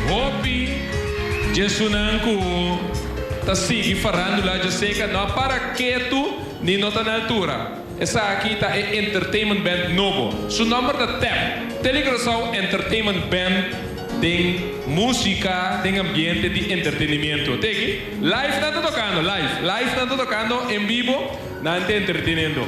Hopi djesunan ku ta sigui farándula djaseka no a para ketu ni no ta na altura. Esaki ta e entertainment band nobo. Su nòmber ta tep, Tele Curaçao Entertainment Band den músika den ambiente di entretenimiento. Teki, live nan ta tokando, live, live nan ta tokando en bibo, nan ta entretenendo.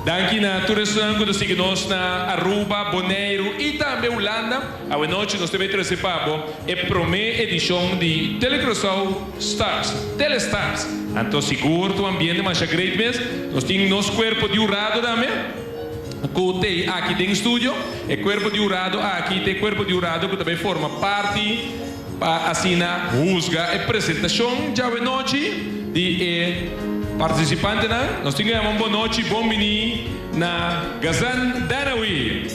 Danki na tur esunnan ku ta sigui nos na Aruba, Boneiru i tambe Hulanda. Awe nochi nos ta bay trece pa bo e prome edicion di Telecuraçao Stars, Telestars. Anto sigur ta un ambiente masha great mes. Nos tin nos cuerpo di hurado tambe cu t'ey aki den studio. E cuerpo di hurado aki ta e cuerpo di hurado cu ta bay forma parti pa asina huzga e presentacion djawe nochi di e participantenan. Nos tin cu yama un bon nochi, bon bini na Gazan Danawi.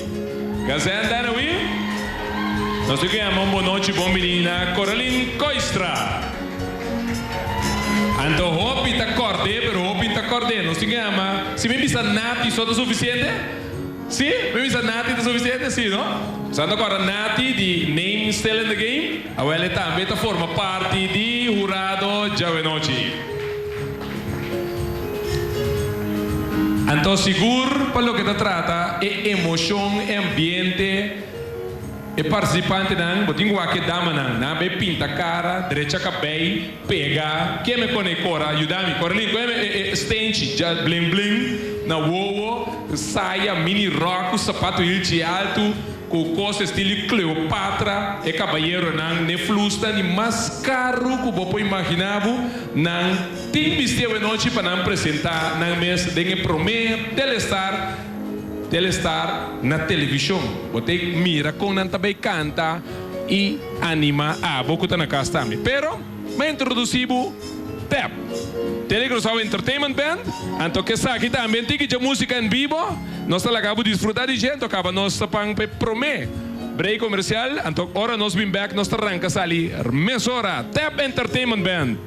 Gazan Danawi. Nos tin cu yama un bon nochi, bon bini na Coralyn Koistra. Anto hopi ta cord'é, pero hopi n'ta cord'é. Nos tin cu yama, si mi bisa Nati so ta suficiente? Sí? Mi bisa Nati ta suficiente? Sí, no? Boso ta corda Nati di Name Still in the Game? Awel e tambe ta forma parti di hurado djawe-nochi. Anto sigur pa loke ta trata e emocion, e ambiente, e participantenan, bo tin cu wak e damanan. Nan a bay pinta cara, drecha cabey. Pega, ke me pone Cora, yuda mi, Coralyn, koe me e e stenchi dja bling bling na wowo, saya, mini rok ku sapato hilchi altu, ku kos estilo Cleopatra, e kabayeronan n'e flusnan di mas karu ku bo por imagina bo, nan tin bisti awenochi pa nan presenta nan mes den e prome Telestar, Telestar na televishon. Bo ta mira kon nan ta bay kanta. I anima abo ku ta na kas tambe. Pero, mi a introdusí bo tep, Tele Curaçao Entertainment Band, anto ku esaki tambe un tiki dje músika en bibo. Nos ta laga bo disfrutá di dje, anto kaba nos ta pan pa e promé break komersial, anto ora nos bin bèk nos ta ranka sali mesora. Tep Entertainment Band.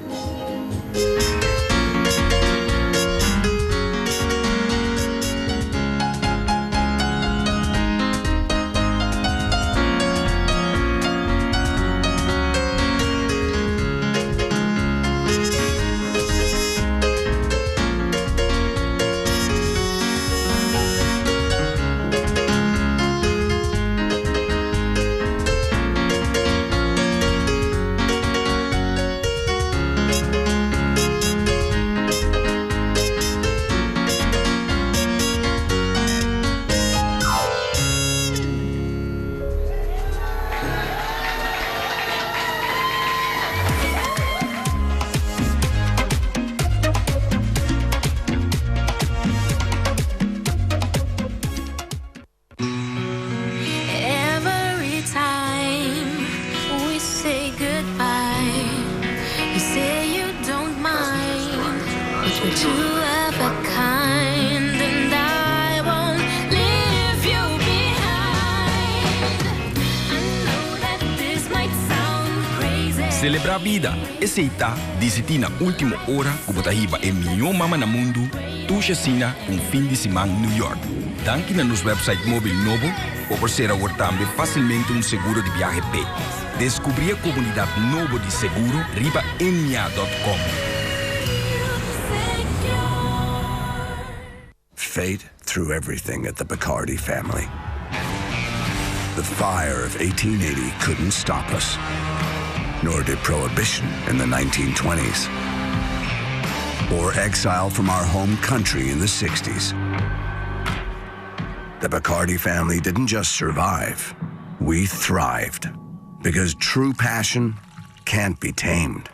Selebrá bida, esei ta disití na último ora ku bo ta hiba e mihó mama na mundu Tusha asina un fin di siman New York. Danki na nos website mobil nobo, bo por ser awor tambe facilmente un seguro di biahe p'e. Descubri e comunidad nobo di seguro riba ennia dot com. Fate threw everything at the Bacardi family. The fire of 1880 couldn't stop us, nor did prohibition in the 1920s, or exile from our home country in the 60s. The Bacardi family didn't just survive, we thrived. Because true passion can't be tamed.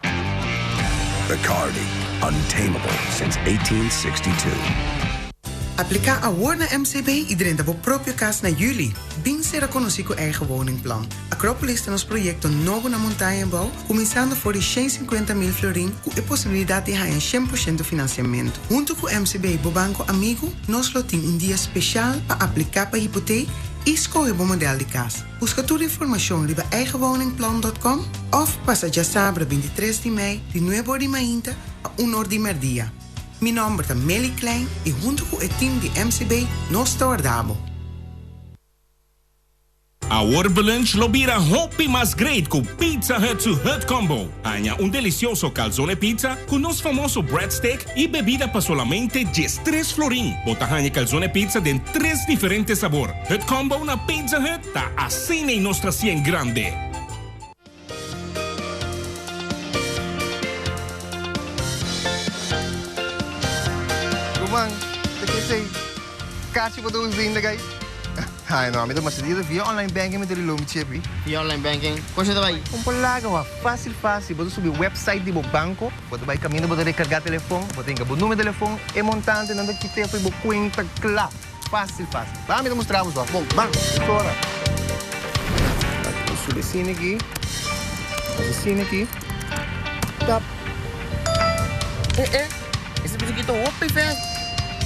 Bacardi, untamable since 1862. Apliká awor na MCB i drenta bo propio kas na yüli. Bin sera konosí ku Eigen Woningplan. Acropolis ta nos proyekto nobo na Montaña Bou, kuminsando for di 150 mil florin ku e posibilidat di haña 100% finansiamentu. Huntu ku MCB, bo banko amigu, nos lo tin un dia speshal pa apliká pa hipotek i skohe bo modèl di kas. Buska tur informashon riba eigenwoningplan dòt kòm òf pasa djasabra 23 di mei di nuebe or di mainta pa un or di mèrdia. Mi nòmber ta Melly Klein i huntu ku e tim di MCB nos ta warda bo. Awor bo lunch lo bira hopi mas great ku Pizza Hut su Hut Combo. Haña un delicioso calzone pizza ku nos famoso breadstick y bebida pa solamente 13 florin. Bo ta haña calzone pizza den tres diferente sabor. Hut Combo na Pizza Hut ta asina y nos ta hacien grande. Ruman, ta ke esei? Kachi bo ta usa ainda gai? Ai no, mi ta mester di via online banking mi ta reload mi chepi. Via online banking? Kon esei ta bai? Kon por laga wak, facil facil, bo ta subi website di bo banco, bo ta bai caminda bo ta recarga telefon, bo ta hinca bo numero di telefon, e montante nan ta kit'e for bo cuenta cla. Fácil, fácil. Ban mi ta mustra bo so. Bon, ban. Mesora. Bo subi asina aki. Hasi asina aki. Tap. Eh eh. Ese bisiquito hopi fast.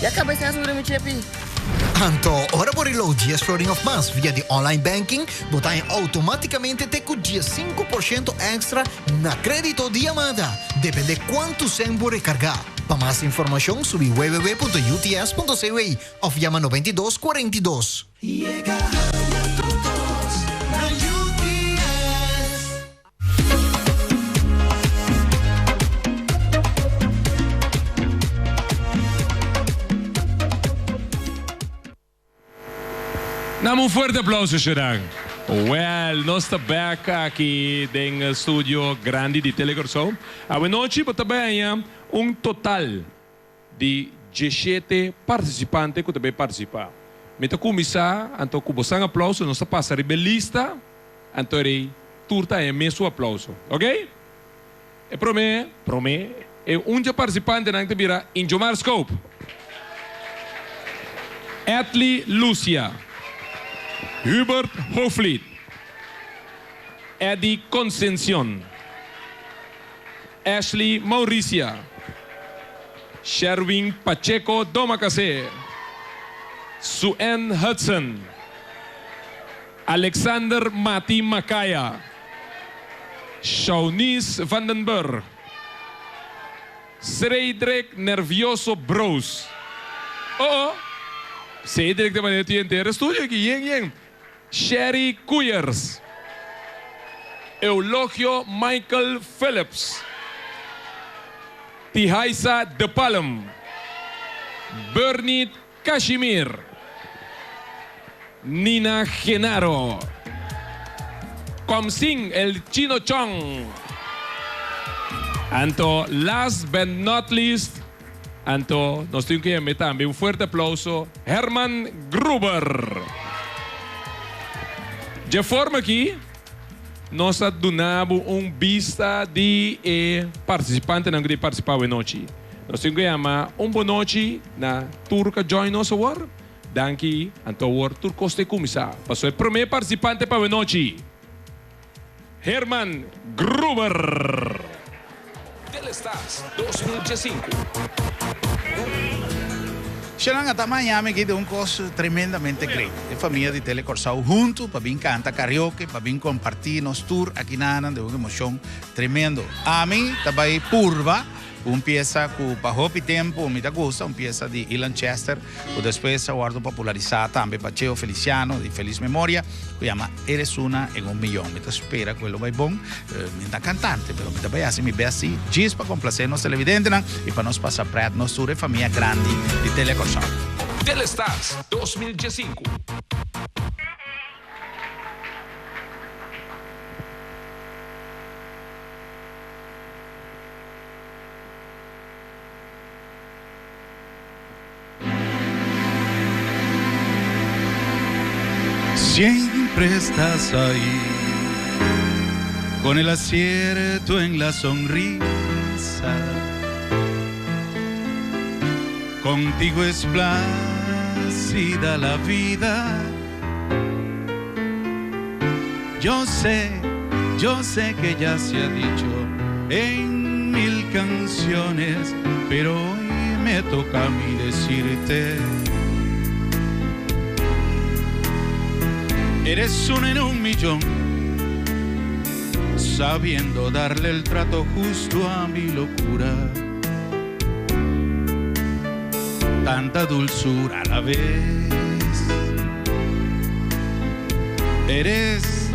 Ya caba ese azul mi chepi. Anto, ora bo reload 10 florin of mas via di online banking, bo ta haña automaticamente te cu 15% extra na credito di yamada, depende cuantu cen bo recarga. Pa mas informashon subi www.uts.cw òf yama 92 42. Yega haya tur kos na UTS. Dame un fuerte aplauso Shadan. Well, nos ta back aki den studio grandi di Tele Kòrsou. Awenochi bo ta bai haña un total di dieshete partisipante ku ta bai partisipá. Mi ta kuminsá anto ku bosan aplauso, nos ta pasa riba e lista, anto rei tur ta haña mesun aplauso. Ok? E promé, promé, e un dje partisipantenan ta bira Injomar Scope, Edly Lucia, Hubert Hoefliet, Eddy Concencion, Ashley Mauricia, Sherwin Pacheco Domacassé, Sue-Ann Hudson, Alexander Mati Macaya, Shaunis van den Burg, Cedric Nervioso Broos. Oh oh! Cedric ta manera tin henter e studio aki, yen yen. Sherry Koeyers, Eulogio Michael Phillips, Tihaisa De Palm, Bernie Kashimir, Nina Genaro, Komsin el Chino Chong, anto last but not least, anto nos tin ku yam'é tambe un fuerte aplauso, Herman Gruber. Dje forma aki nos a duna bo un bista di e partisipantenan ku ta partisipá awenochi. Nos tin ku yama un bonochi na tur ku a join nos awor. Danki. Anto awor tur kos ta e kuminsá. Pasobra e promé partisipante pa awenochi, Herman Gruber. Telestars 2015. Shanan a ta Miami aki den un kos tremendamente great. E famia di Tele Kòrsou huntu pa bin kanta karaoke, pa bin kompartí nos tur aki nanan den un emoshon tremendo. Ami ta bai purba. Un piesa ku pa hopi tempu mi ta gusta, un piesa di Ilan Chester ku despues a wòrdu popularisá tambe pa Cheo Feliciano di felis memoria, ku yama Eres una en un millón. Mi ta spera ku e lo bai bon. Mi ta kantante, pero mi ta bai hasi mi bèst si djis pa komplasé nos televidentenan i pa nos pasa prèt nos tur e famia grandi di Tele Kòrsou. Telestars 2015. Siempre estás ahí, con el acierto en la sonrisa. Contigo es plácida la vida. Yo sé, yo sé que ya se ha dicho en mil canciones, pero hoy me toca a mí decirte. Eres uno en un millón, sabiendo darle el trato justo a mi locura. Tanta dulzura a la vez. Eres,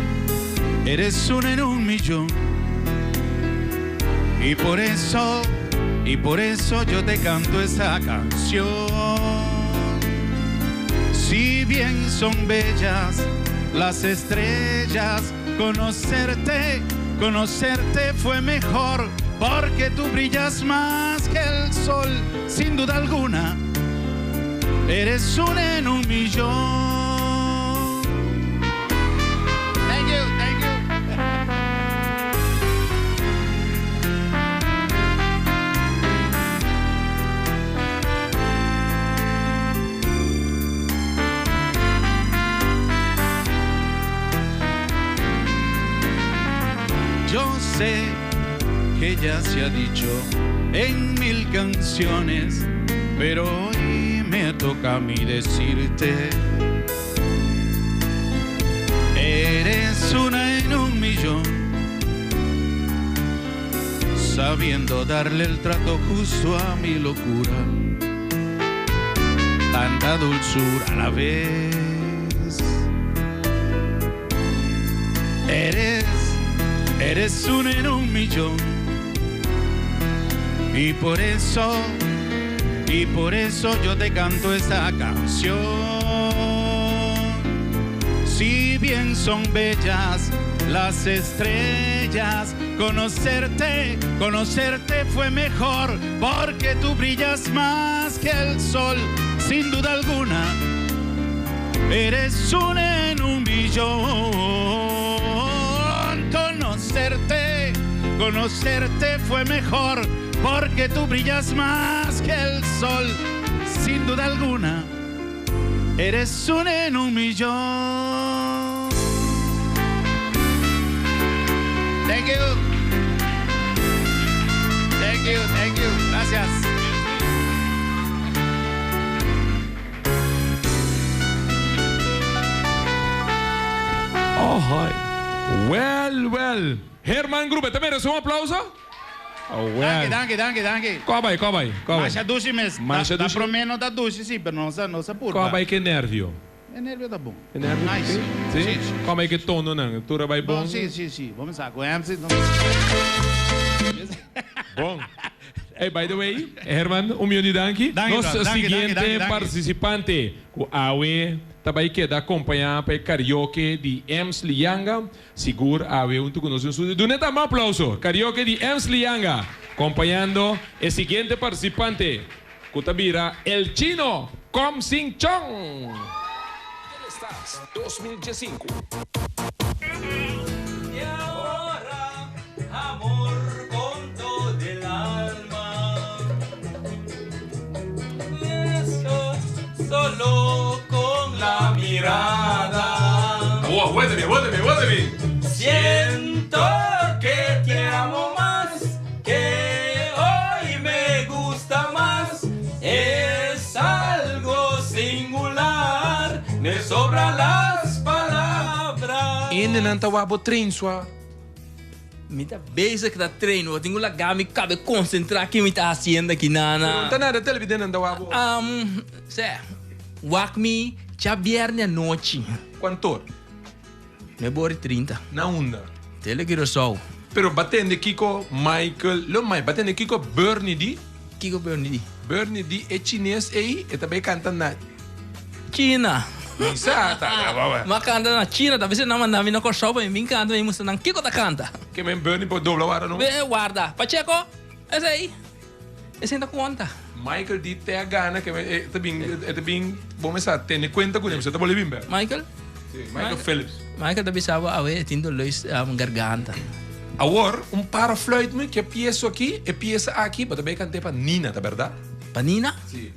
eres una en un millón. Y por eso, y por eso yo te canto esta canción. Si bien son bellas las estrellas, conocerte, conocerte fue mejor, porque tú brillas más que el sol, sin duda alguna. Eres una en un millón. Thank you, thank you. Yo sé que ya se ha dicho en mil canciones, pero hoy me toca a mí decirte. Eres una en un millón, sabiendo darle el trato justo a mi locura, tanta dulzura a la vez. Eres, eres una en un millón. Y por eso, y por eso yo te canto esta canción. Si bien son bellas las estrellas, conocerte, conocerte fue mejor, porque tú brillas más que el sol, sin duda alguna. Eres una en un millón. Conocerte, conocerte fue mejor, porque tú brillas más que el sol, sin duda alguna. Eres una en un millón. Thank you. Thank you, thank you. Gracias. Oh, hi. Well, well. Herman Grube, también merece un aplauso? Oh, well. Danki, danki, danki. Kobay, kobay, kobay. Masha dushi mes. Masha Da dushi. promé no ta dushi si, pero nos nos a purba. Kobay ke nervio. E nervio ta bon. E nervio? Nice. Si? Si, si. Kobay ke tono nan? Tur a bai bon? Bon, si, si, si. Bo mesa ku MC. Bon. Hey, by the way, Herman, un mion di danki. Danki, Nos bro. Danki, siguiente danki, danki, danki. participante ku awe ta bai keda acompañá pa e karaoke di Emsley Yanga. Sigur awe huntu ku nos den studio. Duna tambe un aplauso. Karaoke di Emsley Yanga acompañando e siguiente participante ku ta bira El Chino Kom Sing Chong. Telestars 2015. Y ahora, amor con todo el alma. Besos solo con la mirada. Oh, aguántame, aguántame, aguántame. Siento que te amo más, que hoy me gusta más. Es algo singular, me sobran las palabras. Ende nan ta wak bo train swa. Mi ta bezig ta train, bo tin ku laga mi kabe konsentrá ki mi ta hasiendo aki nana. Pero no ta nada televidente nan ta wak bo. Um, sè, wak mi djabièrnè anochi. Kuantor? Nuebe ora i trinta. Na unda? Tele Curaçao. Pero ba tende kiko Michael, lo mai, ba tende kiko Bernie di? Kiko Bernie di? Bernie di e chines ei, e ta bai kanta na. China. Mi sa ta na wawa. Ma kanta na China, ta bisa nan manda mi na Kòrsou pa mi bin kanta, mi mustra nan kiko ta kanta. Ke men Bernie por dobla warda no? Be warda. Pacheco, esei, esei ta konta. Michael di te a gana ke men e ta bin, e ta bin, bo mester a tene kuenta kuné, pasobra e ta bolbe bin bèk. Michael? Si, Michael Phillips. Michael ta bisa bo awe e tin doló garganta. Awor, un para fluit mi ke pieso aki, e piesa aki, bo ta bay kant'é pa Nina, ta bèrdat? Pa Nina? Si.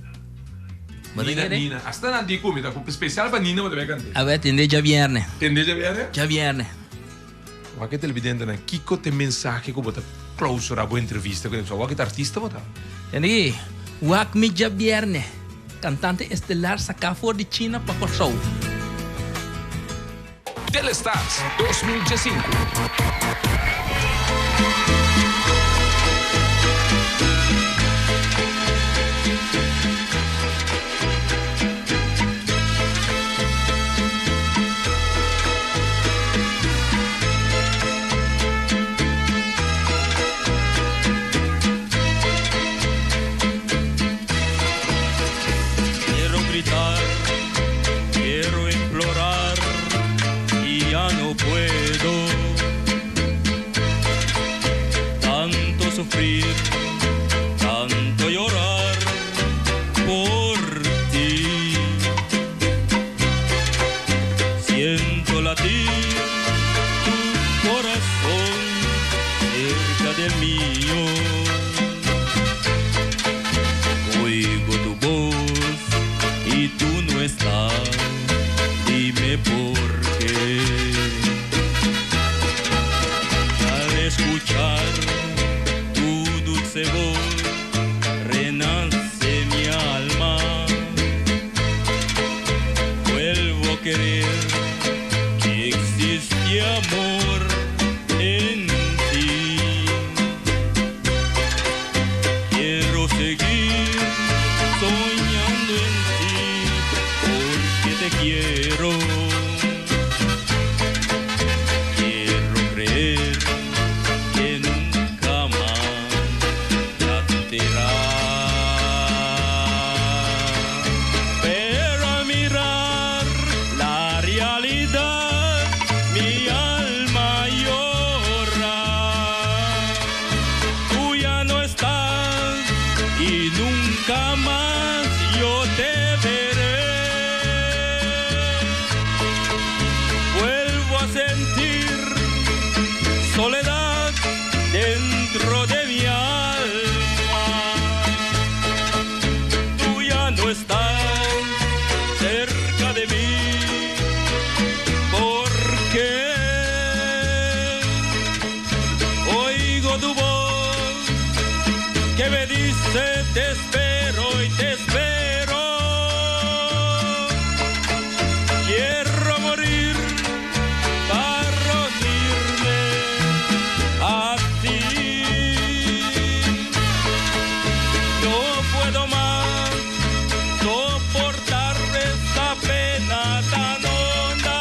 Bo ta Nina, kere? Nina. Asta nan di ku mi ta ku spesial pa Nina bo ta bay kant'é. Awe tende djabièrnè. Tende djabièrnè? Djabièrnè. Wak e televidentenan, kiko t'e mensahe ku bo ta klausurá bo entrevista ku e persona? Wak e ta artista bo ta? Tende aki, wak mi djabièrnè, kantante estelar saká for di China pa Kòrsou. Telestars 2015. sufrir, tanto llorar por ti. Siento latir tu corazón cerca del mío. Oigo tu voz y tú no estás. Dime por qué. Al escuchar tu dulce voz, renace mi alma. Vuelvo a querer que existe amor en ti. Quiero seguir soñando en ti porque te quiero. Quiero creer que nunca más latirá. Pero al mirar la realidad, mi alma llora. Tú ya no estás y nunca más yo te veré. Vuelvo a sentir soledad dentro de mi alma. Tú ya no estás cerca de mí. Porque oigo tu voz que me dice te espero y te espero. Quiero morir para unirme a ti. No puedo más soportar esta pena tan honda.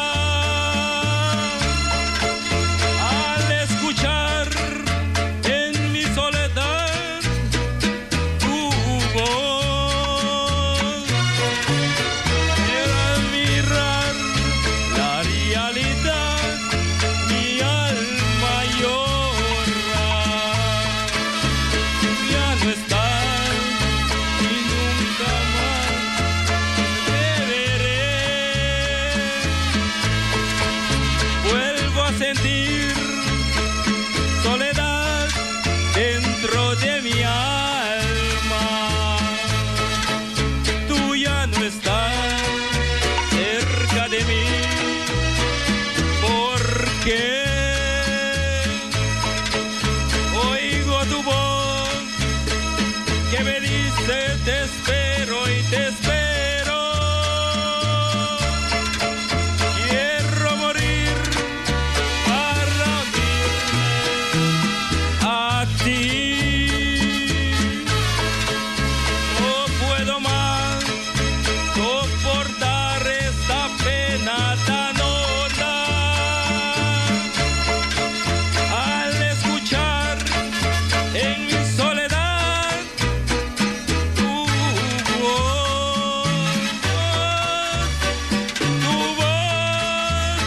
Al escuchar en mi soledad tu voz, quiero mirar la realidad, mi alma llora. Tú ya no estás y nunca más te veré. Vuelvo a sentir soledad dentro de mi alma. Tú ya no estás cerca de mí. Porque oigo tu voz que me dice te espero y te espero. Quiero morir para unirme a ti. No puedo más soportar esta pena tan honda. Al escuchar en mi soledad tu voz, tu voz,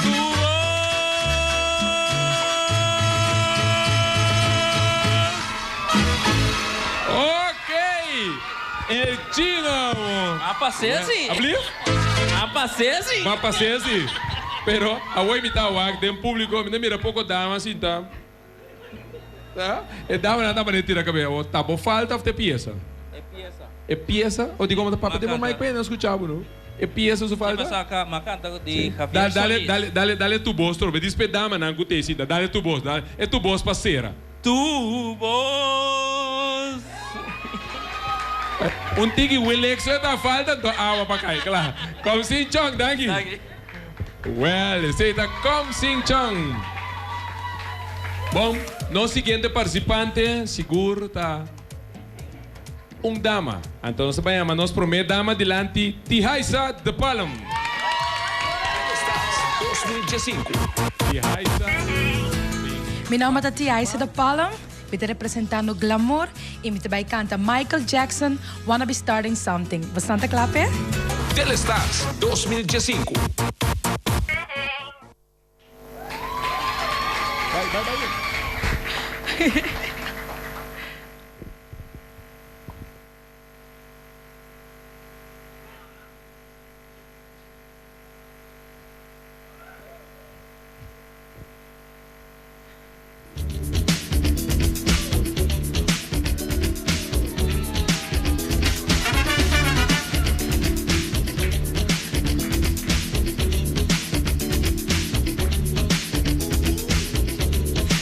tu Ok! El chino! A pasé así. Abrir? A pasé así. Ma pasé así. Pero a voy imitar wak den público, mi mira poco dama assim, tá? Tá? E dama não tá para tirar cabelo. Tá, bo falta of te pieza. E pieza. E pieza? Ou digo, papi, tem uma mic não escuchava, não? E pieza su falta? Saca, ma canta di Javier Dale, dale, Solís. dale, dale, dale tu voz, trobe. Dispe dama não gutesita. Dale tu voz, dale. É tu voz parceira. Tu voz. Un tiki Willex da falta do água para cair, claro. Kom Sing Chong, danke. Well, está Kom Sing Chong. Bom, no siguiente participante, seguro tá um dama. Então, você vai chamar nos primeira dama delante, Tihaisa de Palm. 2015. Tihaisa. Mi nome é Tiaisa da Palm, mi ta representando Glamour e mi tambe canta Michael Jackson, Wanna Be Starting Something. Bastante clap, eh? Telestars 2015. Vai, vai, vai.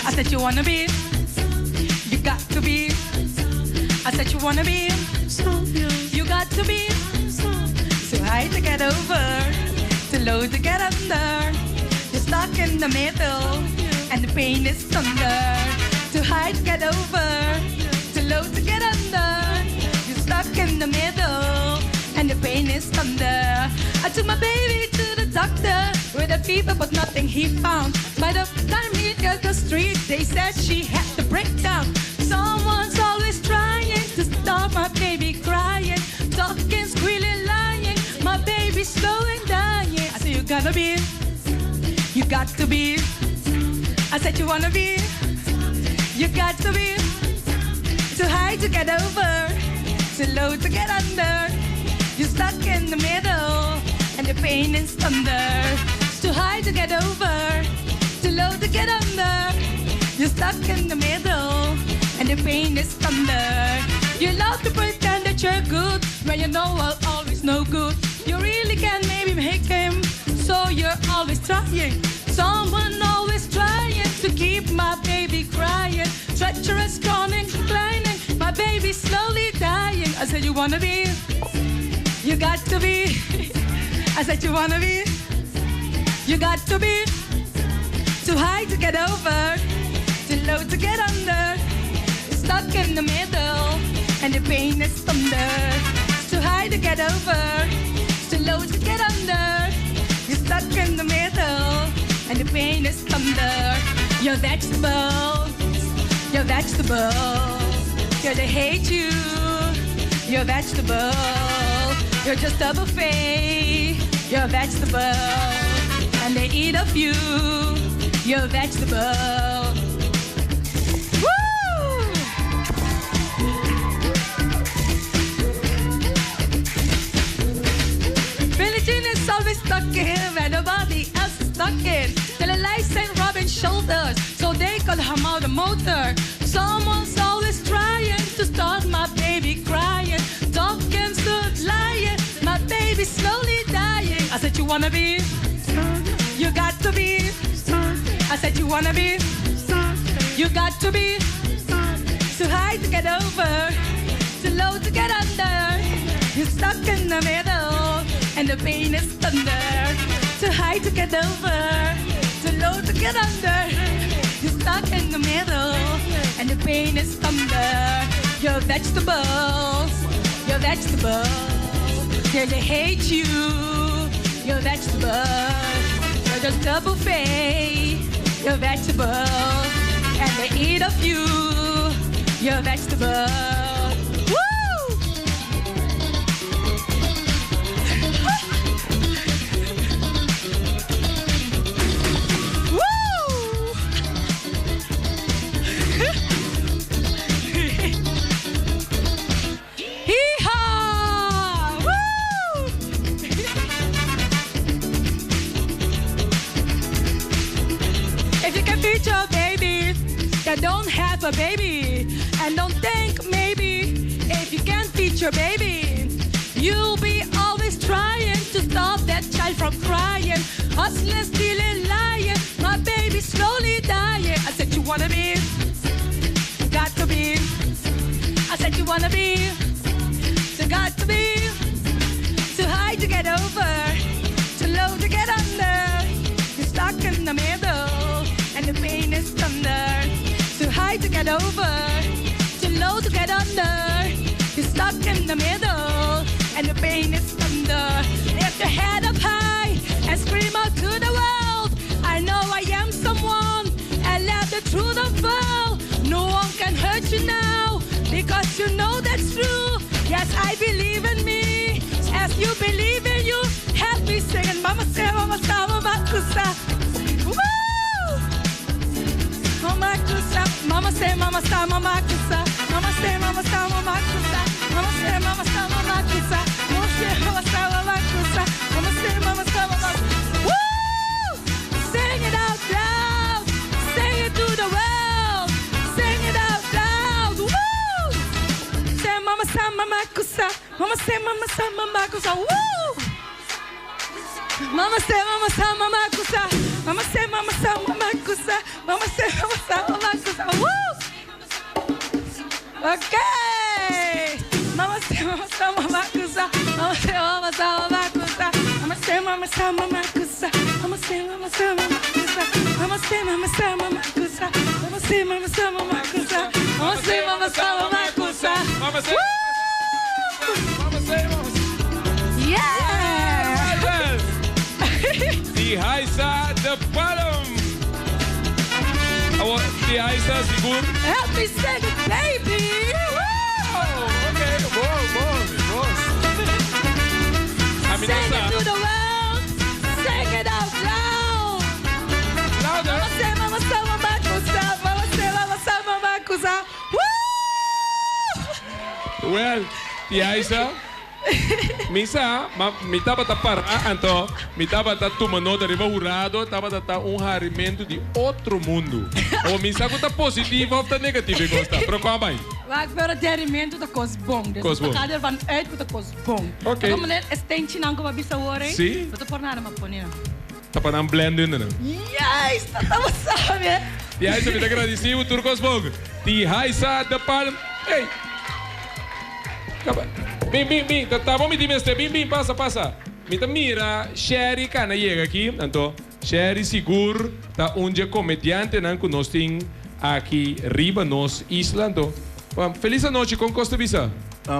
I said you wanna be, you got to be. I said you wanna be, you got to be. Too high to get over, too low to get under. You're stuck in the middle, and the pain is thunder. Too high to get over, too low to get under. You're stuck in the middle, and the pain is thunder. I took my baby to the doctor with a fever, but nothing he found. By the time he got the street, they said she had the breakdown. Someone's always trying to stop my baby crying, talking, squealing, lying. My baby's slow and dying. I said, You gotta be, you got to be. I said, You wanna be, you got to be. Too high to get over, too low to get under. You're stuck in the middle, and the pain is thunder. It's too high to get over, too low to get under. You're stuck in the middle, and the pain is thunder. You love to pretend that you're good, when you know I'll always no good. You really can maybe make him, so you're always trying. Someone always trying to keep my baby crying. Treacherous, cunning, declining, my baby slowly dying. I said you wanna be, you got to be. I said you wanna be, you got to be. Too high to get over, too low to get under. Stuck in the middle, and the pain is thunder. It's too high to get over, it's too low to get under. You're stuck in the middle, and the pain is thunder. You're vegetable, you're vegetable. You're they hate you, you're vegetable. You're just a buffet, you're a vegetable. And they eat of you, you're a vegetable. Woo! Billie Jean is always stuck in where nobody else is stuck in. Till the lights and rubbing shoulders so they could hum out the motor. Someone's always trying to start my baby crying. Talking, stood lying, my baby slowly dying. I said you wanna be, you got to be. I said you wanna be, you got to be. Too high to get over, too low to get under. You're stuck in the middle, and the pain is thunder. Too high to get over, too low to get under. You're stuck in the middle, and the pain is thunder. You're vegetables, you're vegetable. Till they hate you, you're vegetable. You're just a buffet, you're vegetable. And they eat of you, you're vegetable. Woo! Woo! Hee-haw! Woo! If you can feed your baby that don't have a baby, and don't think maybe if you can't feed your baby, you'll be always trying to stop that child from crying, hustling, stealing, lying. My baby slowly dying. I said you wanna be, got to be. I said you wanna be, so got to be. Too high to get over, too low to get under. You're stuck in the middle, and the pain is thunder. Too high to get over, too low to get under. You're stuck in the middle, and the pain is thunder. Lift your head up high and scream out to the world. I know I am someone, and let the truth unfurl. No one can hurt you now, because you know that's true. Yes, I believe in me, as you believe in you. Help me sing, Mama say, Mama say, Mama kusa. Woo! Mama kusa, Mama say, Mama say, Mama kusa. Mama say, Mama say, Mama kusa. Mama say, Mama say, Mama kusa. Mama say, Mama say, Mama kusa. Mama say, Mama say, Mama. Woo! Sing it out loud. Sing it to the world. Sing it out loud. Woo! Say mama sa mama kusa. Mama say mama sa mama kusa. Woo! Mama say mama sa mama kusa. Mama say mama sa mama kusa. Mama say mama sa mama sama makusa. Mama say, mama sama makusa. Mama say, mama sama makusa. Mama say, mama sama makusa. Mama say, mama sama makusa. Mama say, mama say, mama say. Yeah! Di Haisa de Palm. Awo, di Haisa sigur. Help me sing it, baby! Woo! Okay, bon, bon, bon. Sing it to the world. Sing it out loud. Louder. Mama say, mama sama makusa. Mama say, mama sama makusa. Woo! Well, di Haisa. Mi sa, ma mi tabata para anto mi tabata tuma nota riba hurado tabata ta un harimentu di otro mundu. O mi sa ku ta positivo of ta negativo e kos ta, pero kon a bai? Wak, pero di harimentu ta kos bon. Dus Kos bon. ta ervan uit ku ta kos bon. Ok. Ta komo e stenchinan ku bo a bisa awor ei. Si. No ta por nada ma pone nan. Ta pa nan blend hunde nan. Juist, dat ta bo sabi. Di Haisa mi ta gradisi bo tur kos bon. Di Haisa de Palm. Ey! Kaba. Bin, bin, bin. Ta ta bo mi tin mester. Bin, bin, pasa, pasa. Mi ta mira Sherry kana yega aki. Anto, Sherry sigur ta un dje komediantenan ku nos tin aki riba nos isla. Anto, felis anochi. Kon kos ta bisa?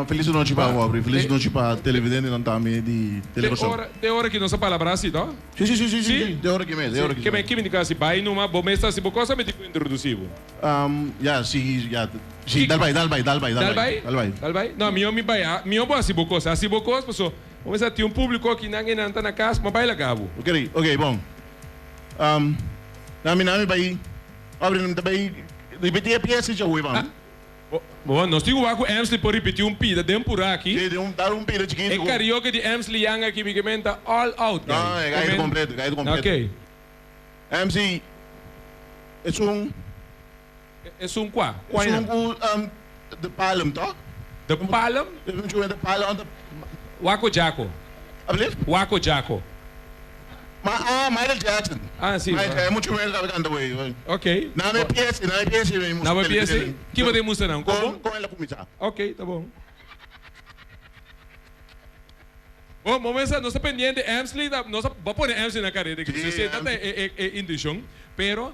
Felis anochi pa bo, Aubrey. Felis anochi pa televidentenan tambe di Telecorsou. Te ora ki nos a palabrá si, to? Si, si, si, si, si. Te ora ki mes, te ora ki. Ke men, ki mi di kasi bai numa, bo mes ta hasi bo kos, a mi tin ku introdusí bo? Ya, si, ya. Si, dal bai, dal bai, dal bai, dal bai. Dal bai? Dal bai? No, mihó mi bai, mihó bo hasi bo kos. Hasi bo kos, paso bo mes a tin un públiko aki nan, e nan ta na kas, ma bai laga bo. Ok, ok, bon. Nami, nami bai, Aubrey, mi ta bai ripití e piesa djawe, ban. Bo, nos tin ku wak ku Emsley por ripití un pida den purá aki. Sí, den un, dar un pida chikitu. E karaoke di Emsley Young aki mi ke men ta all out, guy. No, e gai ta kompleto, e gai ta kompleto. Ok. MC, esun. Esun kua? Kua Esun ku De Palm, toch? De Palm? Esun ku De Palm. Wako Jako. Alsjeblieft? Wako Jako. Ma ah, Michael Jackson. Ah, si. Michael, e mucho menos cabe canta wey. Ok. Na mi piesi, na mi piesi mi Na bo piesi? Ki bo ta mustra nan? Kon, kon el a cuminsa. Ok, ta bon. Bon, bo mester, nos ta pendiente Emsley ta, nos a, bo a pone Emsley na careta aki. Si, Si, ta ta e, e, e intencion. Pero,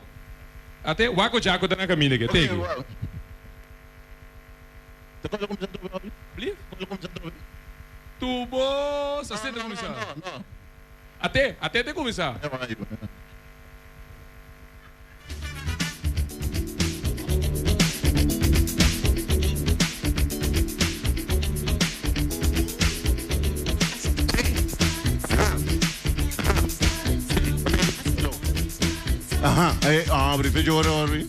ate Waco Jaco ta na caminda aki. Teki. Ok, wow. Ta kon el a cuminsa tubo? Blief? Kon el a cuminsa tubo? Tubo, sa si ta cuminsa. No, no, no. Ate, ate te kuminsá. Aha, eh, abri, fe llora, abri.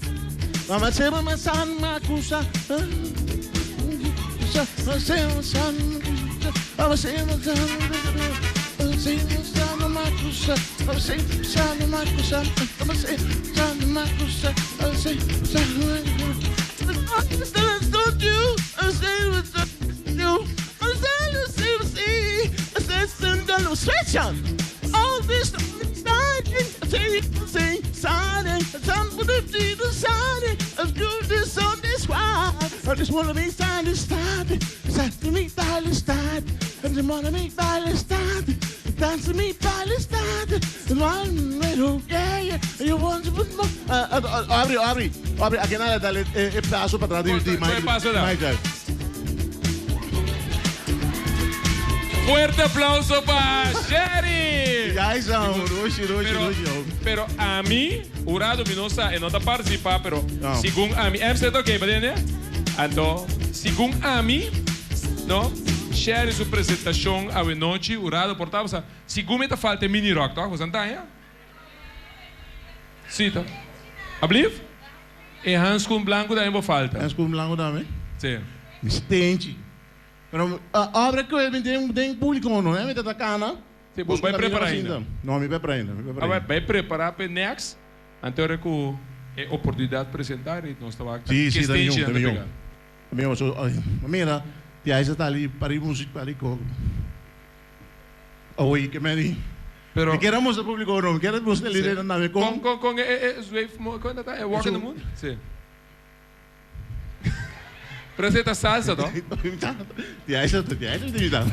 Mama se mama san makusa. Mama se mama san Mama se mama san Abri, abri, abri, aki nan a dal e paso pa tras di Michael. Fuerte aplauso pa Sherry! Pero ami, hurado mi no sa, e no ta participa, pero segun ami, MC ta ok, pa tende? Anto, segun ami, no, Sherry su presentacion awenochi, hurado por ta, pasobra segun mi ta falta e mini rock, toch? Boso ta haña? Si, ta. Ablief? E hanskun blanku tambe bo falta. Hanskun blanku tambe? Si. Mi stenchi. Pero obra ku mi den den publico no, mi ta ta kana. Si, bo bai prepara ainda? No, mi bai prepara ainda, mi bai prepara ainda. Bai prepara pa e next, anto ora ku e oportunidat presenta ri nos ta wak Si, ke si, ta stenchi mion, nan ta ta mion. pega. Ta mion, so, mira, ti a esa ta ali pari music pari ko. Oye, ke meni. Pero Mi kier a mustra publico no, mi kier a mustra Si. lidernan tambe kon. Kon, kon, kon e, e, e zweef, kon ta ta, e walk in the moon? Si. Pero esei ta salsa, no? Ya eso, ya eso te yuda.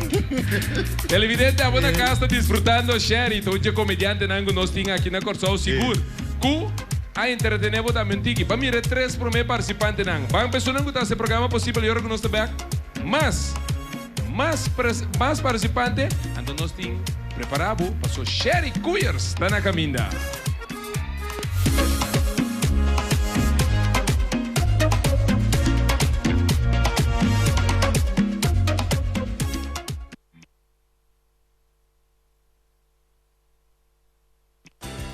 Televidente, abo na cas ta disfrutando Sherry, ta un dje comediantenan cu nos tin aki na Corsou, sigur cu a entretene bo tambe un tiki. Ban mira e tres prome participantenan. Ban personan cu ta haci e programa posibel y ora cu nos ta bek, mas, mas, mas participante, anto nos tin prepara bo paso Sherry Koeyers ta na caminda.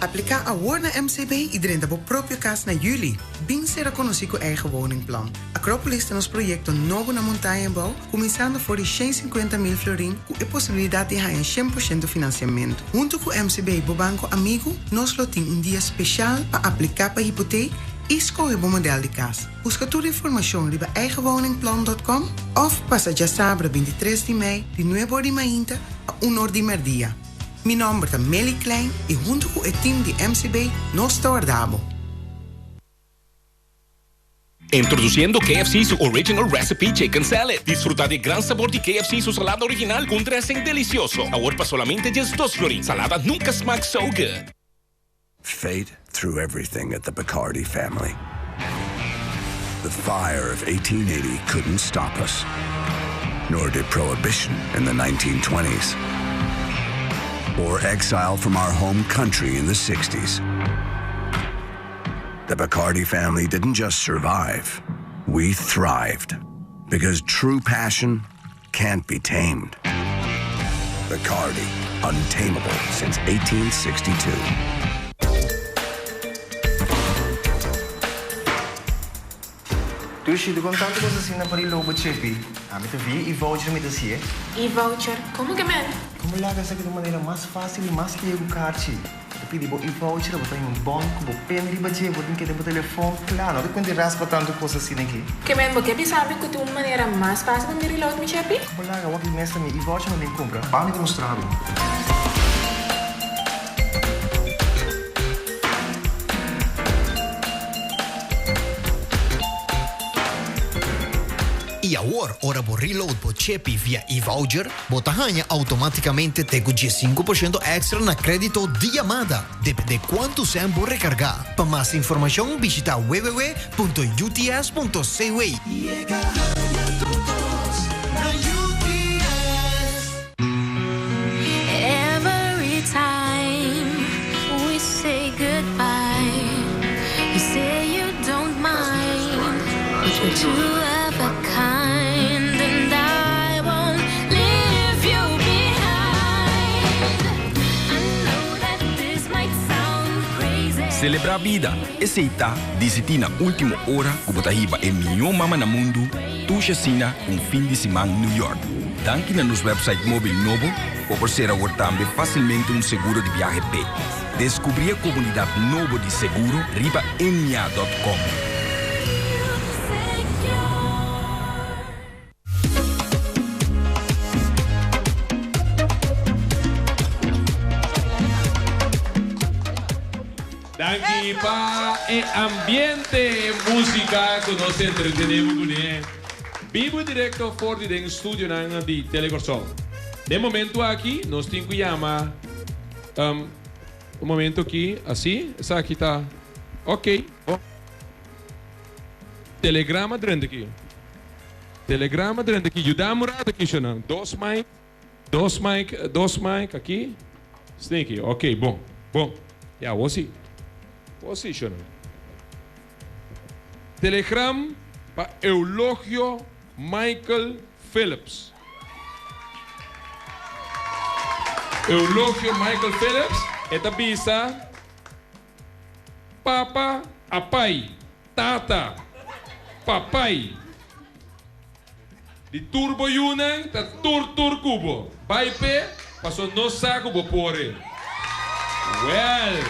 Apliká awor na MCB i drenta bo propio kas na yüli. Bin sera konosí ku Eigen Woningplan. Acropolis ta nos proyekto nobo na Montaña Bou, kuminsando for di 150 mil florin ku e posibilidat di haña 100% finansiamentu. Huntu ku MCB bo banko amigu, nos lo tin un dia speshal pa apliká pa hipotek i skohe bo modèl di kas. Buska tur informashon riba eigenwoningplan dòt kòm òf pasa djasabra 23 di mei di nuebe or di mainta pa un or di mèrdia. Mi nòmber ta Melly Klein i huntu ku e tim di MCB nos ta warda bo. Introduciendo KFC su Original Recipe Chicken Salad. Disfruta di e gran sabor di KFC su salada original cu un dressing delicioso. Awor pa solamente 12 florin. Salada nunca smaak so good. Fate threw everything at the Bacardi family. The fire of 1880 couldn't stop us, nor did prohibition in the 1920s, or exile from our home country in the 60s. The Bacardi family didn't just survive, we thrived. Because true passion can't be tamed. Bacardi, untamable since 1862. Dushi, dikon tantu kos asina pa di lobo chepi? Ami ta via e-voucher mi ta hasié. E-voucher? Komo ke men? Komo laga esaki ta un manera mas fásil i mas lihe ku karchi. Bo ta pidi bo e-voucher, bo ta haña un bon ku bo pen riba dje, bo tin keda bo telefòn kla. No ta kuenta raspa tantu kos asina aki. Ke men, bo ke bisa mi ku tin un manera mas fásil pa mi reload mi chepi? Komo laga wak di mes ta mi e-voucher mi bin kumpra. Ban mi ta mustra bo. I awor ora bo reload bo chepi via e-voucher, bo ta haña automáticamente te ku 15% extra na krédito di yamada, dependé kuantu sèn bo rekargá. Pa mas informashon bishita www.uts.cw. Yega haña tur kos na UTS. Every time we say goodbye You say you don't mind But you're two of a kind And I won't leave you behind I know that this might sound crazy Selebrá bida, esei ta disití na último ora ku bo ta hiba e mihó mama na mundu Tusha asina un fin di siman New York. Danki na nos website mobil nobo, bo por sera awor tambe facilmente un seguro di biahe p'e. Descubri e comunidad nobo di seguro riba ennia.com. Danki pa e ambiente, e musica cu nos entretene bo cune. Bibo y directo for di den studionan di Tele Corsou. Den momento aki nos tin cu yama um un momento aki asi esaki ta ok bon. Telegrama drenta aki. Telegrama drenta aki. Yuda mi un rato aki shonan. Dos mic. Dos mic, dos mic aki. Sneaky, ok, bon, bon. Ya, awor si. Awor si, shonan. Telegram pa Eulogio Michael Phillips. Eulogio Michael Phillips, e ta bisa, Papa, apai, tata, papai. Di tur bo yunan ta tur tur ku bo. Bai p'e, paso no sa ku bo por e. Well.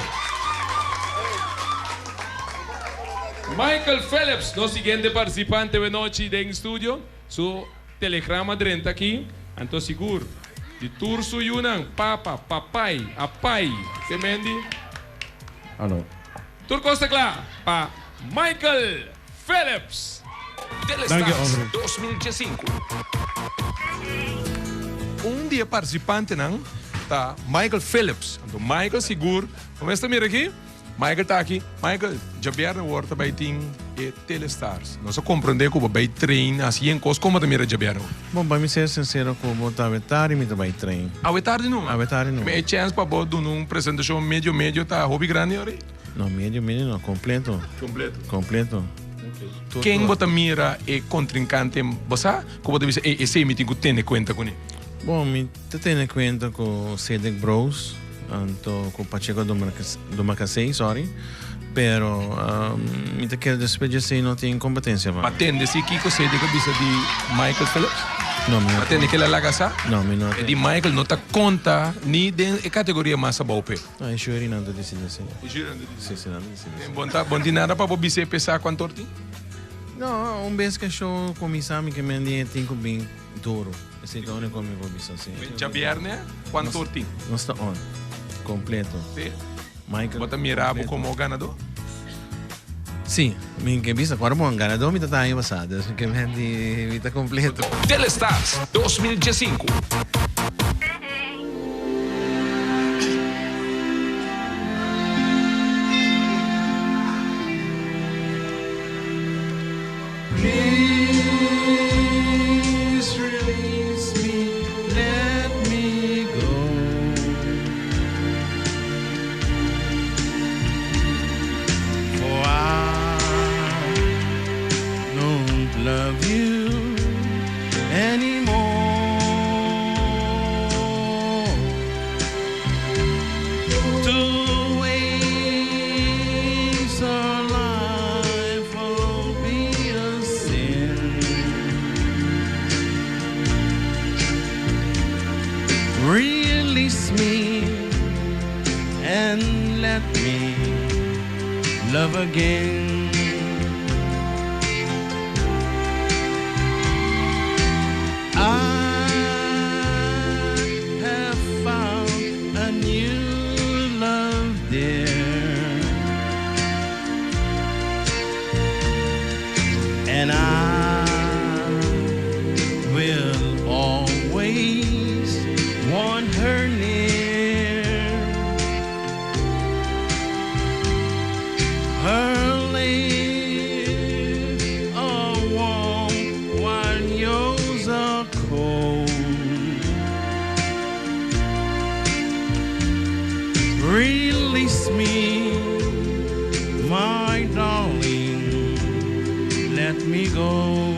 Michael Phillips, nos siguiente participante we nochi den studio, su telegrama drenta aki, anto sigur di tur su yunan, papa, papai, apai, ke mendi? Alo. Tur kos ta kla pa Michael Phillips. Danki, Telestars Aubrey. 2015. Un di e participantenan ta Michael Phillips. Anto Michael sigur, bo mes ta mira aki, Michael ta aki. Michael, djabièrnè awor ta bai tin e Telestars. Nos a comprende cu bo bai train haci yen cos. Como ta mira djabièrnè awor? Bon, pa mi ser sincero cu bo ta awe tardi mi ta bai train. Awe tardi numa? Awe tardi numa. Mi e chance pa bo duna un presentacion medio medio ta hopi grandi ora ei? No, medio medio no, completo. Completo. Completo. Tur Ken tur. bo ta mira e contrincante bo sa cu bo ta bisa, ey, esey mi tin cu tene cuenta cune? Bon, mi ta tene cuenta cu Cedric Bros, anto cu Pacheco Domacassé, sorry. Pero mi ta kere despues di esey no tin competencia pa mi. Bo a tende si kico Cedric a bisa di Michael Phillips? No, mi no. Bo a tende kila laga sa? No, mi no. E di Michael no ta conta ni den e categoria mas abao p'e. No, e jury nan ta dicidi así. E jury nan ta dicidi. Si, si, nan ta dicidi así. Bon ta, bon tin nada pa bo bisa e pesa cuanto or tin? No, un bes ke show cuminsa mi ke men di e tin cu bin duro. Esey ta unico mi por bisa si. Djabierne cuanto or tin? Nos ta on. Completo. Si. Michael. Bo ta mira bo como ganador? Si, mi ke bisa cuando bon ganador mi ta ta aña pasa, dus mi ke men di mi ta completo. Telestars 2015. Please release me, let me go. For I don't love you anymore. To waste our life will be a sin. Release me and let me love again. I have found a new love, dear. And I will always want her near. Her lips are warm while yours are cold. Release me, my darling. Let me go.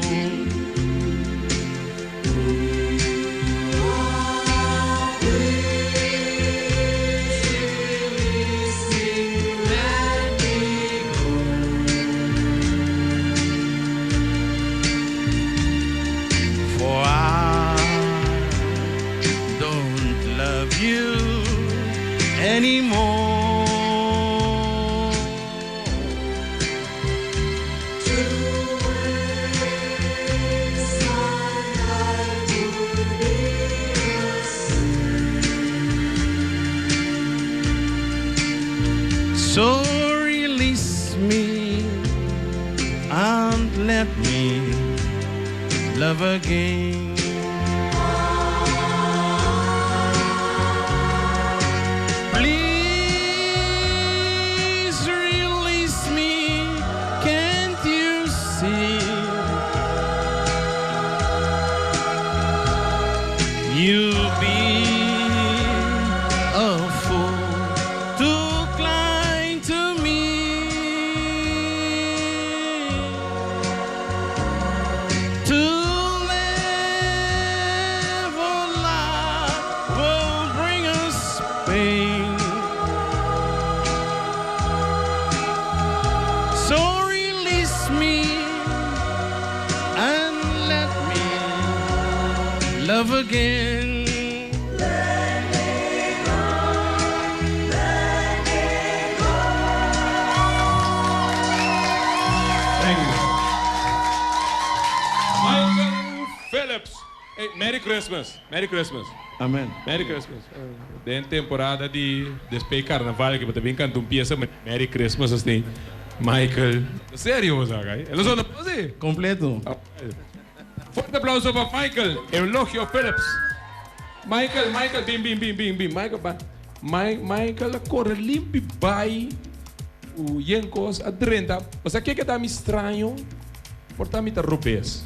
For I don't love you anymore. So release me and let me love again. Please release me, can't you see? You'll be a fool to climb to me. To live a lie will bring us pain. So release me and let me love again. Thank you. Michael Phillips. Hey, Merry Christmas. Merry Christmas. Amen. Merry Christmas. Den temporada di despues carnaval que bo ta bin canta un pieza Merry Christmas así. Michael. Serio bo sa kai? El a zona bon si? Completo. Fuerte aplauso pa Michael Eulogio Phillips. Michael, Michael, bin, bin, bin, bin, bin. Michael, ba. Michael a corre limpi bai cu yen cos a drenta. Bo sa keke ta mi straño? Por ta mi ta robes.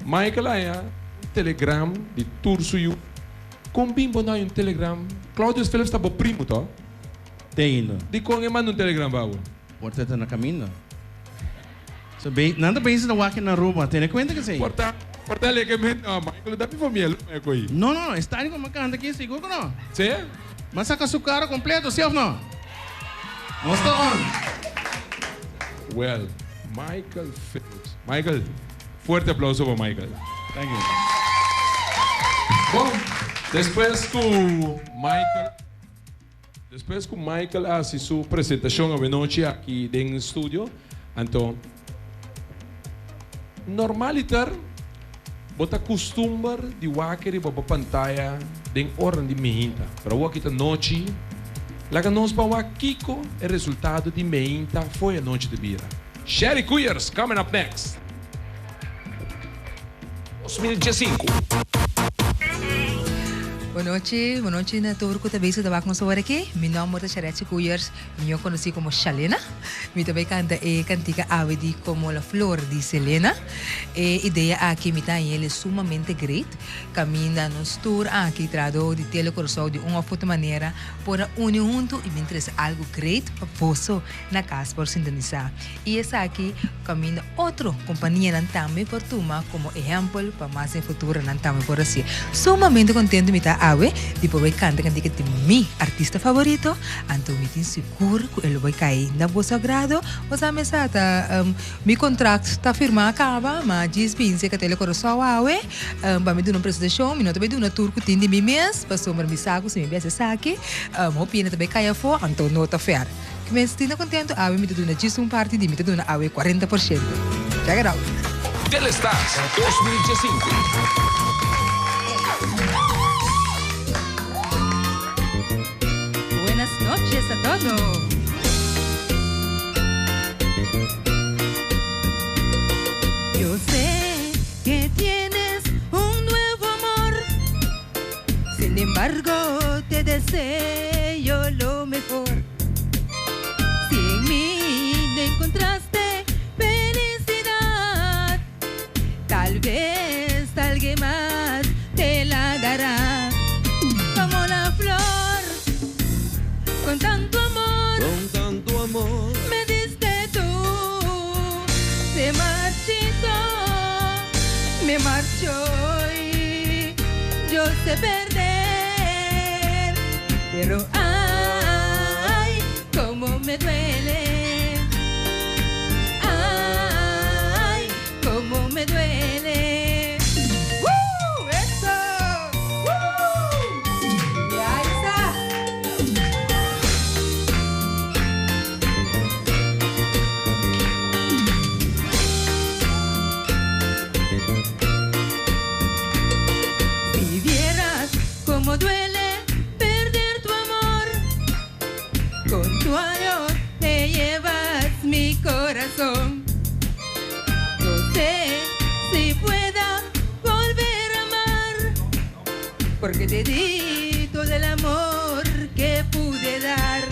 Michael a haña un telegram di tur su yu. Con bin bo no haña un telegram? Claudius Phillips ta bo primo, to? Teino. Dikon e manda un telegram pa bo? Por ta ta na kaminda. So be, nan ta bezig ta wak na Aruba. Tene kuenta ke esei. Por ta, por ta leke men, no, Michael ta mi famia lo me ko'i. No, no, e sta riba mi kanta aki, sigur ku no. Sí? Mi a saka su kara kompleto, sí of no? Nos ta on. Well, Michael Phillips. Michael, fuerte aplauso pa Michael. Thank you. Bon, despues ku Michael. Despues ku Michael a hasi su presentashon awenochi aki den studio, anto normaliter bo ta kustumber di wak riba bo pantaya den oranan di meinta. Pero awor aki ta nochi, laga nos ban wak kiko e resultado di meinta fo'i anochi ta bira. Sherry Kuyers coming up next. 2015. Bon nochi, bon nochi na tur ku ta bezig ta wak nos awor aki. Mi nomber ta Sharetsi Kuyers, mihó konosí komo Shalena. Mi ta bai kanta e kantika awe di Como la flor di Selena. E idea aki mi ta haña el sumamente great. Kaminda nos tur aki trahadó di Tele Kòrsou di un òf otro manera por a uni huntu i bin trese algu great pa boso na kas por sintonisá. I esaki kaminda otro kompanianan tambe por tuma komo ehèmpel pa mas den futuro nan tambe por hasié. Sumamente kontentu mi ta awe di por bai kanta kantika di mi artista favorito, anto mi tin sigur ku e lo bai kai na boso agrado. Bo sa mesa ta mi kontrakt ta firmá kaba, ma djis binse ka Tele Kòrsou awe pa mi duna un presentashon, mi no ta bai duna tur ku tin di mi mes pasobra mi sa ku si mi bai hasi esaki hopi hende ta bai kai afó, anto no ta fèr. Mi asina contento awe mi ta duna djis un parti di mi ta duna awe 40%. Check it out. Telestars 2015. Buenas noches a todos. Yo sé que tienes un nuevo amor, sin embargo te deseo lo mejor. Si en mí no encontraste felicidad, tal vez alguien más te la dará. Como la flor, con tanto amor, Con tanto amor, me diste tú. Se marchitó, me marchó y yo sé perder. Pero ay, cómo me duele. Ay, cómo me duele. ¡Woo! ¡Eso! ¡Woo! Y ahí está. Si vieras cómo duele perder tu amor, con tu adiós te llevas mi corazón. No sé si pueda volver a amar, porque te di todo el amor que pude dar.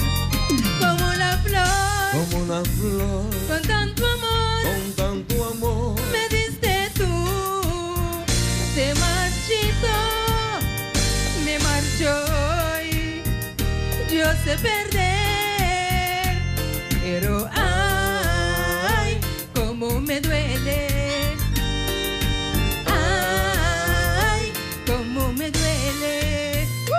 Como la flor, como una flor, con tanto amor, con tanto amor, me diste tú. Se marchitó, me marchó y yo sé perder. Pero ay, cómo me duele. Ay, cómo me duele. ¡Woo!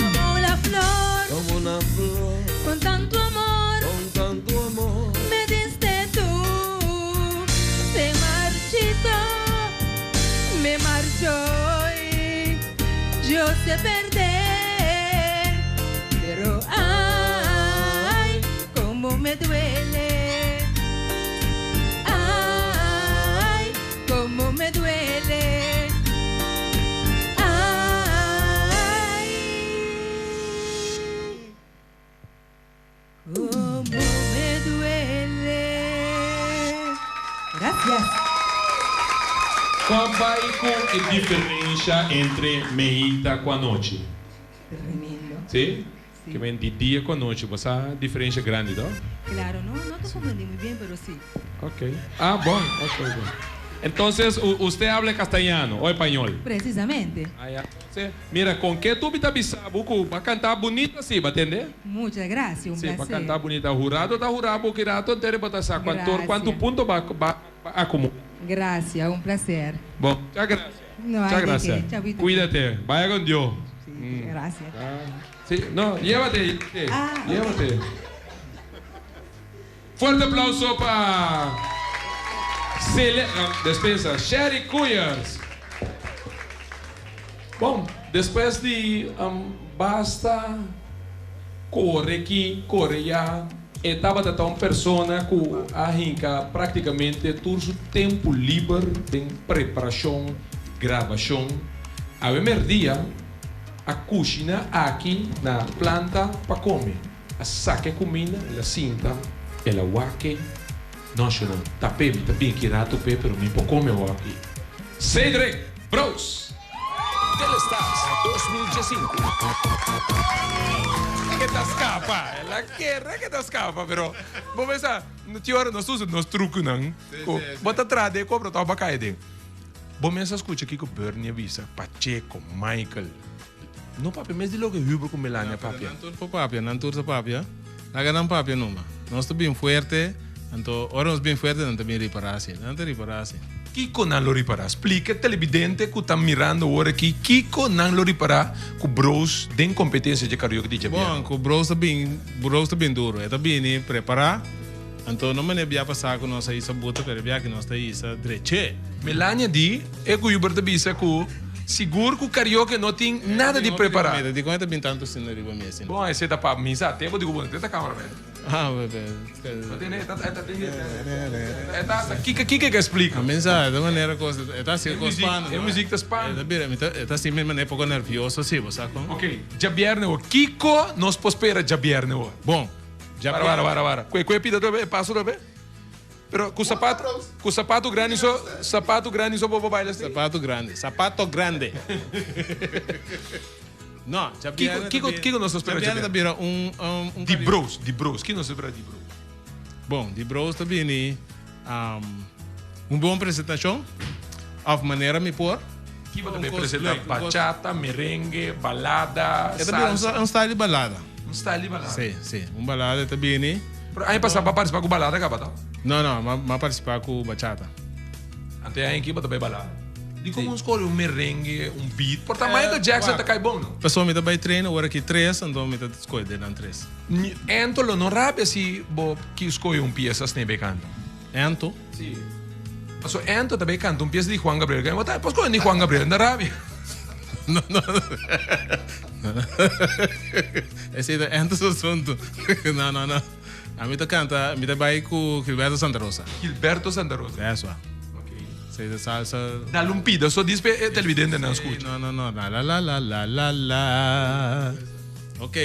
Como la flor, como una flor, con tanto amor, con tanto amor, me diste tú. Se marchitó, me marchó y yo sé perder. Pero ay, cómo me duele. Ay, cómo me duele. Yes. Kua bai ku e diferensha entre meita ku anochi? Tremendo. Si? Ke men di dia ku anochi bo sa diferensha grandi to? Claro, no, no ta comprendí muy bien, pero si. Ok. Ah, bon, ok, bon. Entonces, usted habla castellano o español? Precisamente. Ah, ya. Entonces, mira, con ke tu mi ta bisa bo ku bo a kanta bunita si, bo a tende? Muchas gracias, un Si, bo a placer. kanta bunita. Hurado ta hura bo ki rato entero bo ta sa cuanto, Gracias. cuanto punto bo a bo a acumula. Gracias, un placer. Bon, muchas gracias. No Muchas hay de qué. gracias. Chavito. Cuídate. Vaya con Dios. Mm. Gracias. Sí, no, llévate, llévate. Ah, ok. Llévate. Fuerte aplauso pa Cele no, despensa, Sherry Cuyers. Bon, despues di um, basta kore ki, kore ya, e tabata ta un persona ku a hinka praktikamente tur su tempu liber den preparashon, grabashon. Awe merdia a kushina aki na planta pa kome. A saka e kuminda, el a sinta, el a wak e. No, shonnan, ta p'e, mi ta bin ki ratu p'e, pero mi por kome awor aki. Cedric Broos! Telestars 2015. Ke ta skapa, el a kere ke ta skapa, pero bo mester sa, tin ora nos usa nos trukunan ku bo ta traha den e kobra tok bo a kai den. Bo mester a skucha kiko Bernie a bisa, Pacheco, Michael, no papia mes di loke Huber ku Melania papia. Nan tur por papia, nan tur ta papia. Laga nan papia numa. Nos ta bin fuerte, anto ora nos bin fuerte nan ta bin ripará si. Nan ta ripará si. Kiko nan lo ripará? Splika e televidente ku ta mirando awor aki kiko nan lo ripará ku Broos den kompetensia dje karaoke di djabièrnè. Bon, ku Broos ta bin, Broos ta bin duro. E ta bini prepará. Anto no manera bia pasá ku nos a hisa buta, pero e bia aki nos ta hisa dreché. Melania di, E ku Hubert ta bisa ku sigur ku karaoke no tin nada di prepará. Dikon e ta bin tantu asina riba mi asina? Bon, esei ta pa mi sa tempu di ku bo no tin ta kamera men. Ah, bebe. No tene, e ta, e ta tene, e ta hasta kiko kiko e ka splika. Mi sa, e ta manera kos, e ta hasi kos spannend. E muzik ta spannend. E ta bira, mi ta, e ta hasi mi manera poko nervioso si, bo sa kon? Ok, djabièrnè awor, kiko nos por spera djabièrnè awor? Bon, Para, para, para, para. Kue, kue pida otra vez, paso otra vez. Pero ku sapato, ku sapato grandi so, sapato grandi so bo por baila así? Sapato grandi, sapato grande. No, djabièrnè Kiko, kiko, kiko nos ta spera djabièrnè ta bira un, un, un Di Bros, di Bros, kiko nos ta spera di Bros? Bon, di Bros ta bini un bon presentashon, of manera mi por. Kiko ta bin presenta? Bachata, merengue, balada, E ta bira salsa? un style di balada. Un style di balada? Si, si. Un balada e ta bini. Pero aña pasá bo a partisipá ku balada kaba ta? No, no, mi a partisipá ku bachata. Anto e aña aki bo ta bai balada. Dikon un skore un merengue, un beat? Por ta Michael Jackson ta kai bon, no? Pasobra mi ta bai train ora ki tres, anto mi ta skohe den nan tres. Ento lo no rabia si bo ki skohe un piesa asina bai kanta? Ento? Si. Paso Ento ta bai kanta un piesa di Juan Gabriel. Bo ta por skohe di Juan Gabriel, no rabia. No, no. Esei ta Ento su asunto. No, no, no. Ami ta kanta, mi ta bai ku Gilberto Santa Rosa. Gilberto Santa Rosa. Eso. Ok. Esei ta salsa. Dal un pida, so dis pe e televidentenan skucha. No, no, no. La la la la la la. Ok.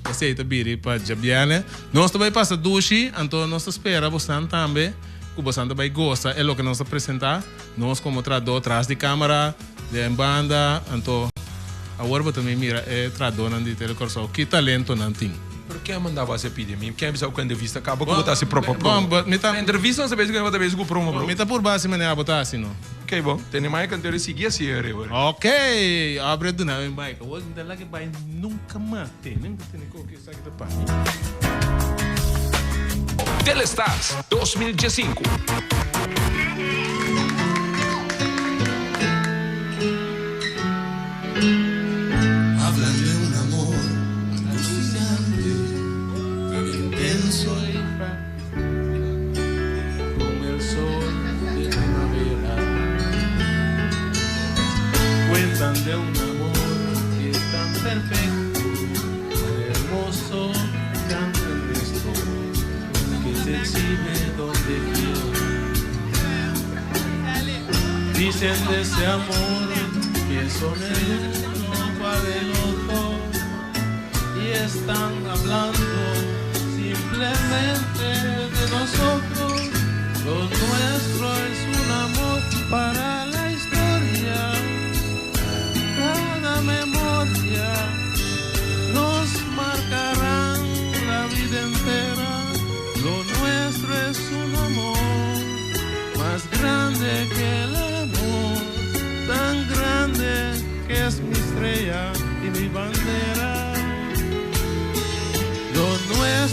Esei ta biri pa djabièrnè. Nos ta bai pasa dushi, anto nos ta spera bosnan tambe ku bosan ta bai gosa e loke nos ta presentá. Nos komo trahadó tras di kámara, den banda, anto awor bo ta mi mira e trahadónan di Tele Kòrsou ki talento nan tin. Pero ken a manda bo hasi e pidi? Mi ken a bisa bo ku entrevista kaba ku bo ta hasi propo promo? Bon, mi ta. Entrevista nos ta bezi ku bo ta bezi ku promo bro. Mi ta purba hasi manera bo ta hasi no. Ok bon, tene mic anto sigui hasi e reo. Ok, abre duna mi mic. Awor mi ta laga e bai nunca mas. Tene, mi ta tene koke esaki ta pa mi. Telestars 2015. Hablan de un amor alucinante, intenso y como el sol de primavera. Cuentan de un amor que es tan perfecto, tan hermoso, tan honesto, que se exhibe donde quiera. Dicen de ese amor que son el uno para el otro y están hablando simplemente de nosotros. Lo nuestro es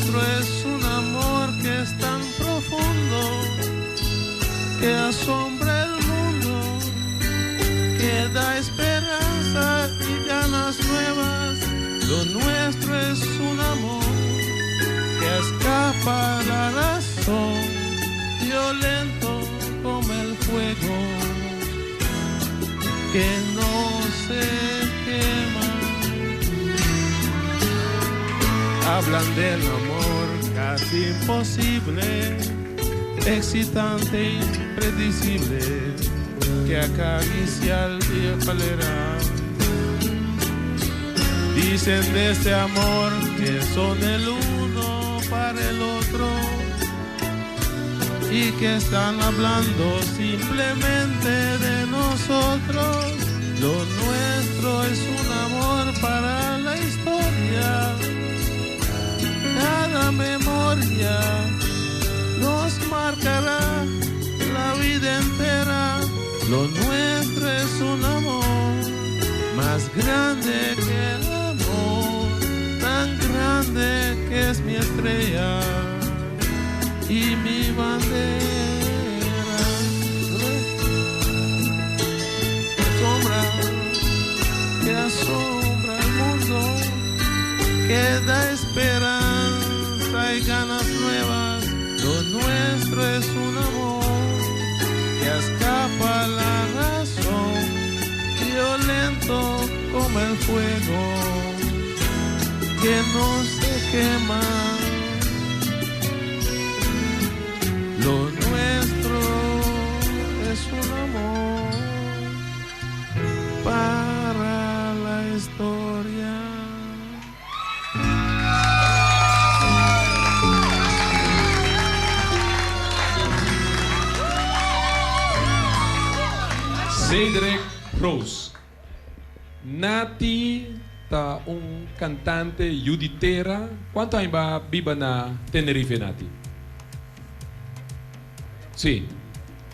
nuestro es un amor que es tan profundo, que asombra el mundo, que da esperanza y ganas nuevas. Lo nuestro es un amor que escapa a la razón, violento como el fuego, que no se quema. Hablan del amor casi imposible, excitante, impredecible, que acaricia el escalera. Dicen de este amor que son el uno para el otro y que están hablando simplemente de nosotros. Lo nuestro es un amor para la historia. Cada memoria nos marcará la vida entera. Lo nuestro es un amor más grande que el amor, tan grande que es mi estrella y mi bandera. Sombra que asombra al mundo, que da esperanza y ganas nuevas. Lo nuestro es un amor que escapa a la razón, violento como el fuego que no se quema. Lo nuestro es un amor para la historia. Cedric Rose. Nati ta un cantante juditera. Quanto aña biba na Tenerife, Nati? Si.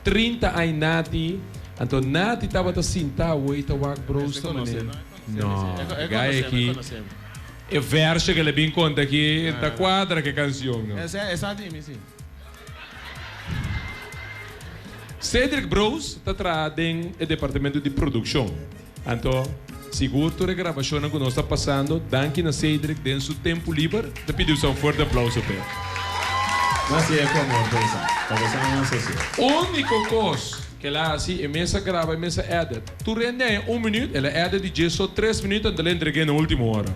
30 aña Nati. Anto Nati tabata sinta wak wak Bros conoce, No, E guy aki. E verso cu el a bin conta aki, ta cuadra cu e cancion, no? Esa di mi, si. Cedric Bros ta traha den e departamento di produccion. Anto, sigur tur e grabacionnan cu nos ta pasando, danki na Cedric den su tempo liber, ta pidi usa un fuerte aplauso p'e. Mas si e cu amor pa usa, pa boso a asocia. Unico cos cu el a haci, e mes a graba, e mes a edit. Tur hende a haña un minuut, el a edit di dje so tres minuut anto el a entregu'e na ultimo ora.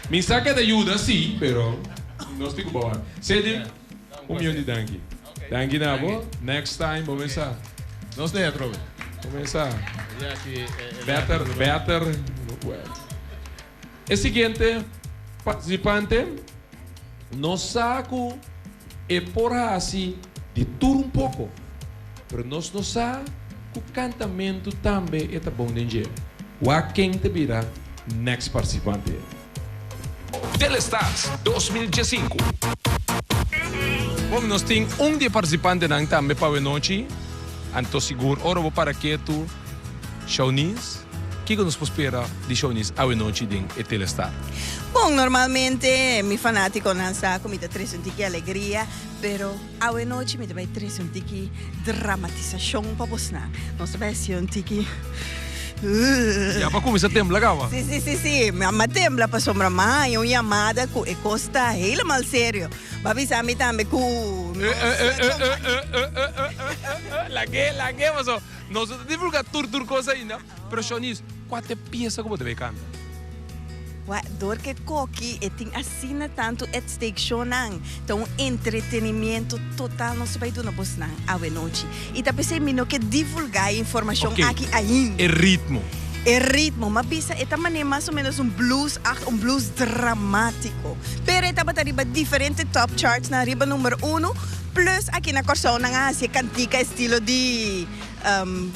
Mi sa cu e ta yuda, si, pero nos tin cu bawar. Cedric, Un mion di danki. Danki na bo. Next time bo mesa. Nos ta atrobe. Bo mesa. Better, better. E siguiente participante nos sa cu e por haci di tur un poco, pero nos no sa cu cantamento tambe e ta bon den dje. Wak ken ta bira next participante. Telestars 2015. Bon, nos tin un di e participantenan tambe pa awenochi, anto sigur ora bo para ketu, Shaunis, kiko nos por spera di Shaunis awenochi den e Telestar? Bon, normalmente mi fanaticonan sa cu mi ta trece un tiki alegria, pero awenochi mi ta bay trece un tiki dramatisacion pa bosnan. Nos ta bay haci un tiki. Ya pa cuminsa tembla caba. Si, si, si, si. Mi a tembla pasobra mi a haña un yamada cu e cos ta helemaal serio. Bo a bisa mi tambe cu nos. Lag'é, lag'é paso nos no ta divulga tur tur cos ainda. Pero Shanice, cua ta e pieza cu bo ta bay canta? Wak, dor ku e koki e tin asina tantu at stake shownan, ta un entretenimiento total nos ta bai duna bosnan awenochi. I ta p'esei mi no ke divulgá e informashon aki ainda. E ritmo. E ritmo, m'a bisa e ta manera mas o menos un blues acht, un blues dramátiko. Pero e tabata riba diferente top charts nan riba number uno, plus aki na Kòrsou nan a hasi e kantika estilo di.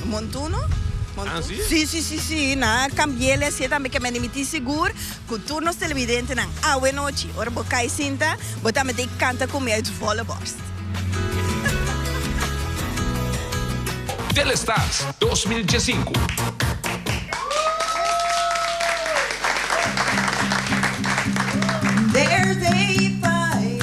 Montuno? Ah, si? Si, si, si, si. Nan a cambi'el así tambe ke mende mi tin sigur ku tur nos televidentenan awe nochi ora bo kai sinta bo tambe ta kanta ku mi uit volle borst. Telestars 2015. There's a fire.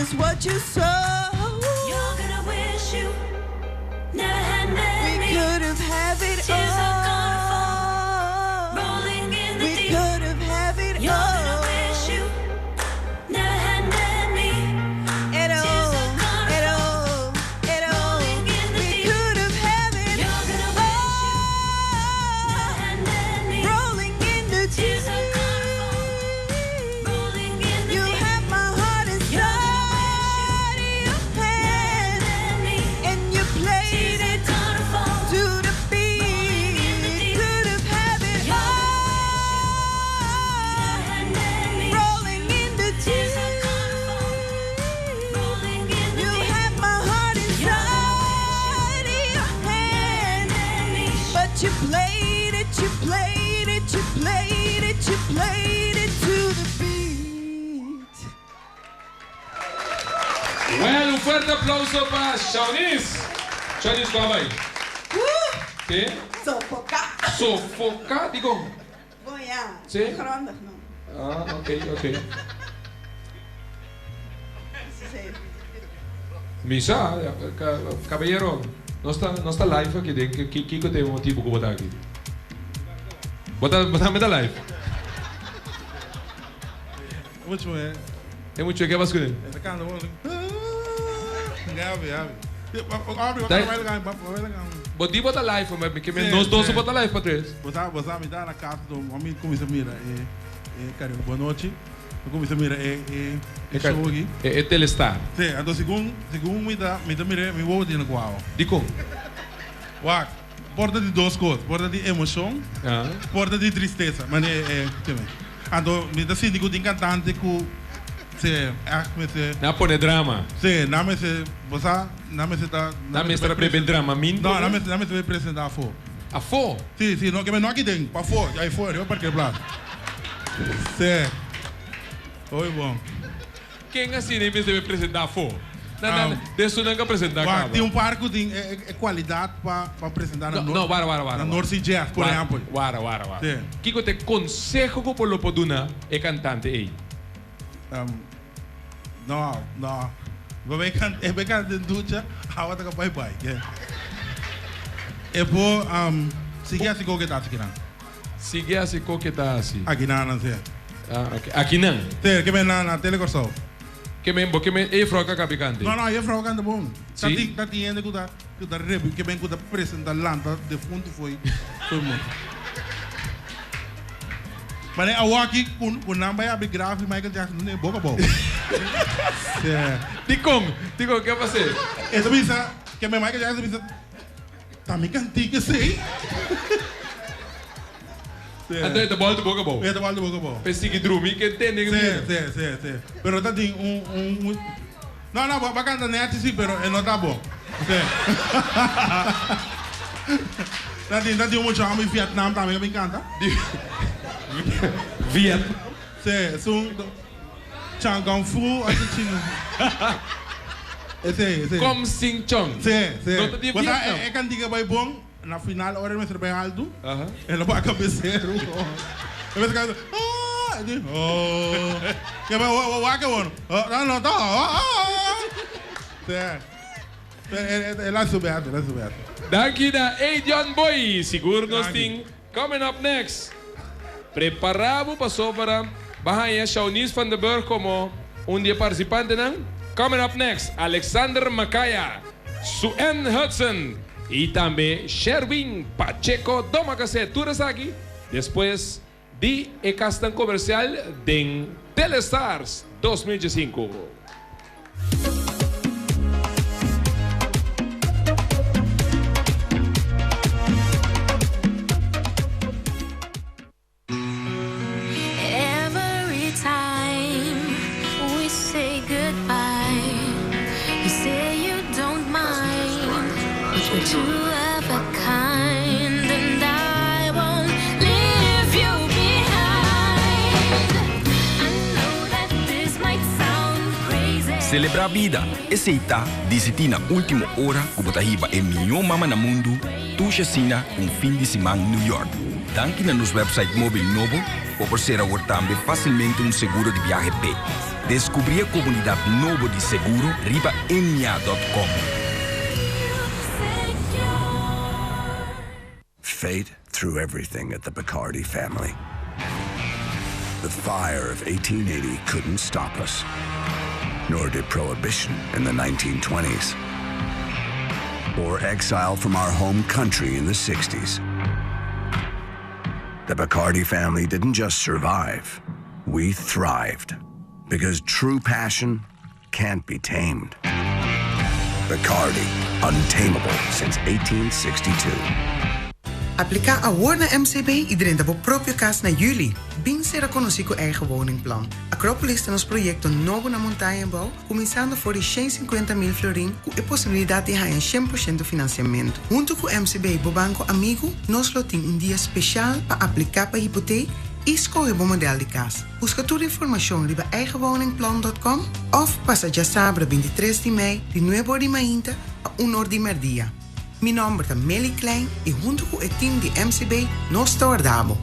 Reap just what you sow. You're gonna wish you never had met We me. could have had it Tears are gonna all. fall, rolling in the We deep. could have had it You're gonna all. wish you never had met me. At Tears all, are gonna at fall, all, at all. rolling in the We deep. could have had it You're gonna wish you never had met me. Rolling in the Tears are gonna fall, deep. rolling in the You deep. have my heart inside your hand, and you played it to the beat. Could have had it all. Rolling in the deep. You have my heart inside your hand, but you played it, you played it, you played it, you played it to the beat. Well, un fuerte aplauso pa Shanice. Shanice, kon bai? Si? Sofoca. Sofoca, digo. Bon, ja. Si? Grondig no. Ah, ok, ok. Si. Misa, caballero, nos ta, nos ta live aki, den kico ta e motibo cu bo ta aki? Bo ta, bo ta meta live? Mucho, eh. E mucho, kico a pasa cu ne? E ta canta bon. Gabi, Gabi. Gabi, Dai- vai lá, vai lá. Bo di bo ta live, ma ke men nos dos bo ta live pa tres. Bo sa, bo sa, mi ta na cas, do, mi cuminsa mira, e, e, cariño, bon nochi. Mi cuminsa mira, e, e, e show aki. E, e Telestar. Si, anto segun, segun mi ta, mi ta mira, mi wowo tin cu awa. Dicon? Wak, por ta di dos cos, por ta di emocion, por ta di tristesa, ma e, e, keme. Anto mi ta sinti cu tin cantante cu, si, echt mester. Nan a pone drama. Si, nan mester, bo sa, nan mester ta. Nan mester a bebe Dramamine. No, nan mester, nan mester bay presenta afo. Afo? Si, si, no, keme no aki den, pafo, ayfo, riba parkeerplaats. Si. Hoy bon. Ken asina e mester bay presenta afo? Nan, nan, den su nan ka presenta Wak, kaba. tin un par ku tin e, e kualidat pa pa presenta na No, no, wara, wara, wara. na North Sea Jazz, por Wara, ehempel. Wara, wara, wara. Si. Kiko ta e konseho ku bo lo por duna e kantante ei? No, no. Bo bay kan, e bay kanta den ducha, awa ta ka bai bai. Yeah. E por sigui hasi koke ta hasi kinan. Sigui hasi koke ta hasi. Akinan nan, si. Ah, ok. Akinan? Si, ke men na na Tele Kòrsou. Ke men bo ke men e juffrouw ka kabi kante? No, no, e juffrouw kanta bon. Si? Ta tin, ta tin hende ku ta, ku ta rebi, ke men ku ta presenta lanta defuntu fo'i, fo'i morto. Mane awaki ku, ku nan bai abri graf di Michael Jackson, nan e boka abou. Si. Dikon? Dikon? Ke a pas'é? E ta bisa, ke men Michael Jackson ta bisa, ta mi kantika esei? Anto e ta bòlta boka abou. E ta bòlta boka abou. P'e sigui drumi ke tende ke mira. Si, si, si, si. Pero ta tin un, un, un. No, no, bo a kanta nèchi si, pero e no ta bon. Si. Ta tin, ta tin un mucha hòmber di Vietnam tambe ke bin kanta. Viet. Si, esun Chang Kung Fu, así chino. Esei, esei. Kom Sing Chong. Si, si. No ta di Bo sa Vietnam. e kantika bai bon. Na final ora e mester bai altu, el a wak a beseru. E mester kanta, ah, e di, oh. Ke bai wak e wono, oh, no, no, ta, oh, oh. Sí. El a subi altu, el a subi altu. Danki na Edion Boy. Sigur nos tin coming up next. Prepara bo pasobra bo haña Shaunice van der Burg komo un di e partisipantenan. Coming up next, Alexander Macaya. Sue-Ann Hudson y tambe Sherwin Pacheco Domacassé tur esaki despues di e casnan comercial den Telestars 2015. Every time we say goodbye, you say you don't mind, but we're two of a kind, and I won't leave you behind. I know that this might sound crazy. Selebrá bida, esei ta disidí na último ora ku bo ta hiba e mihó mama na mundu Tusha Sina un fin di siman New York. Danki na nos website móbil nobo, bo por sera awor tambe fásilmente un seguro di biahe p'e. Deskubrí e komunidat nobo di seguro riba ennia dòt kòm. Fate threw everything at the Bacardi family. The fire of 1880 couldn't stop us, nor did prohibition in the 1920s, or exile from our home country in the 60s. The Bacardi family didn't just survive, we thrived. Because true passion can't be tamed. Bacardi, untamable since 1862. Apliká awor na MCB i drenta bo propio kas na yüli. Bin sera konosí ku Eigen Woningplan. Acropolis ta nos proyekto nobo na Montaña Bou, kuminsando for di 150 mil florin ku e posibilidat di haña 100% finansiamentu. Huntu ku MCB, bo banko amigu, nos lo tin un dia speshal pa apliká pa hipotek i skohe bo modèl di kas. Buska tur informashon riba eigenwoningplan dòt kòm òf pasa djasabra 23 di mei di nuebe or di mainta pa un or di mèrdia. Mi nòmber ta Milly Klein i huntu ku e tim di MCB nos ta warda bo.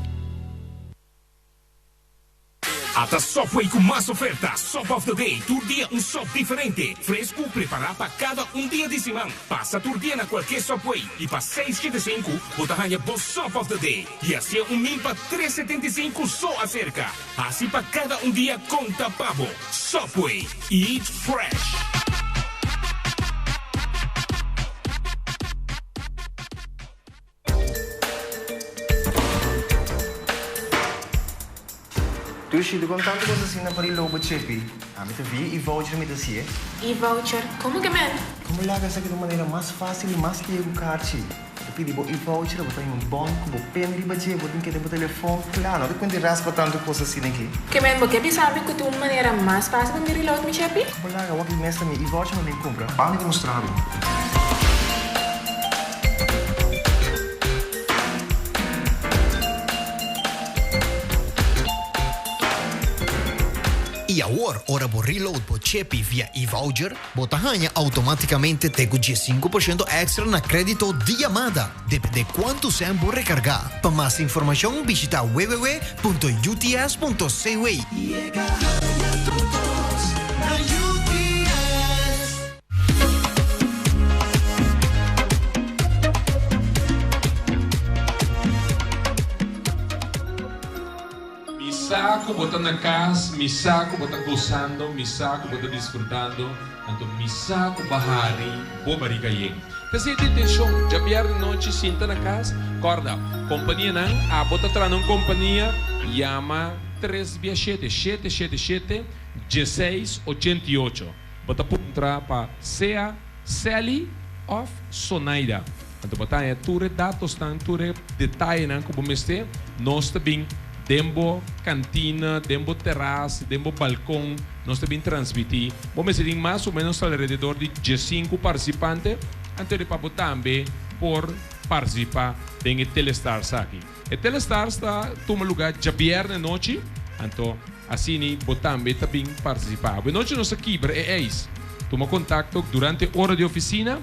Ata Subway ku mas oferta, Sub of the Day, tur dia un sub diferente, fresku, prepará pa kada un dia di siman. Pasa tur dia na kualke Subway i pa seis shete sinku bo ta haña bo Sub of the Day. I hacié un mil pa 3,75 so acerca. Haci pa cada un dia conta pa bo. Subway, eat fresh. Dushi, dikon tantu kos asina pa di lobo chepi? Ami ta via e-voucher mi ta hasié. E-voucher? Komo ke men? Komo laga esaki ta un manera mas fásil i mas lihe ku karchi. Bo ta pidi bo e-voucher, bo ta haña un bon ku bo pen riba dje, bo tin keda bo telefòn kla. No ta kuenta raspa tantu kos asina aki. Ke men, bo ke bisa mi ku tin un manera mas fásil pa mi reload mi chepi? Bo laga wak di mes ta mi e-voucher mi bin kumpra. Ban mi ta mustra bo. I awor ora bo reload bo chepi via e-voucher, Bo ta haña automáticamente te ku 15% extra na crédito di yamada, depende kuantu sèn bo rekargá. Pa mas informashon bishita www.uts.cw. Yega haña tur kos na UTS. Mi sa ku bo ta na kas, mi sa ku bo ta gosando, mi sa ku bo ta disfrutando, anto mi sa ku bo a hari bo barika yen. P'esei ta intenshon, djabièrnè nochi sinta na kas, kòrda, kompanianan, abo ta traha na un kompania, yama tres bia shete, shete shete shete, dieseis ochenta i ocho. Bo ta puntra pa sea Sally òf Sonaida. Anto bo ta haña tur e datosnan, tur e detayenan ku bo mester. Nos ta bin den bo kantina, den bo teras, den bo balkon, nos ta bin transmití. Bo mester tin mas o ménos alrededor di diesinku partisipante, anto di pa bo tambe por partisipá den e Telestars aki. E Telestars ta tuma lugá djabièrnè nochi, anto asini bo tambe ta bin partisipá. Awe nochi nos ta kibra e eis. Tuma kontakto durante ora di ofisina.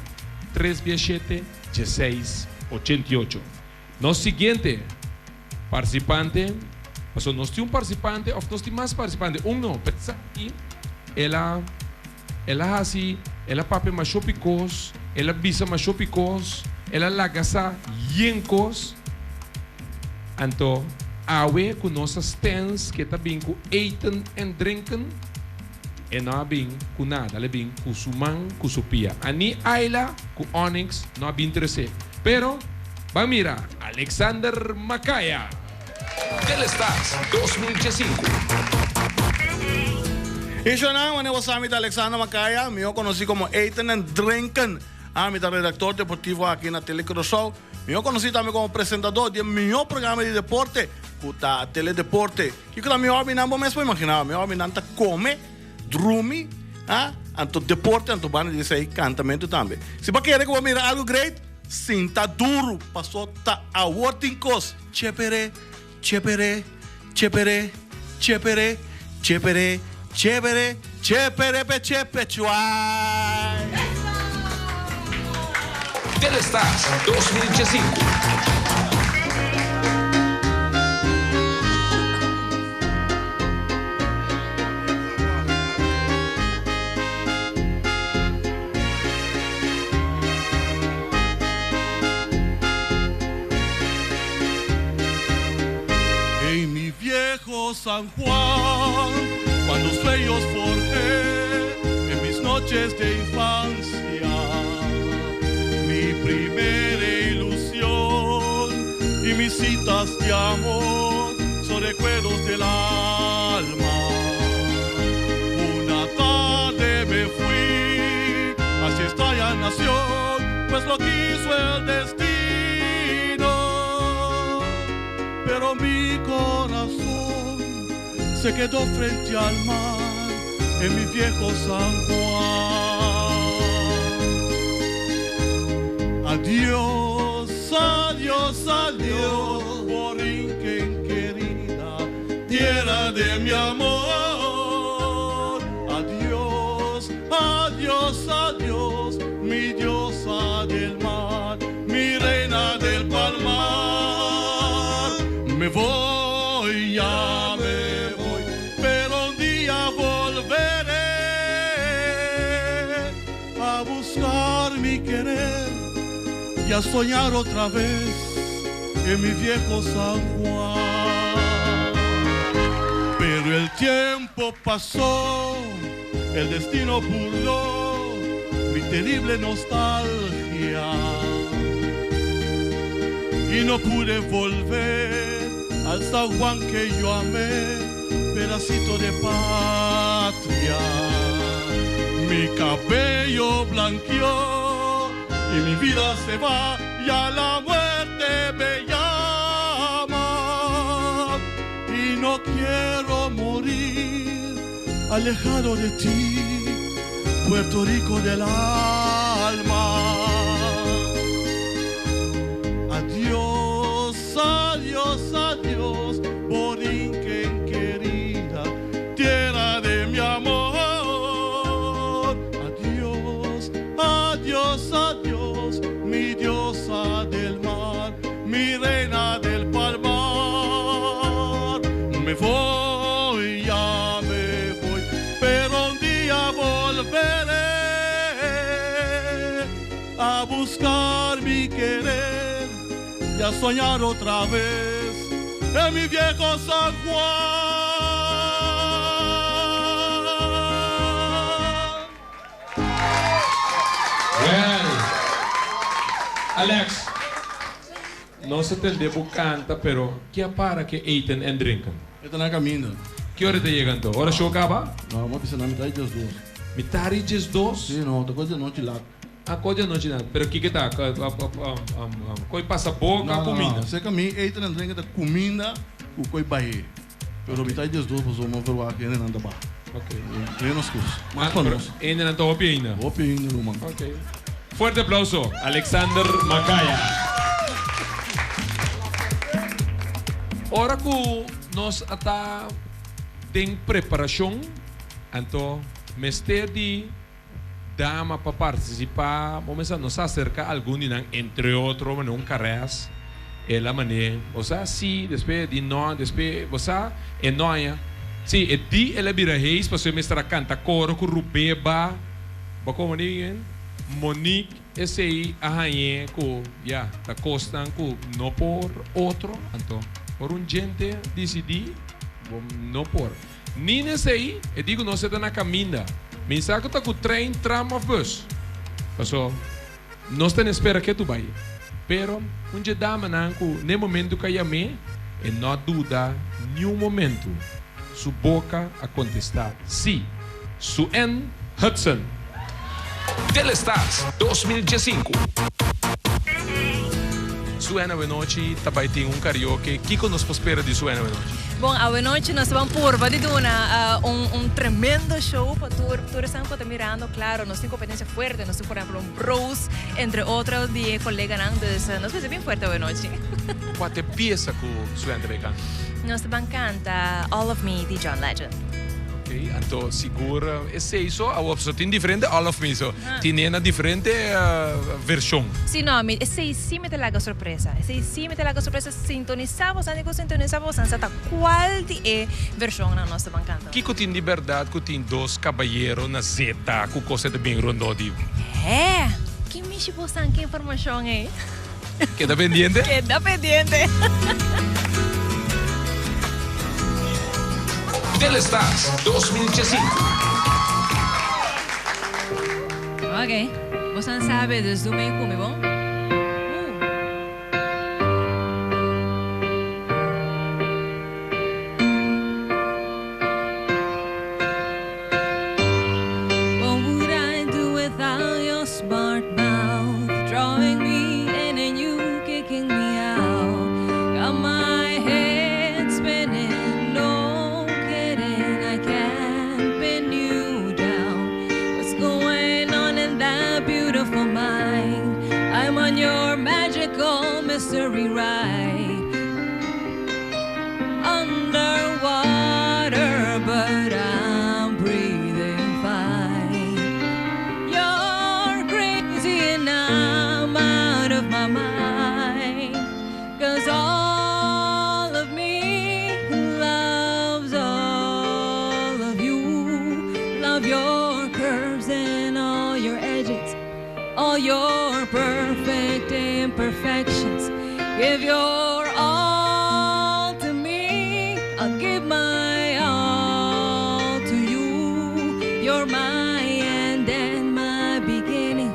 Tres bia shete, dieseis, ochenta i ocho. Nos siguiente participante, pasobra nos tin un participante of nos tin mas participante? Un no, pero esaki el a el a haci, el a papia mashopi cos, el a bisa mashopi cos, el a laga sa yen cos. Anto awe cu nos a stens ke ta bin cu eten en drinken, E no a bin ku nada, el a bin ku su man ku su pia. A ni Ayla ku Onyx no a bin trese. Pero, ban mira Alexander Macaya! Telestars 2015. Ishonan, wanneer bo sa mi ta Alexander Macaya, mihó konosí komo Eten en Drinken. Ami ta redaktor deportivo aki na Tele Curaçao. Mihó konosí tambe komo presentador di e mihó programa di deporte ku ta Teledeporte. Kiko ta mi hòbinan? Bo mes por imaginá. Mi hòbinan ta kome, drumi, ha, anto deporte, anto banda di esei kantamentu tambe. Si bo kere ku bo mira algu great, sinta duru, paso ta awor tin kos chepere, chepere, chepere, chepere, chepere, chepere, Cheperepe chepe chuai. Telestars 2015. En mi viejo San Juan, cuando sueños forjé en mis noches de infancia, mi primera ilusión y mis citas de amor son recuerdos del alma. Una tarde me fui hacia extraña nación, pues lo quiso el destino. Pero mi corazón se quedó frente al mar en mi viejo San Juan. Adiós, adiós, adiós, Borinquen querida, tierra de mi amor. Adiós, adiós, adiós, mi diosa del mar, mi reina del palmar. Me voy, ya me voy, pero un día volveré a buscar mi querer y a soñar otra vez en mi viejo San Juan. Pero el tiempo pasó, el destino burló mi terrible nostalgia y no pude volver al San Juan que yo amé, pedacito de patria. Mi cabello blanqueó y mi vida se va y a la muerte me llama. Y no quiero morir alejado de ti, Puerto Rico del alma. Adiós, adiós, adiós, Borinquen querida, tierra de mi amor. Adiós, adiós, adiós, mi diosa del mar, mi reina del palmar. Me voy, ya me voy, pero un día volveré a buscar mi querer y a soñar otra vez en mi viejo San Juan. Well, Alex, no se tende bo canta, pero kia para ke eten en drinken? E ta na caminda. Ki ora ta yega anto? Ora show caba? No, bo a bisa na mitad di diesdos. Mitad di diesdos? Si, no, ta cos di anochi lat. Ah, cos di anochi lat. Pero kiko ta? Coi pasa boca o cuminda? No, no, cerca mi eten en drinken ta cuminda cu coi bahe. Pero mitad di diesdos pasobra mi a verwacht hendenan ta baha. Ok. Menos cos. Mas pa nos. Hendenan ta hopi ainda? Hopi ainda, ruman. Ok. Fuerte aplauso, Alexander Macaya. Ora cu nos a ta den preparacion, anto mester di dama pa participa, bo mester nos a acerca algun di nan, entre otro mane un Carres, el a mane, bo sa si, despues di no, despues bo sa e no aña, si e di el a bira heis pasobra e mester a canta coro cu Rubeba, Bo komo di bien? Monique esei a hañ'é ku ya ta kosnan ku no por otro, anto ora un djente disidí bo no por. Nina esei e di ku nos e ta na kaminda. Mi sa ku ta ku trein, tram òf bus. Paso nos ta na espera ke tu bai. Pero un dje damanan ku n'e momentu ku a yam'é e no a duda niun momentu. Su boka a kontestá sí. Su N. Hudson. Telestars 2015. Su N awenochi ta bai tin un karaoke. Kiko nos por spera di Su N awenochi? Bon, awenochi nos ta ban purba di duna un un tremendo show pa tur tur esnan ku ta mirando. Klaro, nos tin kompetensia fuerte. Nos tin por ehemplo un Bros, entre otro di e koleganan. Dus nos mester bin fuerte awenochi. Kua ta e piesa ku Su N ta bai kanta? Nos ta ban kanta All of Me di John Legend. Ok. Ok, anto sigur esei so awor so tin diferente All of Me so tin e na diferente version. Si no, mi esei si mi ta laga sorpresa. Esei si mi ta laga sorpresa. Sintonisa bosan di ku sintonisa bosan sa ta kual di e versionnan nos ta ban kanta. Kiko tin di berdad ku tin dos kabayero na zeta ku kos e ta bin rondó di. Hé! Ki mishi bosan ki informashon ei? Keda pendiente. Keda pendiente. Telestars 2015. Ok, bosan sabe dus doe mee ku mi bon? What would I do without your smart mouth Drawing me in and you kicking me out Got my head spinning, no kidding I can't pin you down What's going on in that beautiful mind? I'm on your magical mystery ride Underwater, but I'm breathing fine. You're crazy and I'm out of my mind. Cause all of me loves all of you. Love your curves and all your edges, all your perfect imperfections. Give your all to me, I'll give my all to you. You're my end and my beginning.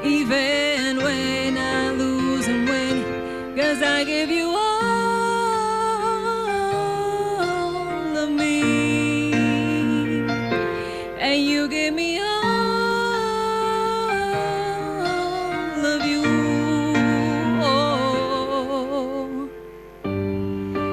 Even when I lose and win, cause I give you all of me. And you give me all of you. Oh.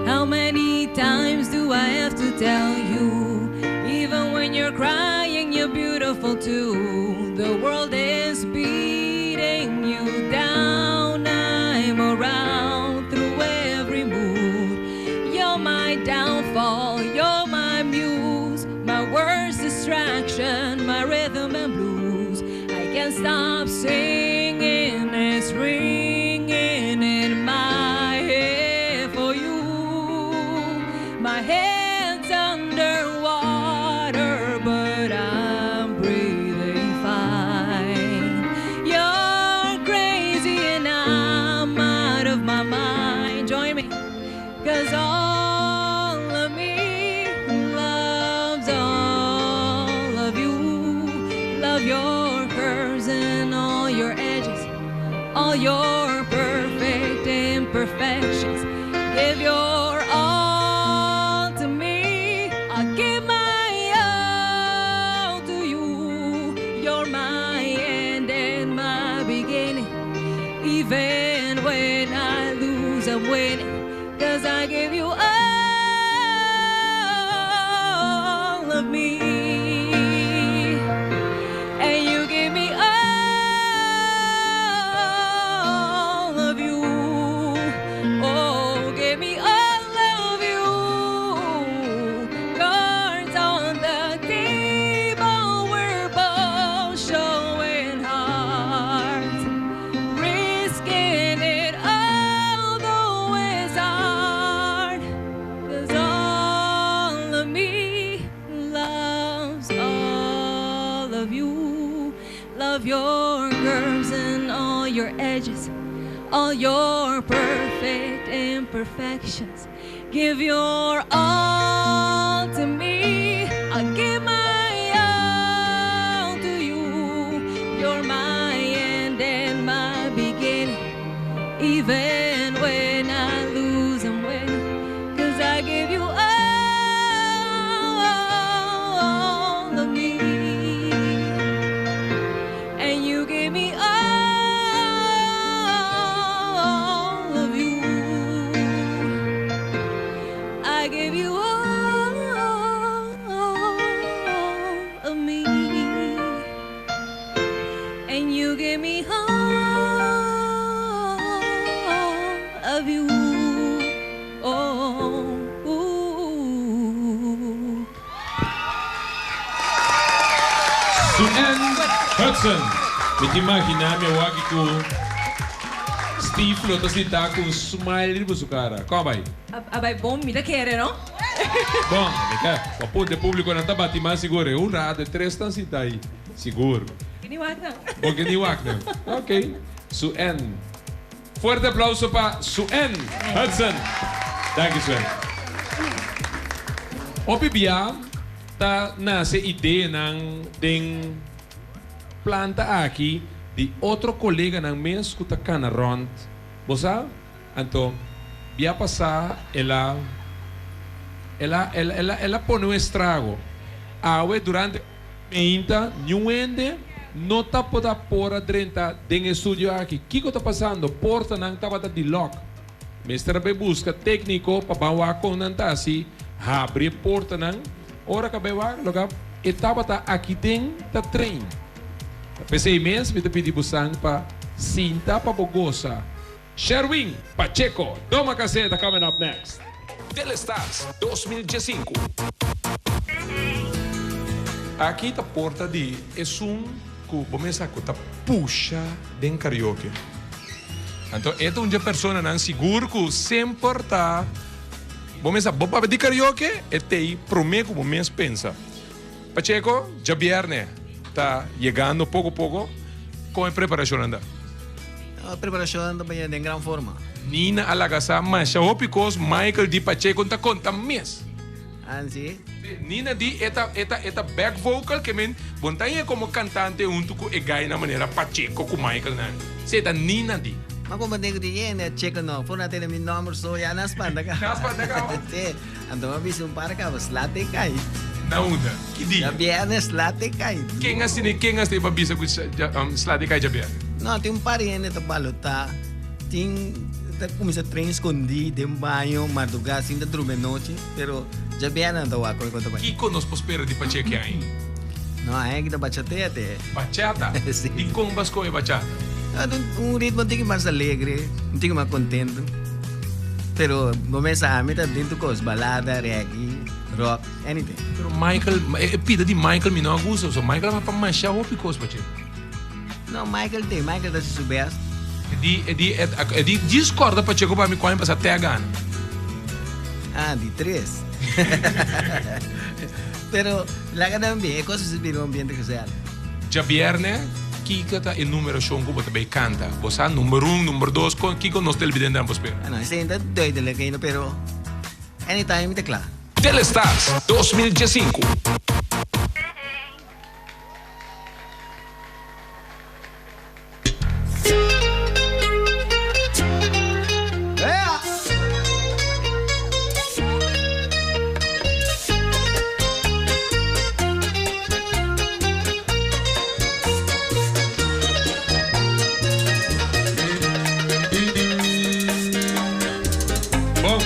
How many times do I have to tell you? Even when you're crying, you're beautiful too. The world is beating you down. I'm around through every mood. You're my downfall, you're my muse, my worst distraction, my rhythm and blues. I can't stop singing, it's ringing in my head for you. My head's underwater, but I'm breathing fine. You're crazy and I'm out of my mind. Join me, cause all of me loves all of you. Love your curves and all your edges, all your perfect imperfections. Give your all to me. I'll give my all to you. You're my end and my beginning. Even when I lose, I'm winning. Cause I give you all of me. And you give me all of you. Oh, give me all of you. Cards on the table, we're both showing hearts. Risking it all, though it's hard. Cause all of me loves all of you. Love your curves and all your edges, all your perfect imperfections. Give your all to me. I'll give my all to you. You're my end and my beginning. Even when I lose and win, cause I give you all of me. And you give me all of you. I give you all Sue-Ann Hudson. Mi ta imagina mi awor aki ku Steve lo ta sintá ku un smile riba su kara. Kon a bai? A bai bon, mi ta kere, no? Bon, mi ta bo punta e públiko nan ta bati mas sigur. E un rato e tres tan sintá ei. Sigur. Ke ni wak nan. Bo ke ni wak nan. Ok. Sue-Ann. Fuerte aplauso pa Sue-Ann Hudson. Danki Sue-Ann. Hopi bia ta nase ideanan den planta aki di otro koleganan mes ku ta kana rònt. Bo sa? Anto bia pasá el a el a el a el a pone un estrago. Awe durante. Meinta, niun hende no ta por a por a drenta den e studio aki. Kiko ta pasando? Portanan tabata di lòk. Mester a bai buska tékniko pa ban wak kon nan ta hasi habri e portanan. Ora ku a bai wak, loke e tabata aki den ta train. Ta p'esei mes mi ta pidi bo san pa sinta pa bo gosa. Sherwin Pacheco, Doma Caseta coming up next. Telestars 2015. Aki ta porta di esun ku bo mester ku ta pusha den karaoke. Anto e ta un dje personanan sigur ku semper ta bo mester bo papia di karaoke e tei prome ku bo mes pensa. Pacheco, djabierne ta yegando poko poko, kon e preparashonnan ta? E preparashonnan ta bayendo den gran forma. Nina a laga sa masha hopi kos Michael di Pacheco ta konta mes. Ansi? Nina di e ta e ta e ta back vocal ke men bon ta haña komo kantante huntu ku e guy nan manera Pacheco ku Michael nan. Si e ta Nina di. Ma kon Pacheco di yende a cheka no for na tene mi nomber so ya nan spanta kaba. Nan spanta kaba? Si. Anto a bisa un par kaba sla te kai. Na unda? Ki dia? Djabièrnè sla te kai. Ken a sini ken a stay pa bisa ku sla te kai djabièrnè? No, tin un par hende ta balotá. Tin ta kuminsá train skondí den baño mardugá sin ta drumi anochi, pero djabièrnè nan ta wak kon ta bai. Kiko nos por spera di Pacheco ain? No, ain ki ta bachatea te. Bachata? Si. Dikon bo a skohe bachata? Un ritmo un tiki mas alegre, un tiki mas contento. Pero bo mes sa ami ta den tur cos, balada, reggae, rock, anything. Pero Michael, e pida di Michael mi no a gusta, so Michael a pa masha hopi cos pa dje. No, Michael te, Michael ta haci su best. E di, e di, e di djis corda Pacheco pa mi cuando pasa te a gana. Ah, di tres. Pero laga nan bien, e cos mester bira un ambiente gezellig. Djabierne, kiko ta e numerashon ku bo ta bay kanta? Bo sa number un, number dos, kon kiko nos televidentenan por spera? No, esei no ta duidelijk ainda, pero anytime mi ta kla. Telestars 2015.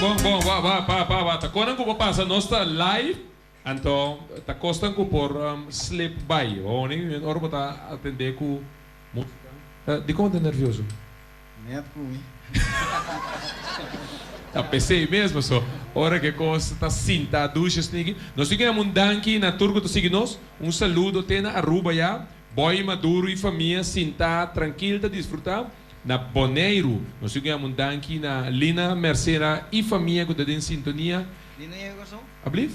Bon, bon, bon, wa, wa, pa, pa, wa. Ta konan ku bo pasa, nos ta live. Anto ta kosnan ku por slip bai. Ora bo ta atendé ku músika. Dikon bo ta nervioso? Net ku mi. Ta pesei mes paso ora ku e kos ta sinta dushi sniki. Nos tin ku yama un danki na tur ku ta sigui nos. Un saludo te na Aruba ya. Boy Maduro i famia sinta trankil ta disfruta. Na Boneiru nos tin ku yama un danki na Lina Mercera i famia ku ta den sintonia. Lina yega Kòrsou? Ablief?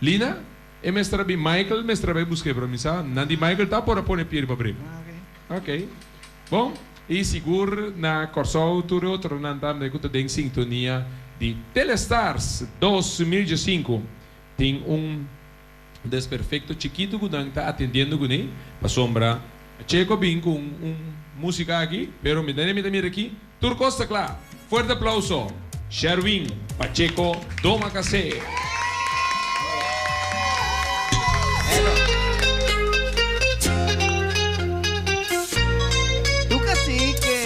Lina? E mester a bin Michael mester a bai busk'é pero mi sa nan di Michael ta por a pone pie riba brek. Ok. Bon, i sigur na Kòrsou tur e otronan tambe ku ta den sintonia di Telestars 2015 tin un desperfecto chikitu ku nan ta atendiendo kuné pasobra Checo a bin ku un musika aki pero mi ta mira aki Tur kos ta kla. Fuerte aplauso Sherwin Pacheco Domacassé. Tu cacique.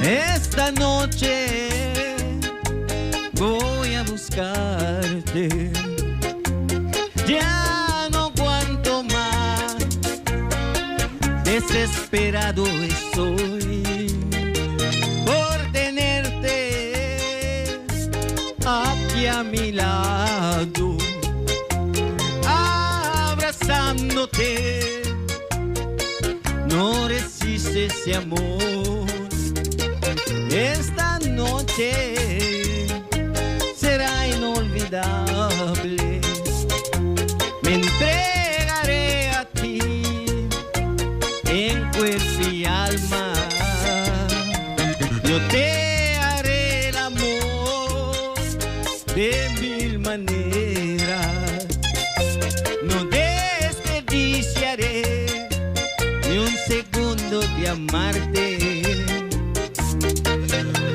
Esta noche Voy a buscarte. Ya no aguanto más. Desesperado estoy por tenerte aquí a mi lado, abrazándote. No resiste ese amor. Esta noche será inolvidable. Me entregaré a ti en cuerpo y alma. Yo te haré el amor de mil maneras. No desperdiciaré ni un segundo de amarte.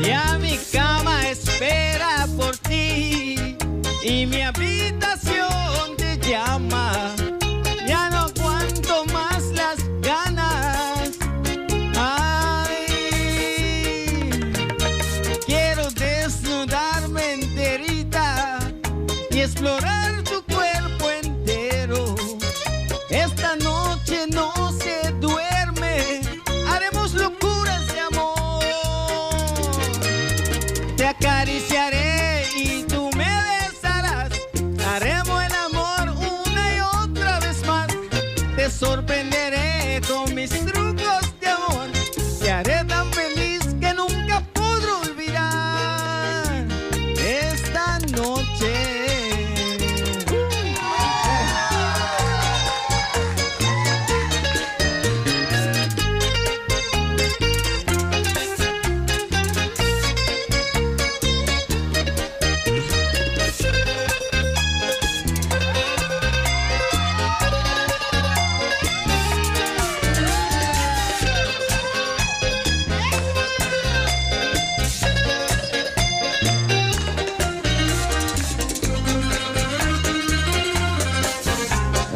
Ya mi cama espera por ti y mi habitación te llama. Ya no aguanto más las ganas. Ay, quiero desnudarme enterita y explorar tu cuerpo entero. Esta noche no se duerme, haremos locuras de amor. Te acariciaré y tú me besarás. Haremos el amor una y otra vez más. Te sorprenderé con mis trucos de amor. Te haré tan feliz que nunca podré olvidar esta noche.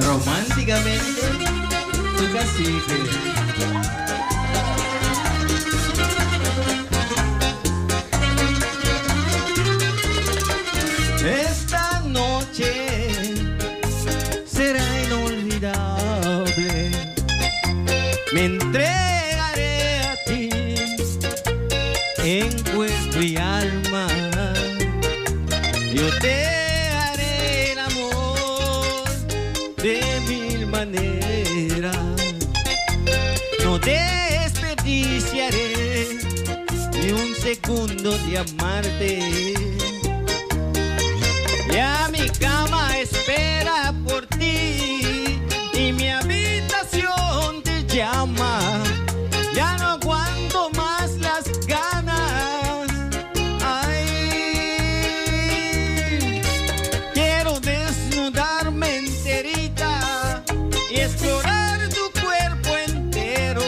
Románticamente, tu cacique. Esta noche será inolvidable. Me entregaré a ti en cuerpo y alma. Yo te haré el amor de mil maneras. No desperdiciaré ni un segundo de amarte. Ya mi cama espera por ti y mi habitación te llama. Ya no aguanto más las ganas. Ay, quiero desnudarme enterita y explorar tu cuerpo entero.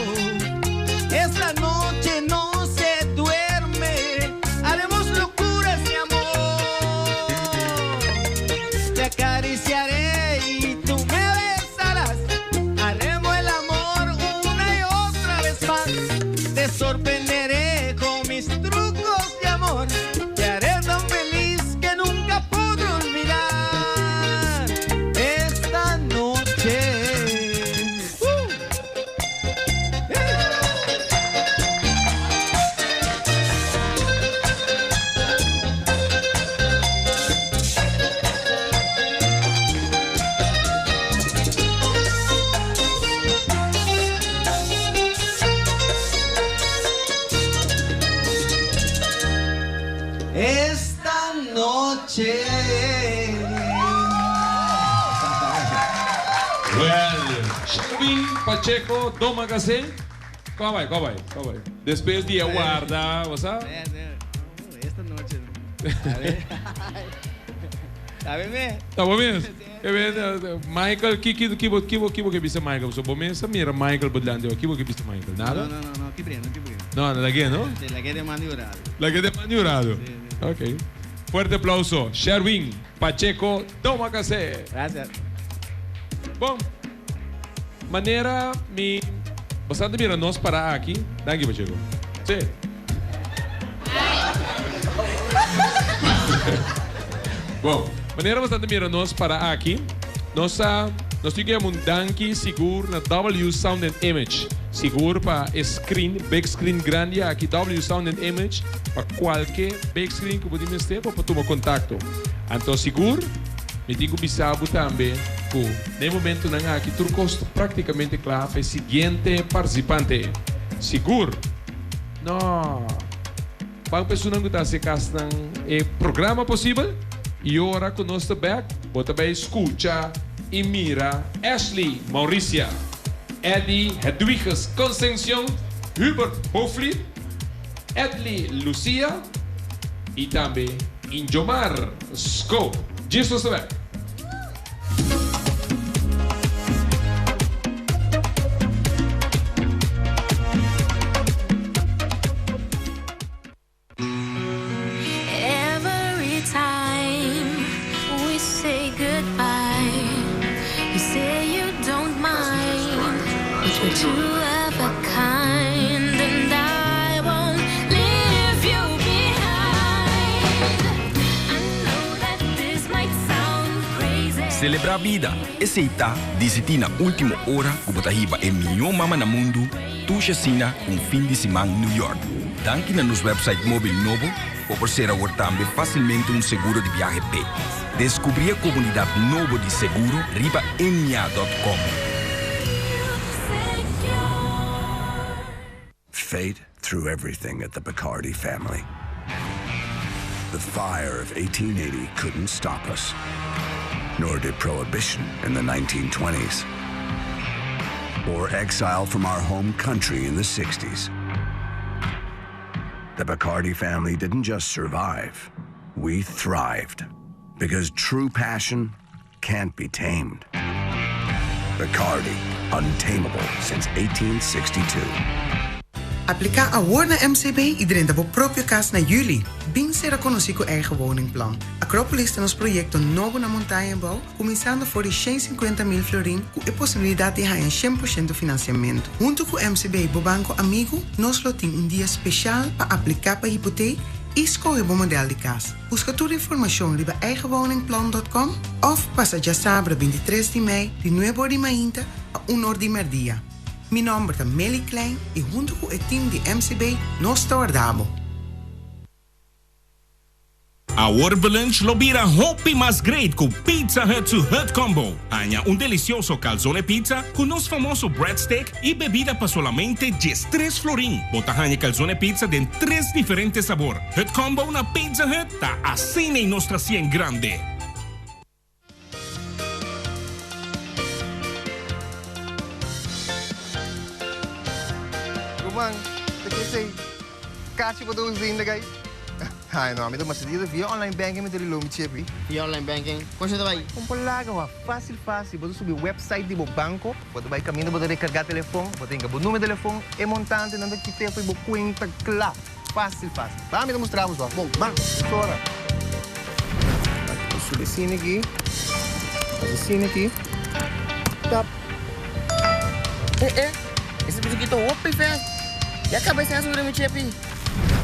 Esta noche no se duerme, haremos locuras de amor. Te acariciaré y tú me besarás. Haremos el amor una y otra vez más. Te sorprenderé con mis trucos de amor. Te haré tan feliz que nunca podré olvidar esta noche. Esta noche. Well, Sherwin Pacheco Domagase. Qual vai, qual vai, qual vai? Despues di a warda, bo sa? Esta noche. A ver. A ver, me. Ta bo mes? Ke ben, Michael, ki ki ki bo ki bo ki bo ke bisa Michael? So bo mes a mira Michael bo delante, ki bo ke bisa Michael? Nada? No, no, no, no, ki breno, ki breno. No, no, lag'é, no? Sí, lag'é den man di hurado. Lag'é den man di hurado. Ok. Fuerte aplauso, Sherwin Pacheco Domagase. Gracias. Bon, manera mi bastante mira nos para aki. Danki, Pacheco. Sí. Bon, manera bastante mira nos para aki, nos a, nos tin ku yama un danki sigur na W Sound and Image. Sigur pa e screen, big screen grandi aki, W Sound and Image, pa kualke big screen ku bo tin mester bo por tuma kontakto. Anto sigur mi tin ku bisa bo tambe ku na e momentunan aki tur kos ta praktikamente kla pa e siguiente partisipante. Sigur no ban pa esunnan ku ta hasi e kasnan e programa posibel i ora ku nos ta bek bo ta bai skucha i mira Ashley Mauricia. Eddy Hedwiges Concencion, Hubert Hoflied, Edly Lucia y tambe Injomar Scope. Djis nos ta bek. Every time we say goodbye, you say you don't mind, but we're two of a kind, and I won't leave you behind. I know that this might sound crazy. Selebrá bida, esei ta disidí na último ora ku bo ta hiba e mihó mama na mundu Tusha asina un fin di siman New York. Danki na nos website mobil nobo, bo por ser awor tambe facilmente un seguro di biahe p'e. Descubri e comunidad nobo di seguro riba ennia dot com. Fate threw everything at the Bacardi family. The fire of 1880 couldn't stop us, nor did prohibition in the 1920s, or exile from our home country in the 60s. The Bacardi family didn't just survive, we thrived. Because true passion can't be tamed. Bacardi, untamable since 1862. Apliká awor na MCB i drenta bo propio kas na yüli. Bin sera konosí ku Eigen Woningplan. Acropolis ta nos proyekto nobo na Montaña Bou, kuminsando for di 150 mil florin ku e posibilidat di haña 100% finansiamentu. Huntu ku MCB, bo banko amigu, nos lo tin un dia speshal pa apliká pa hipotek i skohe bo modèl di kas. Buska tur informashon riba eigenwoningplan dòt kòm òf pasa djasabra 23 di mei di nuebe or di mainta pa un or di mèrdia. Mi nòmber ta Melly Klein i huntu ku e tim di MCB nos ta warda bo. Awor Belunch lo bira hopi mas great ku Pizza Hut su Hut Combo. Haña un delicioso calzone pizza ku nos famoso breadstick i bebida pa solamente 13 florin. Bo ta haña calzone pizza den tres diferente sabor. Hut Combo na Pizza Hut ta asina i nos ta hacien grande. Ruman, ta ke esei? Kachi bo ta usa ainda kai? Ai no, mi ta masha dia ta via online banking mi ta reload mi chepi. Via online banking? Kon esei ta bai? Kon por laga wak, facil facil, bo ta subi website di bo banco, bo ta bai caminda bo ta recarga telefon, bo ta hinca bo numero di telefon, e montante nan ta kite fo'i bo cuenta cla. Fácil, fácil. Ban mi ta mustra bo so. Bon, ban. Mesora. Bo subi asina aki. Hasi asina aki. Tap. Eh, eh. Ese bisiquito hopi fast. Ya caba ese azul mi chepi.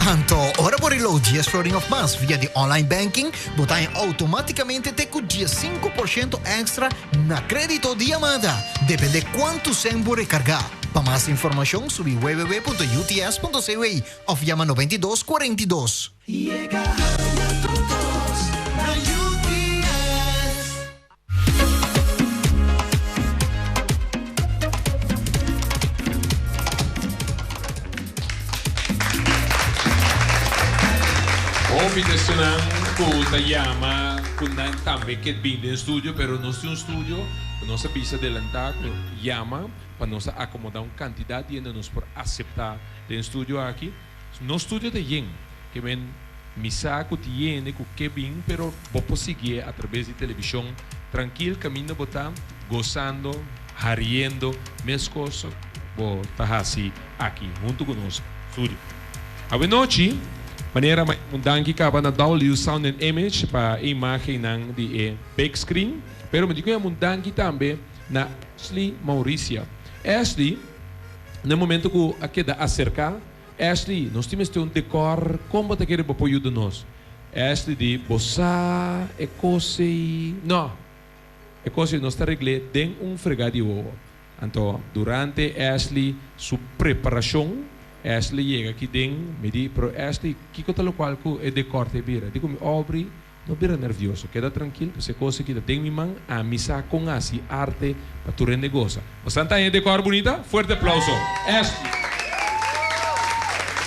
Anto, ora bo reload 10 florin of mas via di online banking, bo ta haña automáticamente te ku 15% extra na crédito di yamada, depende kuantu sen bo recarga. Pa mas informashon subi www.uts.cw òf yama 92 42. Yega haña tur kos na UTS. Hopi di esnan ku ta yama ku nan tambe ke bin den studio, pero nos tin un studio ku nos a bisa adelantá ku yama. Pa nos a acomoda un cantidad di hende nos por acepta den studio aki. Nos studio ta yen, ke men mi sa cu tin hende cu ke bin pero bo por siguié a traves di television trankil caminda bo ta gozando, hariendo mescos bo ta haci aki hunto cu nos studio. Awenochi, manera un danki caba na W Sound and Image pa e imagennan di e big screen, pero mi di cu un danki tambe na Ashley Mauricia. Ashley, na e momento ku a keda aserká, Ashley, nos tin mester un dekòr, kon bo ta kere bo por yuda nos? Ashley di, Bo sa e kos ei? No, e kos ei nos ta regl'é den un fregá di wowo. Anto durante Ashley su preparashon, Ashley yega aki den, mi di, pero Ashley, kiko ta lokual ku e dekòr ta e bira? Di ku mi, Aubrey, no bira nervioso, keda trankil, pasobra e kos aki ta den mi man, ami sa kon hasi arte pa tur hende gosa. Bosan ta haña e dekòr bunita? Fuerte aplauso! Ashley!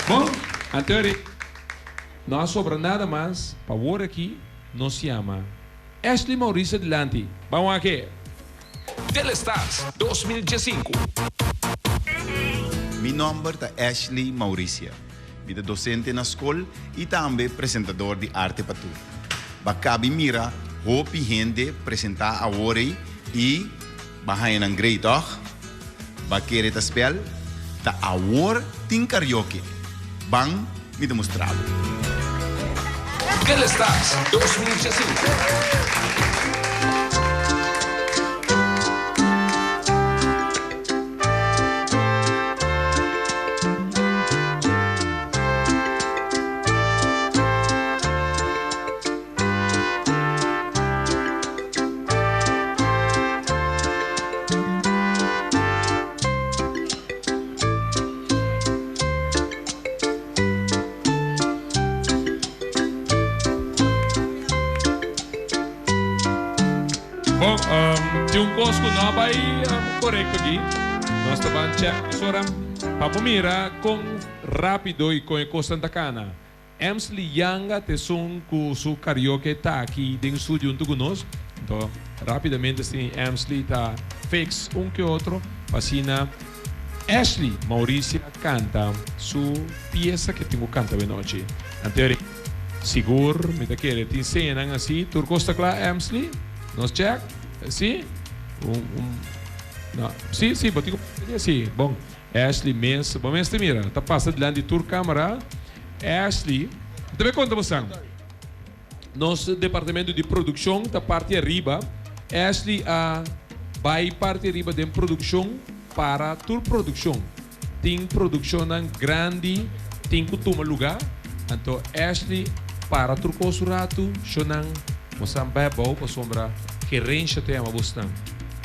Bon, anto eri no a sobra nada mas pa wor aki nos yama Ashley Mauricio dilanti. Ban wak e! Telestars 2015. Mi nomber ta Ashley Mauricia. Mi ta docente na scol y tambe presentador di Arte pa Tur. Ba cabi mira hopi hende presenta awor ey y ba haña nan grey toch? Ba kere ta spel? Ta awor tin karaoke. Ban mi ta mustra bo. Telestars 2015. Bon, tin un kos ku no a bai korekto aki. Nos ta ban chèk mesora pa bo mira kon rápido i kon e kosnan ta kana. Emsley Yanga ta esun ku su karaoke ta aki den studio huntu ku nos. Anto rapidamente asina Emsley ta fix un ke otro pa asina Ashley Mauricia kanta su piesa ke tin ku kanta awenochi. Anto eri sigur mi ta kere tin señanan asi. Tur kos ta kla Emsley? Nos check? Si? Un un no si si bo tin ku si bon. Ashley mes, bo mes ta mira, ta pasa dilanti di tur camera. Ashley, mi ta bay conta bosan, nos departamento di produccion ta parti ariba. Ashley a bay parti ariba den produccion para tur produccion. Tin produccionnan grandi tin cu tuma luga, anto Ashley para tur cos un ratu, shonan, bosan bay abao pasobra gerencia ta yama bosnan.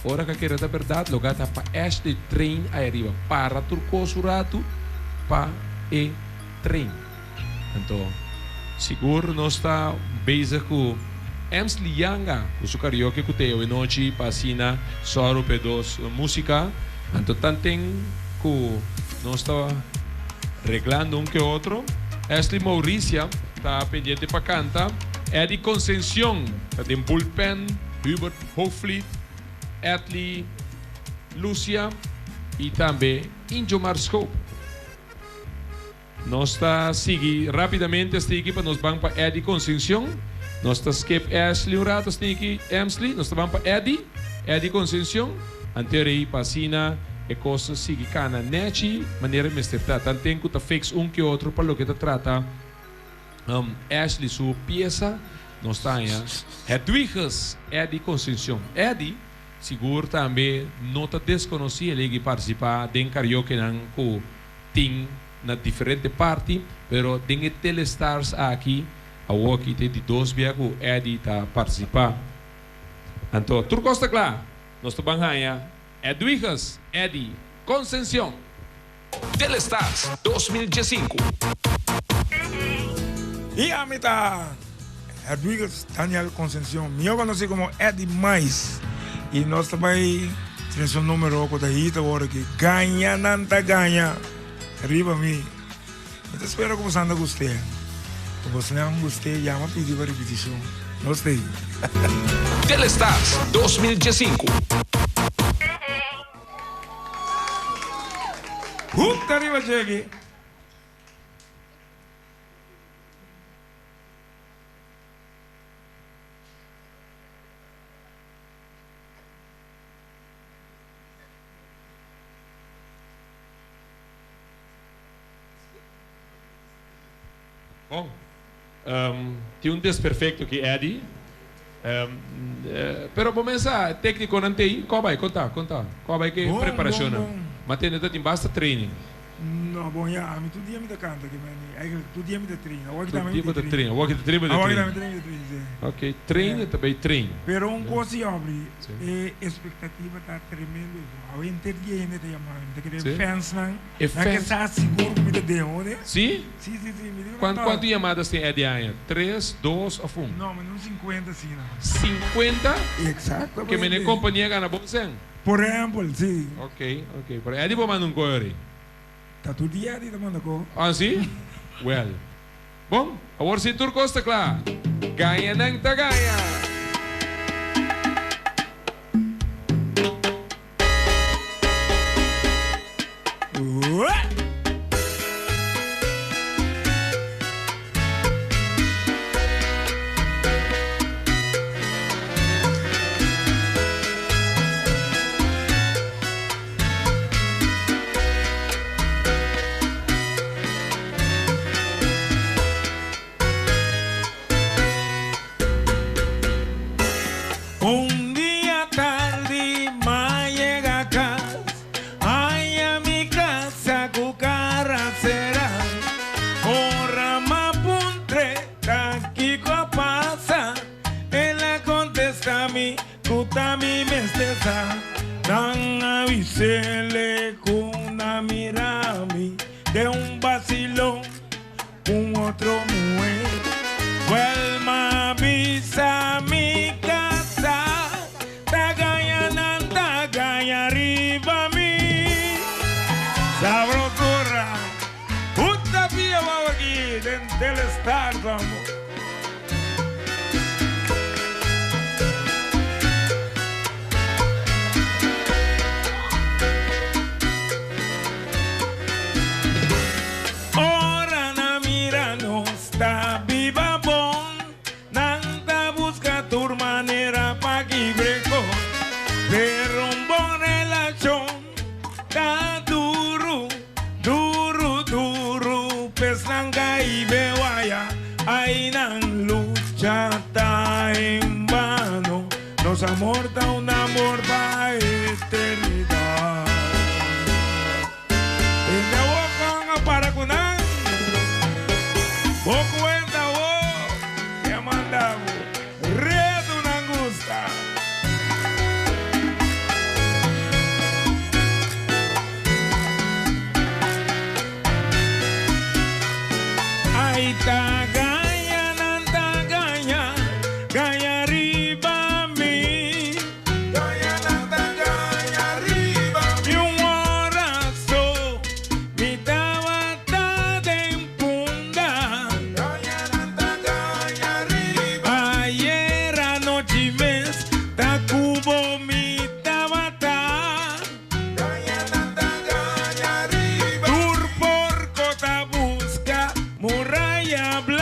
Ora ka kere ta berdad, loga ta pa Ashley train ay ariba. Para tur cos un ratu pa e train. Anto, sigur nos ta bezig cu Emsley Yanga cu su karaoke cu ta e nochi pa asina sòru pa e dos musica. Anto tanten cu nos ta reglando un ke otro, Ashley Mauricia ta pendiente pa canta, Eddie Concencion ta den bullpen, Hubert Hoogvliet, Edley Lucia y tambe Injomar Schoop. Nos ta sigui rapidamente astiki pa nos ban pa Eddy Concencion. Nos ta skip Ashley un rato astiki, Emsley. Nos ta ban pa Eddy, Eddy Concencion. Antes rei pa asina e cos sigui cana nechi manera mester ta. Tanten cu ta fix un ke otro pa loke ta trata. Ashley su piesa nos ta haña Hedwiges Eddy Concencion. Eddy sigur tambe no ta deskonosí, el a partisipá den karaokenan ku tin na diferente parti, pero den e Telestars aki awoki ta e di dos bia ku Eddy ta partisipá. Anto tur kos ta kla, nos ta ban haña Edwiges Eddy Concencion. Telestars 2015. Y ami ta Hedwiges Daniel Concencion, mihó conoci como Eddy Mais, y nos ta bay trece un numero cu ta hit awor aki, Gaña nan ta gaña riba mi. Mi ta spera cu bosan ta gust'é. Cu bosnan gust'é, yama pidi pa ripiticion. Nos ta ei. Telestars 2015. Hoek ariba djegi. Bon, tin un desperfecto ki Eddy. Pero bo mesa tecniconan t'ey, koba bai? Conta, conta. Koba bai ke Bon, bon, preparacionnan? bon. Ma tende ta tin basta training. No, bon ya, ami tur dia mi ta canta ke meni. Eigenlijk tur dia mi ta train. Awor ki Tur tambe dia mi bo ta ta train. train. Awor ki ta train bo ta Awor ki train. tambe train mi ta train, si. Ok, train ta bay train. Pero un cos si Aubrey, Si. e expectativa ta tremendo. Awe henter dia hende ta yama mi, ta kere Si. fans nan. E Nan ke fans. sa sigur ku mi ta den hoor. Si? Si, si, si. Mi di ku Cuan, nan no. cuanto yamadas tin Eddie aña? Tres, dos of un? No, mi un 50 asina. 50? Exacto. Ke mene compania gana bon sen? Por ehempel, si. Ok, ok. Pero Eddie por manda un coeri. Ta tur dia Eddie ta manda ko. Ah, si? Well. Bon, awor si tur cos ta cla. Gaña nan ta gaña. Un dia tardi m'a yega cas, Haña mi casa cu cara cera. Ora m'a puntr'e ta kico a pasa, El a contesta mi cu ta mi mester sa. Nan a bis'ele cu nan a mira mi den un bacilon cu otro muhe. Wel m'a bisa mi casa, ta gaña nan ta gaña riba mi. Sabrosura, puta pia wou aki den Telestar amo. Ora nan mira nos ta biba bon, nan ta busca tur manera pa kibre cos. Pero un bon relacion ta duru, duru, duru, pes nan cai be waya, ai nan lucha ta en vano. Nos amor ta un amor pa eternidad. Tende awor con a para cu nan. Bo cuenta bo que a manda bo. Reto nan gusta. Ai ta gaña nan ta gaña, gaña riba mi. Gaña nan ta gaña riba mi. Un ora so mi tabata den Punda. Gaña nan ta gaña riba. Ayera nochi mes ta cu bo mi tabata. Gaña nan ta gaña riba. Tur porco ta busca muraya blanco.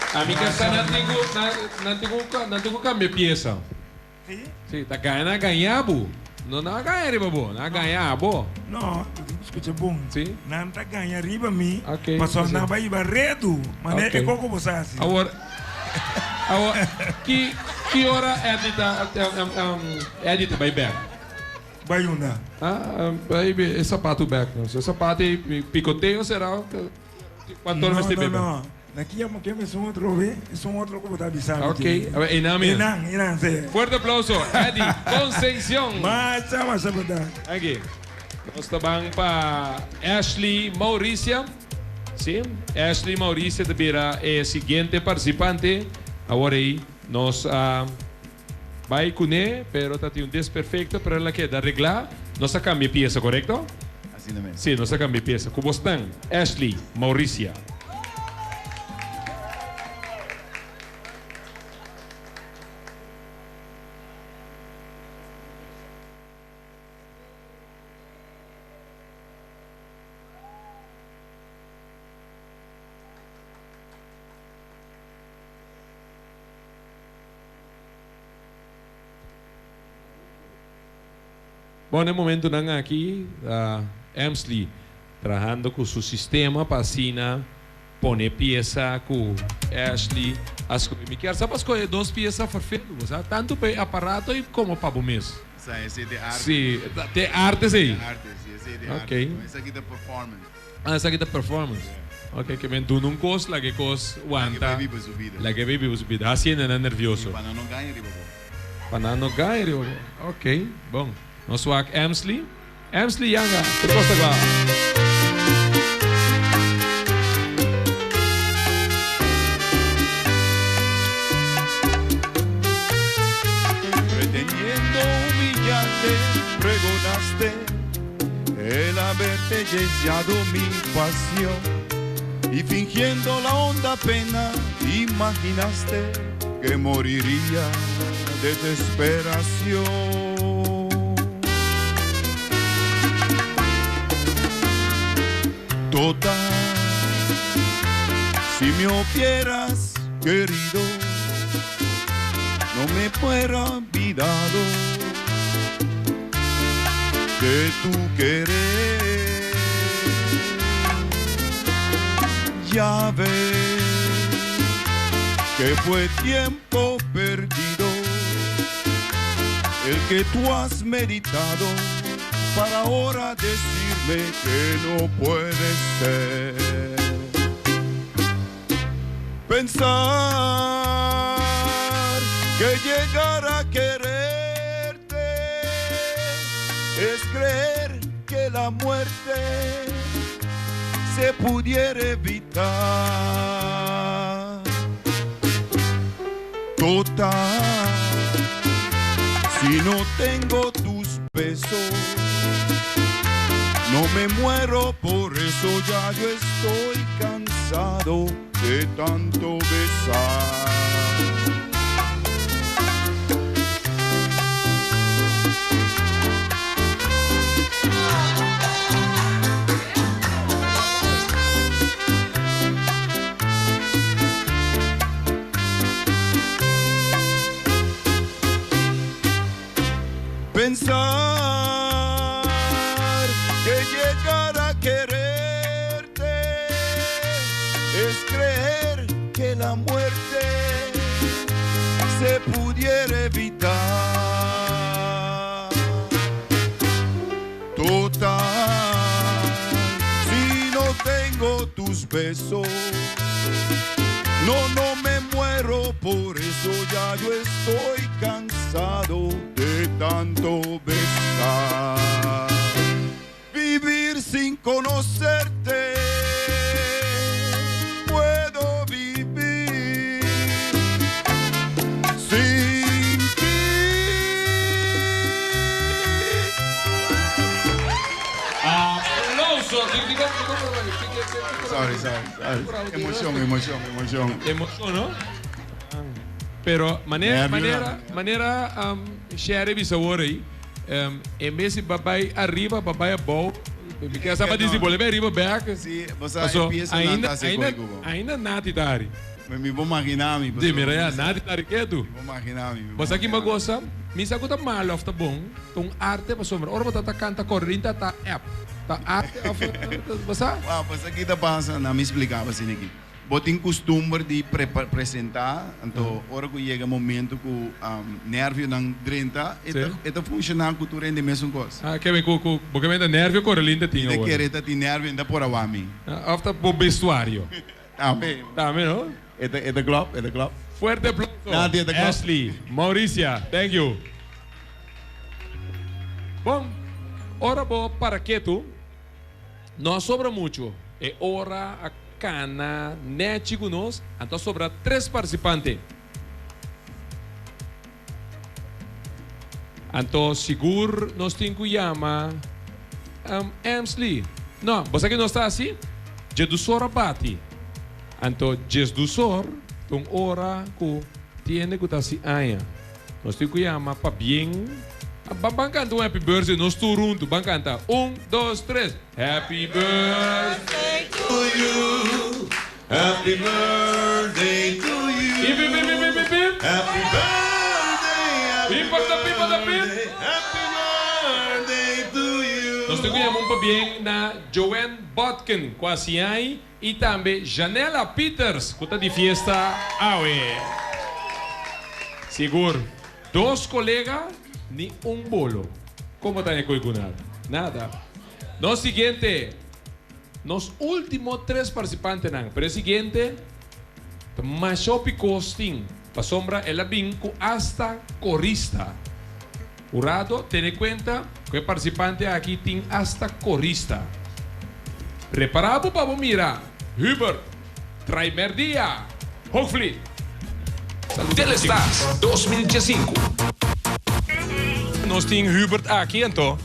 Ami ke sa nan tin ku nan tin ku nan tin ku kambia piesa. Si? Si, ta gaña nan a gaña bo. No nan a gaña riba bo, nan a gaña abo. No, bo tin ku skucha bon. Si? Nan ta gaña riba mi Ok. pasobra nan bai hiba redu. Manera Ok. e koko bo sa hasi. Awor, awor, ki ki ora Eddie ta Eddie ta bai bek? Bai unda? Ah, bai e sapatu bek. E sapatu ei pikoteo sera? Cuanto ora mester bebe? No, no, no. Na kia mo keme esun otro obe, esun otro ku bo ta bisa mi. Ok, awe einan mi. Einan, einan, si. Fuerte aplauso, Eddie Concepcion. Masha, masha bo ta. Danki. Nos ta ban pa Ashley Mauricia. Si, Ashley Mauricia ta bira e siguiente participante. Awor ei nos a bai kuné, pero ta tin un desperfecto, pero el a keda reglá. Nos a cambia pieza, corecto? Asina mes. Si, nos a cambia pieza. Cu bosnan, Ashley Mauricia. Bon, na e momentunan aki ta Emsley trahando ku su sistema pa asina pone piesa ku Ashley a skohe. Mi kier sa pa skohe dos piesa ferfelu, bo sa, tantu pa e aparato i komo pa bo mes. Sa, esei ta e arte. Si, ta e arte esei. E arte, si, esei ta e arte. Esaki ta performance. Ah, esaki ta performance. Ok, ke men duna un kos, laga e kos wanta. Laga e bai biba su bida. Laga e bai biba su bida. Hasi hendenan nervioso. I pa nan no gaña riba bo. Pa nan no gaña riba bo. Ok, bon. Nos wak Emsley. Emsley Yanga, tur kos ta kla. Pretendiendo humillarte, pregonaste El haberte deseado mi pasión Y fingiendo la honda pena Imaginaste que moriría de desesperación Total Si me hubieras querido No me fuera olvidado De tu querer Ya ves que fue tiempo perdido El que tú has meditado Para ahora decirme que no puede ser Pensar que llegar a quererte Es creer que la muerte se pudiera evitar. Total, si no tengo tus besos, no me muero por eso, ya yo estoy cansado de tanto besar. Pensar que llegar a quererte es creer que la muerte se pudiera evitar. Total, si no tengo tus besos, no, no me muero, por eso ya yo estoy cansado de tanto besar. Vivir sin conocerte, puedo vivir sin ti. Aplauso! Sorry, sorry, sorry. Emocion, emocion, emocion. Emocion, no? Pero manera, manera, manera um, Sherry bisa awor ei, um, en bes di bai arriba, pa bai abou, mi kier sa pa disi, bolbe arriba bek. Sí, bo sa, empieza ainda, nata ainda, ainda nati ta ari. Mi por imaginá mi. Di, mira ya, nadie ta riketu. Mi por imaginá mi. Bo sa kin bo gosa? Mi sa ku ta malo òf ta bon, ta un arte pasobra ora bo ta ta kanta korinta ta app. Ta arte òf bo sa? Wou, bo sa ki ta pasa? Na mi splika bo asina aki. Bo tin kustumber di presentá, anto ora ku yega momento ku nervionan drenta, e ta funshoná ku tur hende mesun kos. Ah, ke men ku ku bo ke men ta nervio Coraline ta tin Mi ta awor? kere ta tin nervio, e ta por awa mi. Òf ta bo bestuario? Tambe. Tambe, no? E ta e ta klòp, e ta klòp. Fuerte aplauso. Nati, e ta klòp. Ashley, Mauricia, thank you. Bon, ora bo para ketu. No a sobra muchu. E ora a kana nèchi ku nos, anto a sobra tres partisipante. Anto sigur nos tin ku yama Emsley. No, bo sa ki nos ta hasi? Djedusor a bati. Anto djesdusor ta un ora ku tiende ku ta hasi aña. Nos tin ku yama pabien. Ban ban kanta un happy birthday nos tur huntu. Ban kanta. Un, dos, tres. Happy birthday to you. Happy birthday to you. Pip, pip, pip, pip, pip, pip. Happy birthday, happy Pipa ta pipa ta pip. birthday, happy birthday to you. Nos tin ku yama un pabien na Joanne Botkin ku a siña I tambe Janella Pieters ku ta di fiesta awe. Sigur dos kolega ni un bolo. Komo ta e koe ku nada? Nada. Nos siguiente, nos ultimo tres partisipantenan, pero e siguiente ta masha hopi kos tin, pasobra el a bin ku asta korista. Hurado, tene kuenta ku e partisipante aki tin asta korista. Prepará bo pa bo mira Hubert Traimerdia Hoogvliet. Saludo Telestars 2015. Nos tin Hubert aki anto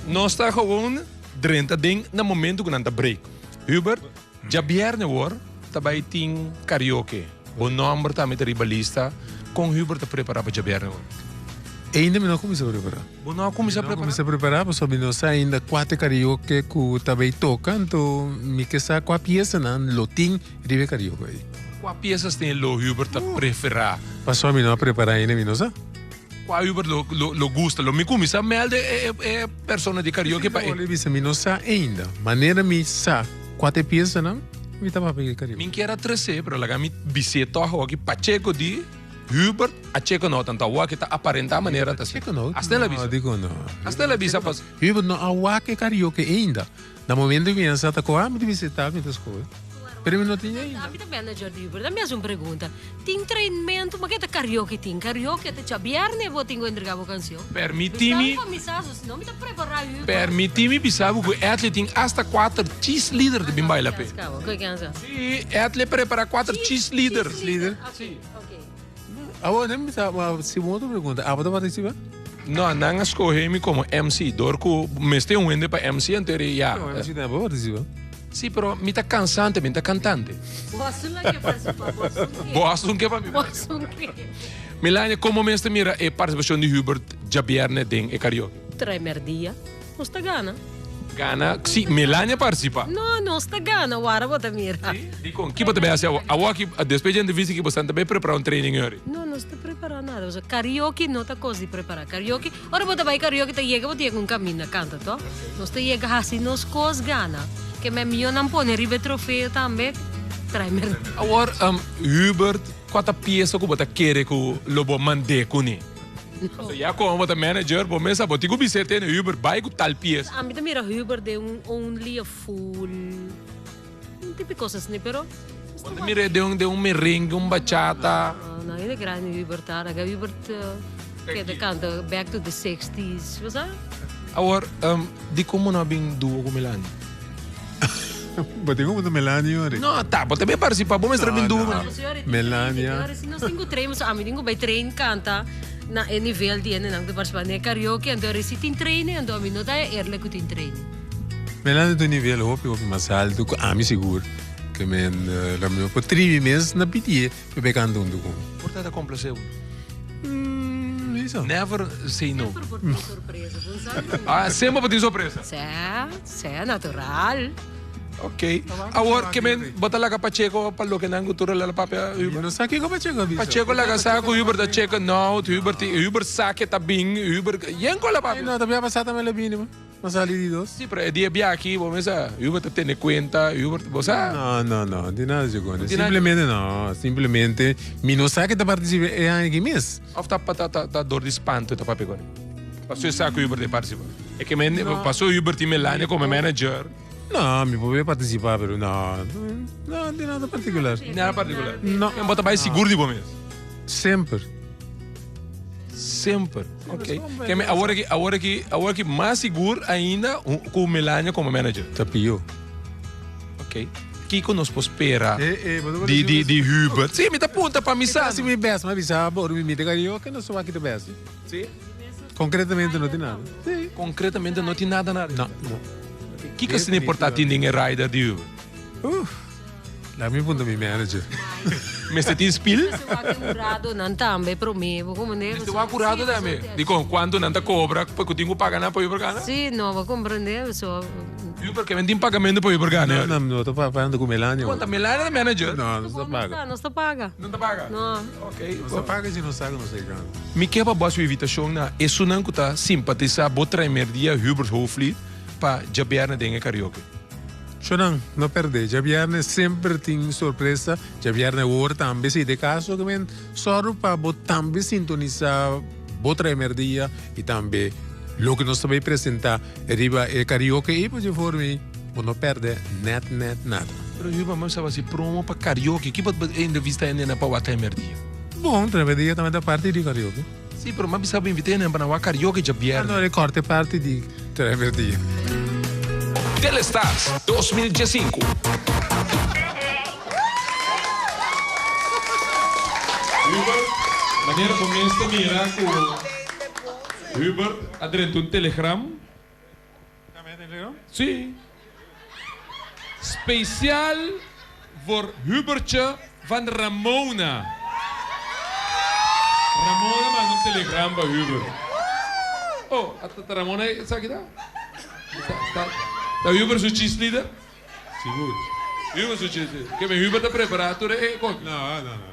nos ta gewoon drenta den na momento ku nan ta break. Hubert, djabièrnè wor ta bai tin karaoke. Bo nòmber tambe ta riba lista. Kon Hubert ta prepará pa djabièrnè wor? Ainda mi no a kuminsá prepará. Bo no a kuminsá prepará? Mi no a kuminsá prepará pasobra mi no sa ainda kua ta e karaoke ku ta bai toka, anto mi ke sa kua piesanan lo tin riba e karaoke ei. Kua piesas tin lo Hubert ta preferá? Pasobra mi no a prepará ainda mi no sa. Kua Hubert lo gusta? Lo mi kuminsá mèlda e persona di karaoke pa e. Mi bisa mi no sa ainda. Manera mi sa kua ta e piesanan, mi ta papia ku e karaoke. Mi kier a tres'é, pero laga mi bis'é tòg awor aki Pacheco di. Hubert a checa no tanto awor ki ta aparenta manera ta Checa no? Hasta el a bisa. No, dico no. Hasta el a bisa pas. Hubert no a wak e karaoke ainda. Na momento cu mi a sa ta coha mi ta bisa ta mi ta scohe. Pero mi no tin ainda. Ami ta manager di Hubert. Ami haci un pregunta. Tin trainmento? Ma ke ta karaoke tin? Karaoke ta djabierne bo tin cu entrega bo cancion? Permiti mi. Bisa mi pa mi sa so si no mi ta prepara Hubert. Permiti mi bisa bo cu Edley tin hasta cuater cheese leader ta bin baila pe. Si, Edley prepara cuater cheese leader. Leader. Si. Awor, nan bisa, ma si un otro pregunta, abo ta participa? No, nan a scoge mi como MC, door cu mester un hende pa MC, anto eri ya. No, MC tambe por participa. Si, pero mi ta cansante, mi ta cantante. Boso la ke participa, boso ke. Boso ke pa mi. Boso ke. Melania, como mester mira e participacion di Hubert djabierne den e karaoke? Traimerdia. Nos ta gana. Gana? Si, Melania participa. No, nos ta gana, wara bo ta mira. Si? Dikon? Ki bo ta bay hasi awor? Awor aki, despues di entrevista aki, bo stan ta bay prepara un training yori? No, nos ta prepara nada. Pasobra karaoke no ta kos di prepara. Karaoke, ora bo ta bay karaoke ta yega, bo ta yega un kaminda kanta, to? Nos ta yega hasi nos kos gana. Ke men mihó nan pone riba e trofeo tambe, trae mer. Awor, Hubert, kua ta piesa ku bo ta kere ku lo bo mand'é kuné? Pasobra ya como bo ta manager, bo mes sa bo tin cu bis'é tene Hubert bay cu tal pies. Ami ta mira Hubert den un Only a Fool, un tipo di cos asina, pero. Bo ta mir'é den un den un merengue, un bachata. No, no, hende grandi Hubert ta, laga Hubert keda canta Back to the Sixties, bo sa? Awor, dicon bo no a bin duo cu Melanie? Bo tin como ta Melania ori? No, ta, bo ta bin participa, bo mester a bin duo. No, Melania. Si nos tin cu train, pasobra ami tin cu bay train canta na e nivel di hendenan cu ta participa den e karaoke, anto ori si tin training, anto ami no ta e eerlijk cu tin training. Melania ta un nivel hopi hopi mas alto cu ami sigur, ke men la mi no por tribi mes na pidié pa bay canta hunto cu mi. Por ta ta complace bo? Eso. Never say no. Semper por tin sorpresa, bo no sabi. Ah, semper por tin sorpresa. Sè, sè, natural. Ok. Awor ke men bo ta laga Pacheco pa loke nan ku tur la papia Hubert? No sa kiko Pacheco a bisa. Pacheco laga sa ku Hubert ta cheka nout, Hubert ti Hubert sa ke ta bin, Hubert yen ku la papia. No, ta bia pasa tambe la bini man. Ma sali di dos. Si, pero e dia bia aki bo mesa Hubert ta tene kuenta, Hubert bo sa. No, no, no, di nada dje Di nada. Simplemente no, simplemente mi no sa ke ta partisipa e aña aki mes. Of ta ta ta dor di spanto ta papia kone? Paso e sa ku Hubert e partisipa. E ke men paso Hubert tin Melania komo manager. No, mi por participá, pero no, no tin nada particular. Nada particular? No. En bo ta bai sigur di bo mes? Semper. Semper. Ok. Ke me awor aki, awor aki, awor aki mas sigur ainda ku Melania komo manager. Ta pió. Ok. Kiko nos por spera di di di Hubert? Sí, mi ta punta pa mi sa. Mi ta hasi mi best, mi a bisa bo ora mi mira karaoke no so aki ta best. Sí. Concretamente no tin nada. Sí. Concretamente no tin nada nada. No, no. Kiko asina importa tin den e rider di Uber? Uf, laat mi punta mi manager. Mester tin spiel? Mester wak curado nan tambe prome, bo comprende? Mester wak curado tambe? Dikon cuanto nan ta cobra pa cu tin cu paga nan pa Uber gana? Sí, no, bo comprende? So. Uber ke men tin pagamento pa Uber gana. No, no, no ta pagando cu Melania. Con ta Melania ta manager? No, no ta paga. No ta paga. No ta paga? No. Ok. No ta paga si no sa cu no sa gana. Mi ke pa bo haci un invitacion na esunnan cu ta simpatisa bo traimerdia Hubert Hoefli pa djabierne den e karaoke. Shonan, no perde. Djabierne semper tin sorpresa. Djabierne awor tambe si de caso ke men sòru pa bo tambe sintonisa bo traimerdia y tambe loke nos ta bay presenta riba e karaoke ey pa dje forma ey bo no perde net net nada. Pero Hubert, mi sa hasi promo pa karaoke. Ki bo e entrevista hende na pa wak traimerdia? Bon, traimerdia tambe ta parti di karaoke. Sí, pero m'a bisa bo invit'é nan pa nan wak karaoke djabièrnè. No, e kòrte parti di Traimerdia. Telestars 2015. Hubert, manera bo mes ta mira ku Hubert a drenta un telegram. Sí. Speciaal voor Hubertje van Ramona. Ramona manda un telegram pa Hubert. Oh, ta Ramona esaki ta? Ta Hubert su cheerleader? Sigur. Hubert su cheerleader. Ke men Hubert ta prepara tur e kos? No, no, no.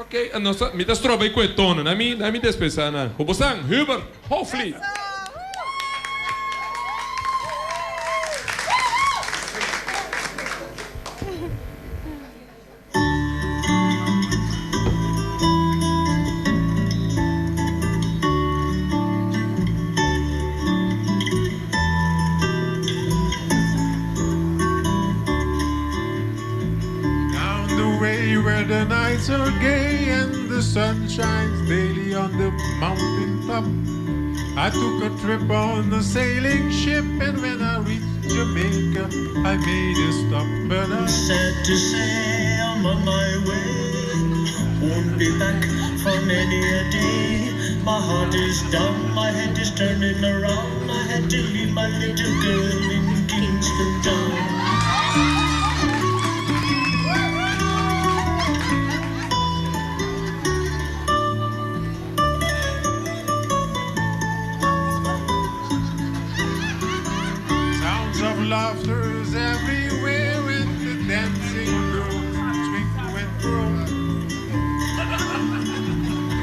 Ok, nos ta, mi ta stroba e ku e tono. Na mi, na mi despesa nan. Ku bosan, Hubert Hoefli. Down the way where the nights are gay and the sun shines daily on the mountain top. I took a trip on a sailing ship and when I reached Jamaica I made a stop but I Sad to say I'm on my way Won't be back for many a day My heart is down, my head is turning around I had to leave my little girl in Kingston Town Sounds of laughter is everywhere and the dancing girls twinkle and twirl.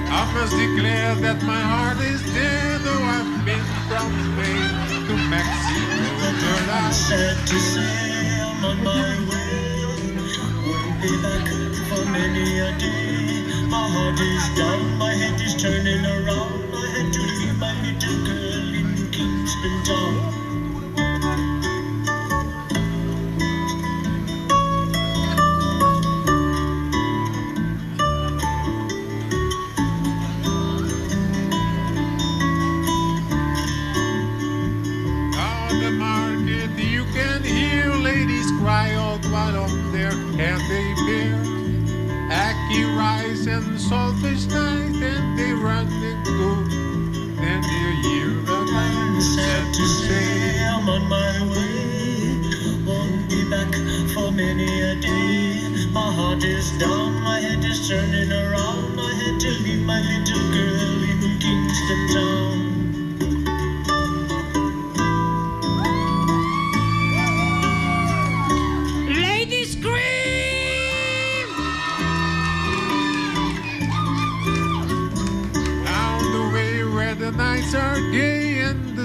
I must declare that my heart is dead, though I've been from Spain to Mexico. Girl, I sad to say I'm on my way. Won't be back for many a day. My heart is down, my head is turning around. I had to leave my little girl in Kingston Town. On the market you can hear ladies cry out while on their head they bear. Ackee rice and saltfish night and they run and go. Then you hear the man Sad to say I'm on my way. Won't be back for many a day. My heart is down, my head is turning around. I had to leave my little girl in Kingston Town.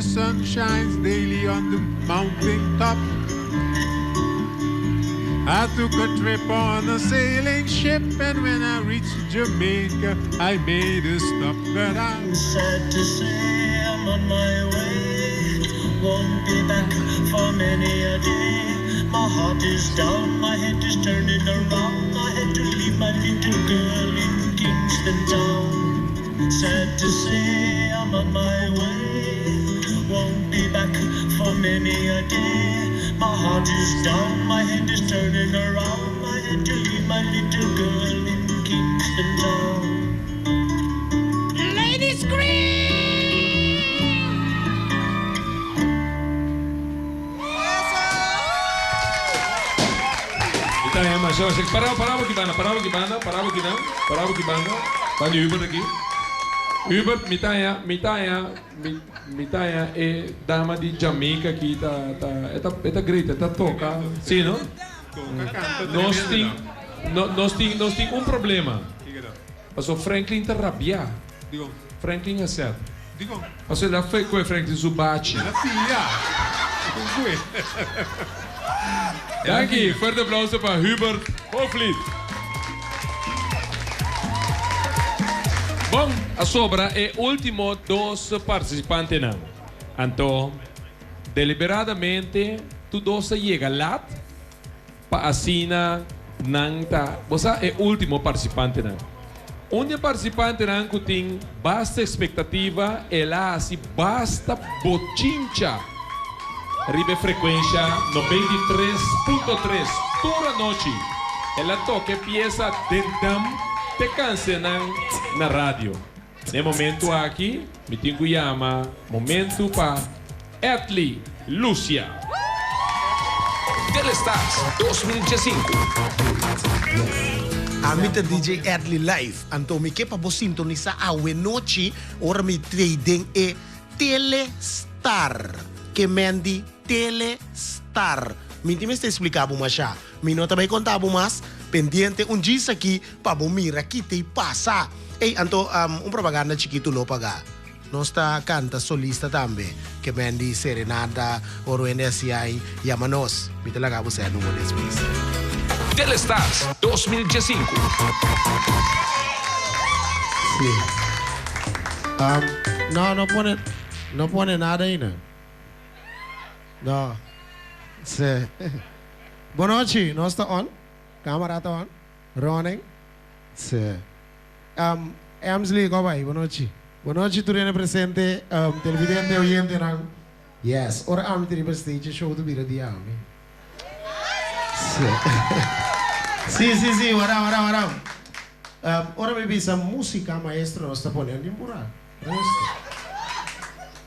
the sun shines daily on the mountain top. I took a trip on a sailing ship, and when I reached Jamaica, I made a stop. But I'm sad to say I'm on my way. Won't be back for many a day. My heart is down, my head is turning around. I had to leave my little girl in Kingston Town. Sad to say I'm on my way. Won't be back for many a day. My heart is down, my head is turning around. I had to leave my little girl in Kingston Town. Lady Scream! Ita é mas eu para para aqui banda, para aqui banda, para aqui banda, para aqui banda. Banda Hubert aqui. Hubert, mitaya, mitaya, mitaya e dama di Jamaica aqui tá tá eta eta grita, tá toca. Sim, no? Nós tem nós tem nós tem um problema. Passou Franklin tá rabia. Digo. Franklin é certo. Digo. Passou lá foi com Franklin Zubachi. Dank Fuerte aplauso para Hubert Hoflied. Bom, a sobra é último dos participantes. Não. Então, deliberadamente, tu dos chega lá para assina nang ta. Você é último participante. Não. Onde participante não que tem basta expectativa, ela assim basta bochincha. Ribe frequência 93.3 toda noite. Ela toca pieza dendam te cancenan na rádio. Ne momento aqui, me tenho chama momento para Etli Lucia. Telestars 2015. Ami ta DJ Edley Live, anto mi ke pa bo sintonisa awe nochi ora mi trei den e Telestar. Ke men di Telestar. Mi tin mester explica bo masha. Mi no ta bay conta bo mas. Pendiente un djis aki pa bo mira ki tei pasa. Ey, anto un propaganda chikitu lo paga. Nos ta canta solista tambe. Ke men di serenata oro hende haci ay, yama nos. Mi ta laga bo sa e number despues. Telestars 2015. Sí. Um, no, no pone, no pone nada ahí, no. No. Sí. Bonochi, nos ta on. Camera ta on. Running. Sí. Um, Emsley, ko bai? Bonochi. Bonochi tur hende presente, um, televidente, oyentenan. Yes, ora ami ta riba stage e show ta bira di ami. Sí. Sí, sí, sí, wara, wara, wara. Um, ora mi bisa música, maestro, nos ta pone algin pura. Resto.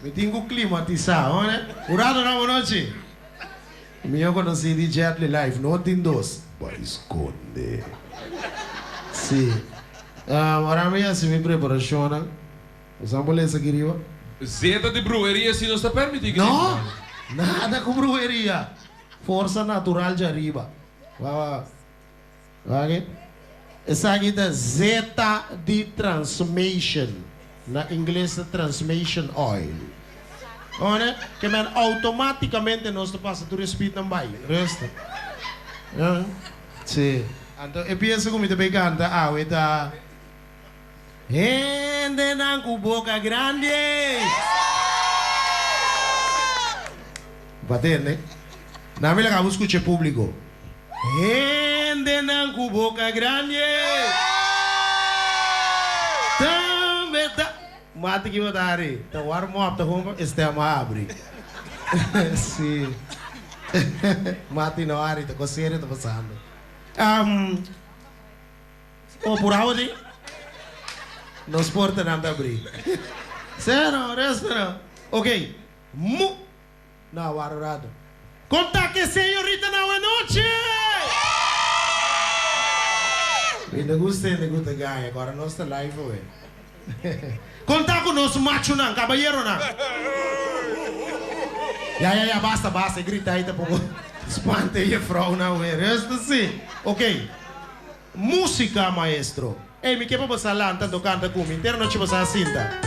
Mi tin ku klimatisá, hone. Hurado nan bonochi. Mi yo konosí di Jetly Life, no tin dos. Bai skonde. Sí. Um, ora mi hasi mi preparashonnan, boso a por lesa aki riba? Zeta di bruheria si nos ta permití ki No! Nada ku bruheria. Forsa natural djariba. Wak, wak. Wak aki. Esaki ta zeta di transmation. Na ingles ta transmation oil. Ora ke men automaticamente nos ta pasa tur e speednan bai. Rustig. Ja. Sí. Anto e pieza ku mi ta bay kanta awe ta Hendenan ku boka grandi. Bo a tende? Nan mi laga bo skucha e publiko. Hendenan ku boka grandi. Tambe ta. Mati ki bo ta hari? Ta warm up, ta gewoon pa e stem a habri. Sí. Mati no hari, ta kos serio ta pasando. Oh, pura awa tin? Nos portanan ta abrí. Sero, resto. Ok. Mu. No, wara un rato. Kon ta ke señorita na awe nochi? Mi ta gusta hende ku ta gaña, ku ora nos ta live awe. Kon ta ku nos machunan, kabayeronan? Ya, ya, ya, basta, basta, e grita ei ta poko spanta e jefrounan awe. Rustig si. Ok. Músika, maestro. Ey, mi ke pa bo sa lanta anto kanta ku mi. Entero nochi bo sa sinta.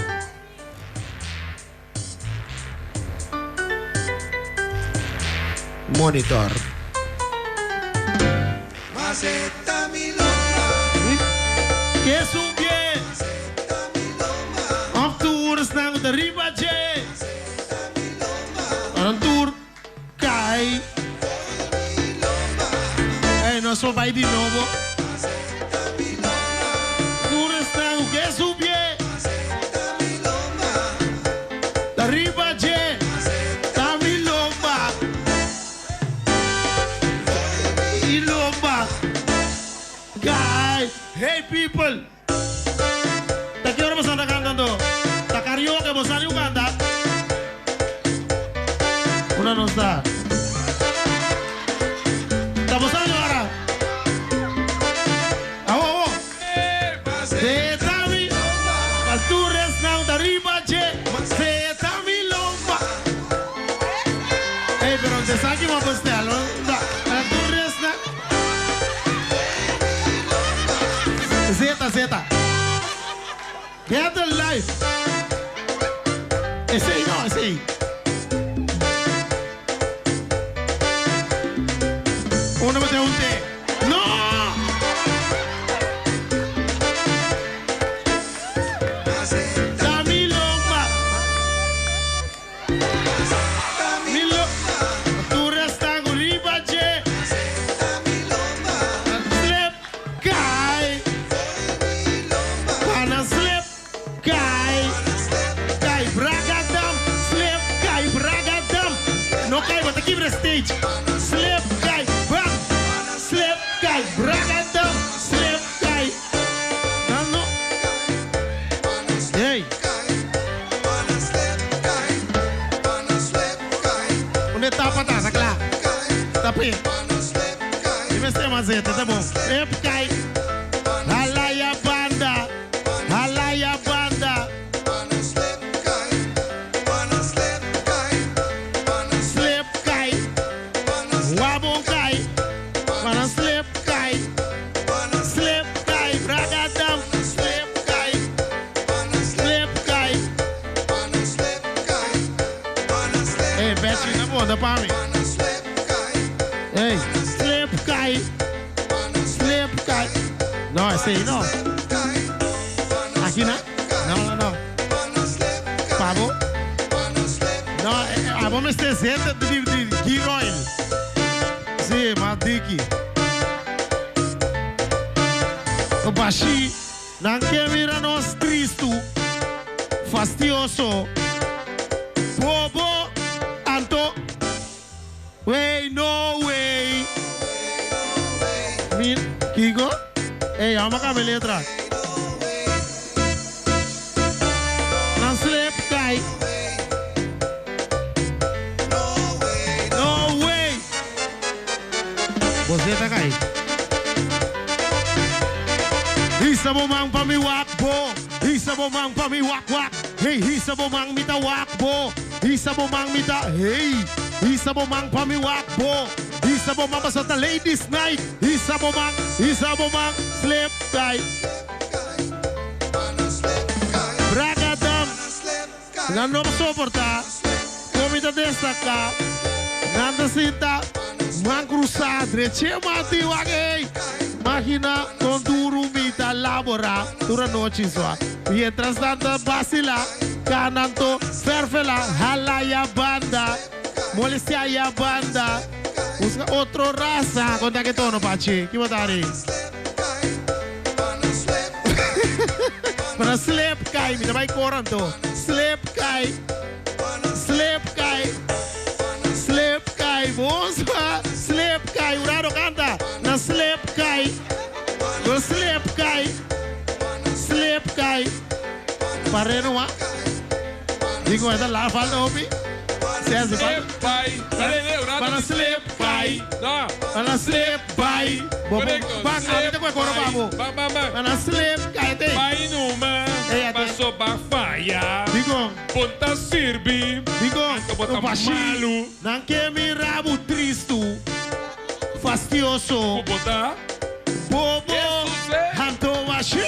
Monitor. Ke subie. Of tur esnan ku ta riba dje. Ora nan tur kai. Ey, nos por bai di nobo. Tur esnan ku ke subie. Ta riba dje. Ta mi lomba. Mi lomba. Kai. Hey people. Ta ki ora boso anda canta anto? Ta karaoke boso a niu canta? Unda nos ta? Ta boso a yora? Awo awo. Se ta mi Pa tur esnan ta riba dje. Se ta mi lomba. Ey pero te sa ki bo a bestel no? Ta tur esnan. Zeta zeta. Get a life. Esey no esey. Uno mete un té. No! Ta mi lomba. Mi lo Tur esnan ku riba dje. Slip kai. Pana slip kai. Kai bragadam. Slip kai bragadam. No kai bo ta kibra stage. Slip kai bam. Slip kai bragadam. Slip kai. Nan no. Hey. Un etapa ta, ta kla. Ta pe. Mi mester mas zeta, ta bon. Ep kai. Halaya banda. Halaya banda. Slip kai. Wabon kai. Pana slip kai. Slip kai. Bragadam. Slip kai. Slip kai. Hey, Betsy, na bon, da pa mi. Hey, slip kai. Slip kai. No, esei no. Aki na? No, no, no. Pa bo? No, abo mester zeta di di gear oil. Si, mas diki. Bashi. Nan ke mira nos tristu, fastioso, bobo, anto Wey no wey. Mi, kiko? Ey, amo a kambia letra. Nan slip kai. No way. Bo zeta kai. Hisa bo man pa mi wak bo. Hisa bo man pa mi wak wak. Hey, hisa bo man mi ta wak bo. Hisa bo man mi ta hey. Hisa bo man pa mi wak bo. Hisa bo man pasobra ta ladies night. Hisa bo man, hisa bo man, slip kai. Bragadam. Nan no soporta kon mi ta destaká. Nan ta sinta man krusá dreche mati wak ey. Magina kon duru mi ta laborá tur anochi sua. Mientras nan ta basilá, kanan to fèrfelá, hala ya banda, molestiá ya banda, buska otro rasa. Kon ta ke tono, Pachi? Ki bo ta hari? Pero slip kai, mi ta bai kor anto. Slip kai, slip kai, slip kai. Bonswa, slip kai. Urado kanta. Na slip kai. Go slip kai. Slip kai. Pare no a. Digo, esta la falta hopi. Slip bai. Para slip bai. No. Para slip bai. Correcto. Bang, Slip ahorita cu coro bai. babo. Bang, bang, bang. Para slip kai te. Bai numa. Ey, ate. Paso ba faya. Digo. Ponta sirbi. Digo. Anto bota Bashi. malu. Nan ke mi rabu tristu. Fastioso. Bota. Bobo. Jesus, eh. Anto bashi.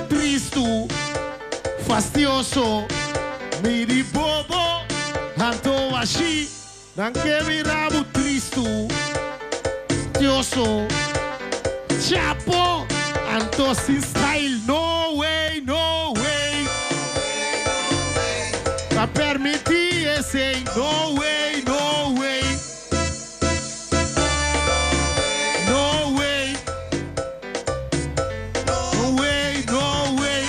Tristu. Fastioso. Mi di bobo. Anto bashi. Nan ke mira bo tristu, stioso, chapo, anto sin style. No way, no way. Pa permiti esey. No way, no way. No way. No way, no way.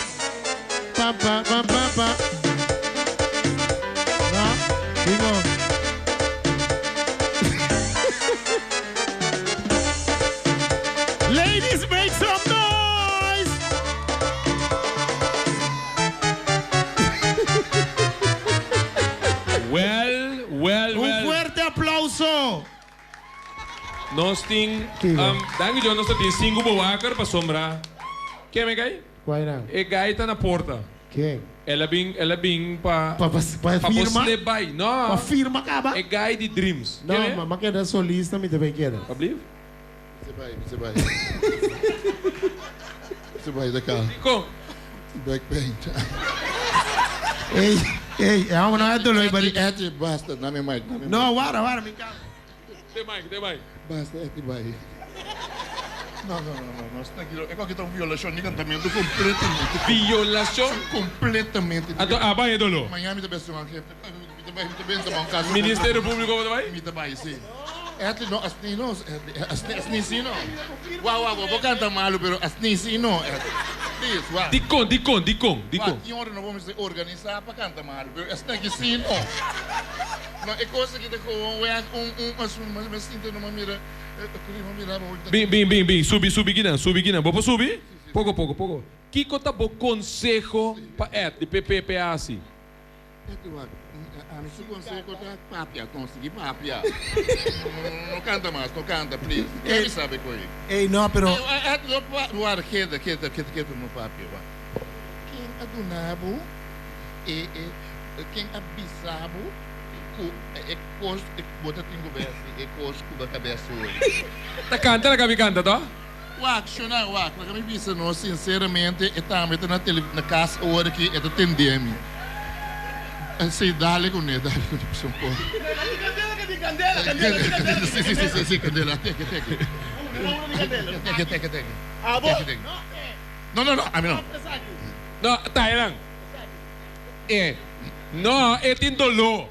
Pa, pa, pa, pa, pa. No, digo. Ladies, make some noise! Well, well, Un well. fuerte aplauso! Nos tin, um, danki Dios nos ta tin sinku bewaker pasobra. Ken me kai? Cuál era? E gai ta na porta. Ken? El a bin, el a bin pa Pa, pa, pa pa bo firma? slip bai. No. Pa firma kaba? E gai di Dreams. No, Ken e? ma, ma keda solista mi te bay keda. Alsjeblieft. Se bai, se bai. Se bai de ka. Kon? Back pain. Ey, ey, e amo no e dolor bari. Eti, basta, na mi mic, na mi No, wara, wara, mi ka. Te mic, te mic. Basta, eti bai. No, no, no, no, no, tranquilo. E aki ta un violashon di kantamentu kompletamente. Violashon? Kompletamente. Anto a bai e doló? Mañana mi ta bes un aangifte. Mi ta bai, mi ta benta un kaso. Ministerio Públiko bo ta bai? Mi ta bai, si. Etli, no, asni no, Etli, asni, asni si no. Wou, wou, bo kanta malu, pero asni si no, Etli. Please, wou. Dikon, dikon, dikon, dikon? Wou, tin ora no bo mester organisá pa kanta malu, pero asni aki si no. No, e kos aki ta gewoon wèg un, un asuntu, mi sinti no, mi mira. Bin, bin, bin, bin, subi, subi kinan, subi kinan. Bo por subi? Poko, poko, poko. Kiko ta bo konseho pa Ed di PPPA si? Ed, wak, ami su konseho ta papia, konsigi papia. No kanta mas, no kanta, please. Ken mi sabe koe. Ey, no, pero. Ed, no pa, wak, keda, keda, keda, keda, no papia, wak. Ken a duna bo e, e, ken a bisa bo ku e kos bo ta tin ku besi e kos ku bo ta besi hoy. Ta kanta laga mi kanta to. Wak, shona, wak, laga mi bisa no, sinceramente e tambe ta na tele na kas awor aki e ta tende mi. Si, dale kuné, dale kuné pasobra un poko. Candela, candela, candela. Si, si, si, si, si, candela, teke, teke. Teke, teke, teke. Teke, teke. No, no, no, ami no. No, Tailan. E. No, e tin doló.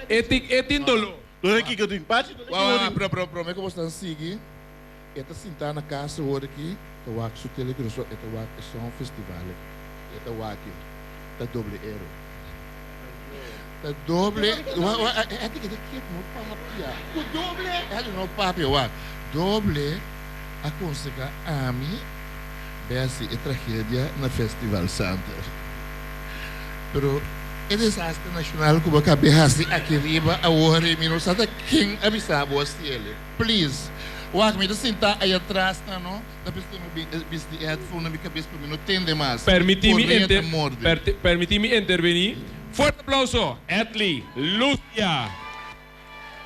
E tin, e tin doló. Dore kiko tin? Pachi, dore kiko tin? Pro, pro, prome ku bo stan sigui, e ta sintá na kas awor aki, ta wak su tele ku e ta wak e son festival aki. E ta wak e. Ta doble ero. Ta doble, wak, wak, e tin keda kiet no papia. Ku doble? E no papia, wak. Doble a konsehá ami. Besi e tragedia na Festival Center. Pero e desastre nacional cu bo cabe haci aki riba awor mi no sa ta ken a bisa bo haci el. Please, wak mi ta sinta aya tras na no ta bisti mi bisti e headphone na mi cabes pa mi no tende mas. Permiti mi Correa ta inter morde. permiti mi interveni. Fuerte aplauso Edley Lucia.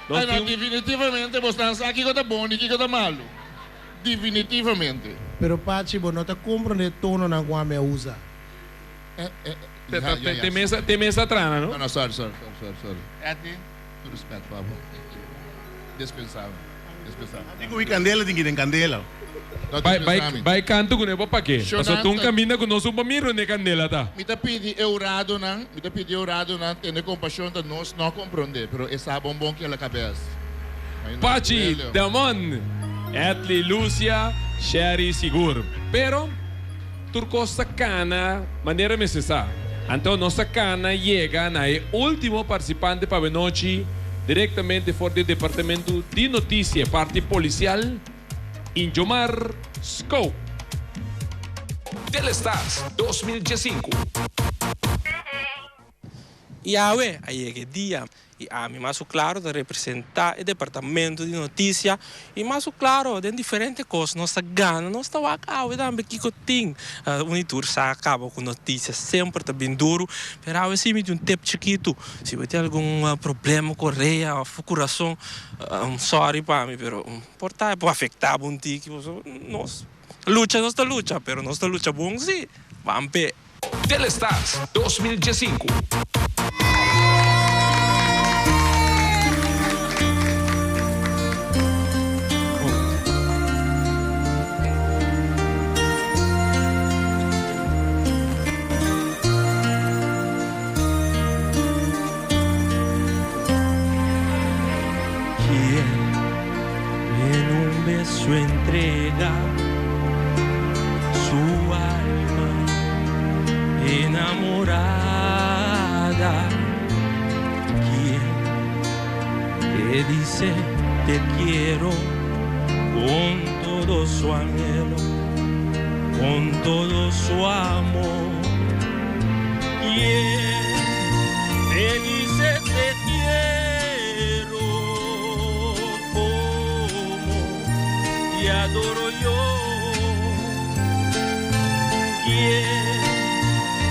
Nos Ay no, tin un. definitivamente bo stan sa kico ta bon y kico ta malo. Definitivamente. Pero Pachi, bo no ta comprende e tononan cu ami a usa. Te ta te te mesa te mesa trana no. No no sorry sorry sorry sorry sorry Eddy tur respet pa bo dispensame dispensame. Tin cu wi candela tin ki den candela. No Bai bai dispensame. bai canto cu ne bo pake pasobra ta un caminda cu nos un pa mira unde candela ta. Mi ta pidi e huradonan mi ta pidi e huradonan tene compasion ta nos no compronde pero e sa bon bon ki a la cabes. Pachi, Damon, Edley, Lucia, Sherry sigur. Pero tur kos ta kana manera mester sa. Anto nos ta kana yega na e ultimo participante pa awenochi directamente for di Departamento di Noticia parti policial, Injomar Scope. Telestars 2015. I awe a yega e dia i ami mas ku klaro ta representá e departamento di notisia i mas ku klaro den diferente kos nos ta gana nos ta wak awe tambe kiko tin. Un i tur sa kaba ku notisia semper ta bin duru pero awe si mi tin un tip chikitu si bo tin algun problema ku orea òf ku kurason sòri pa mi pero por ta e por afektá bo un tiki pasobra nos lucha nos ta lucha pero nos ta lucha bon si ban p'e. Telestars 2015. Quien en un beso entrega su alma enamorada? Quien te dice te quiero con todo su anhelo, con todo su amor? Quien te dice te quiero como te adoro yo? Quien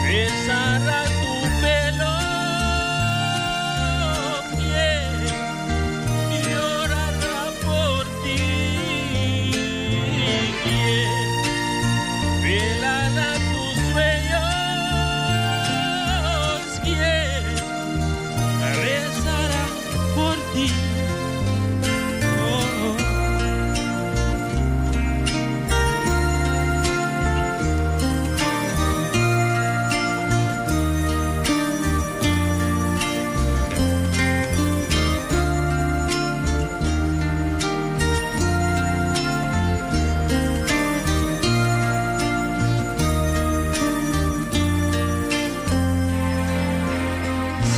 besará tu pelo? Quien llorará por ti? Quien velará tus sueños? Quien rezará por ti? Oh.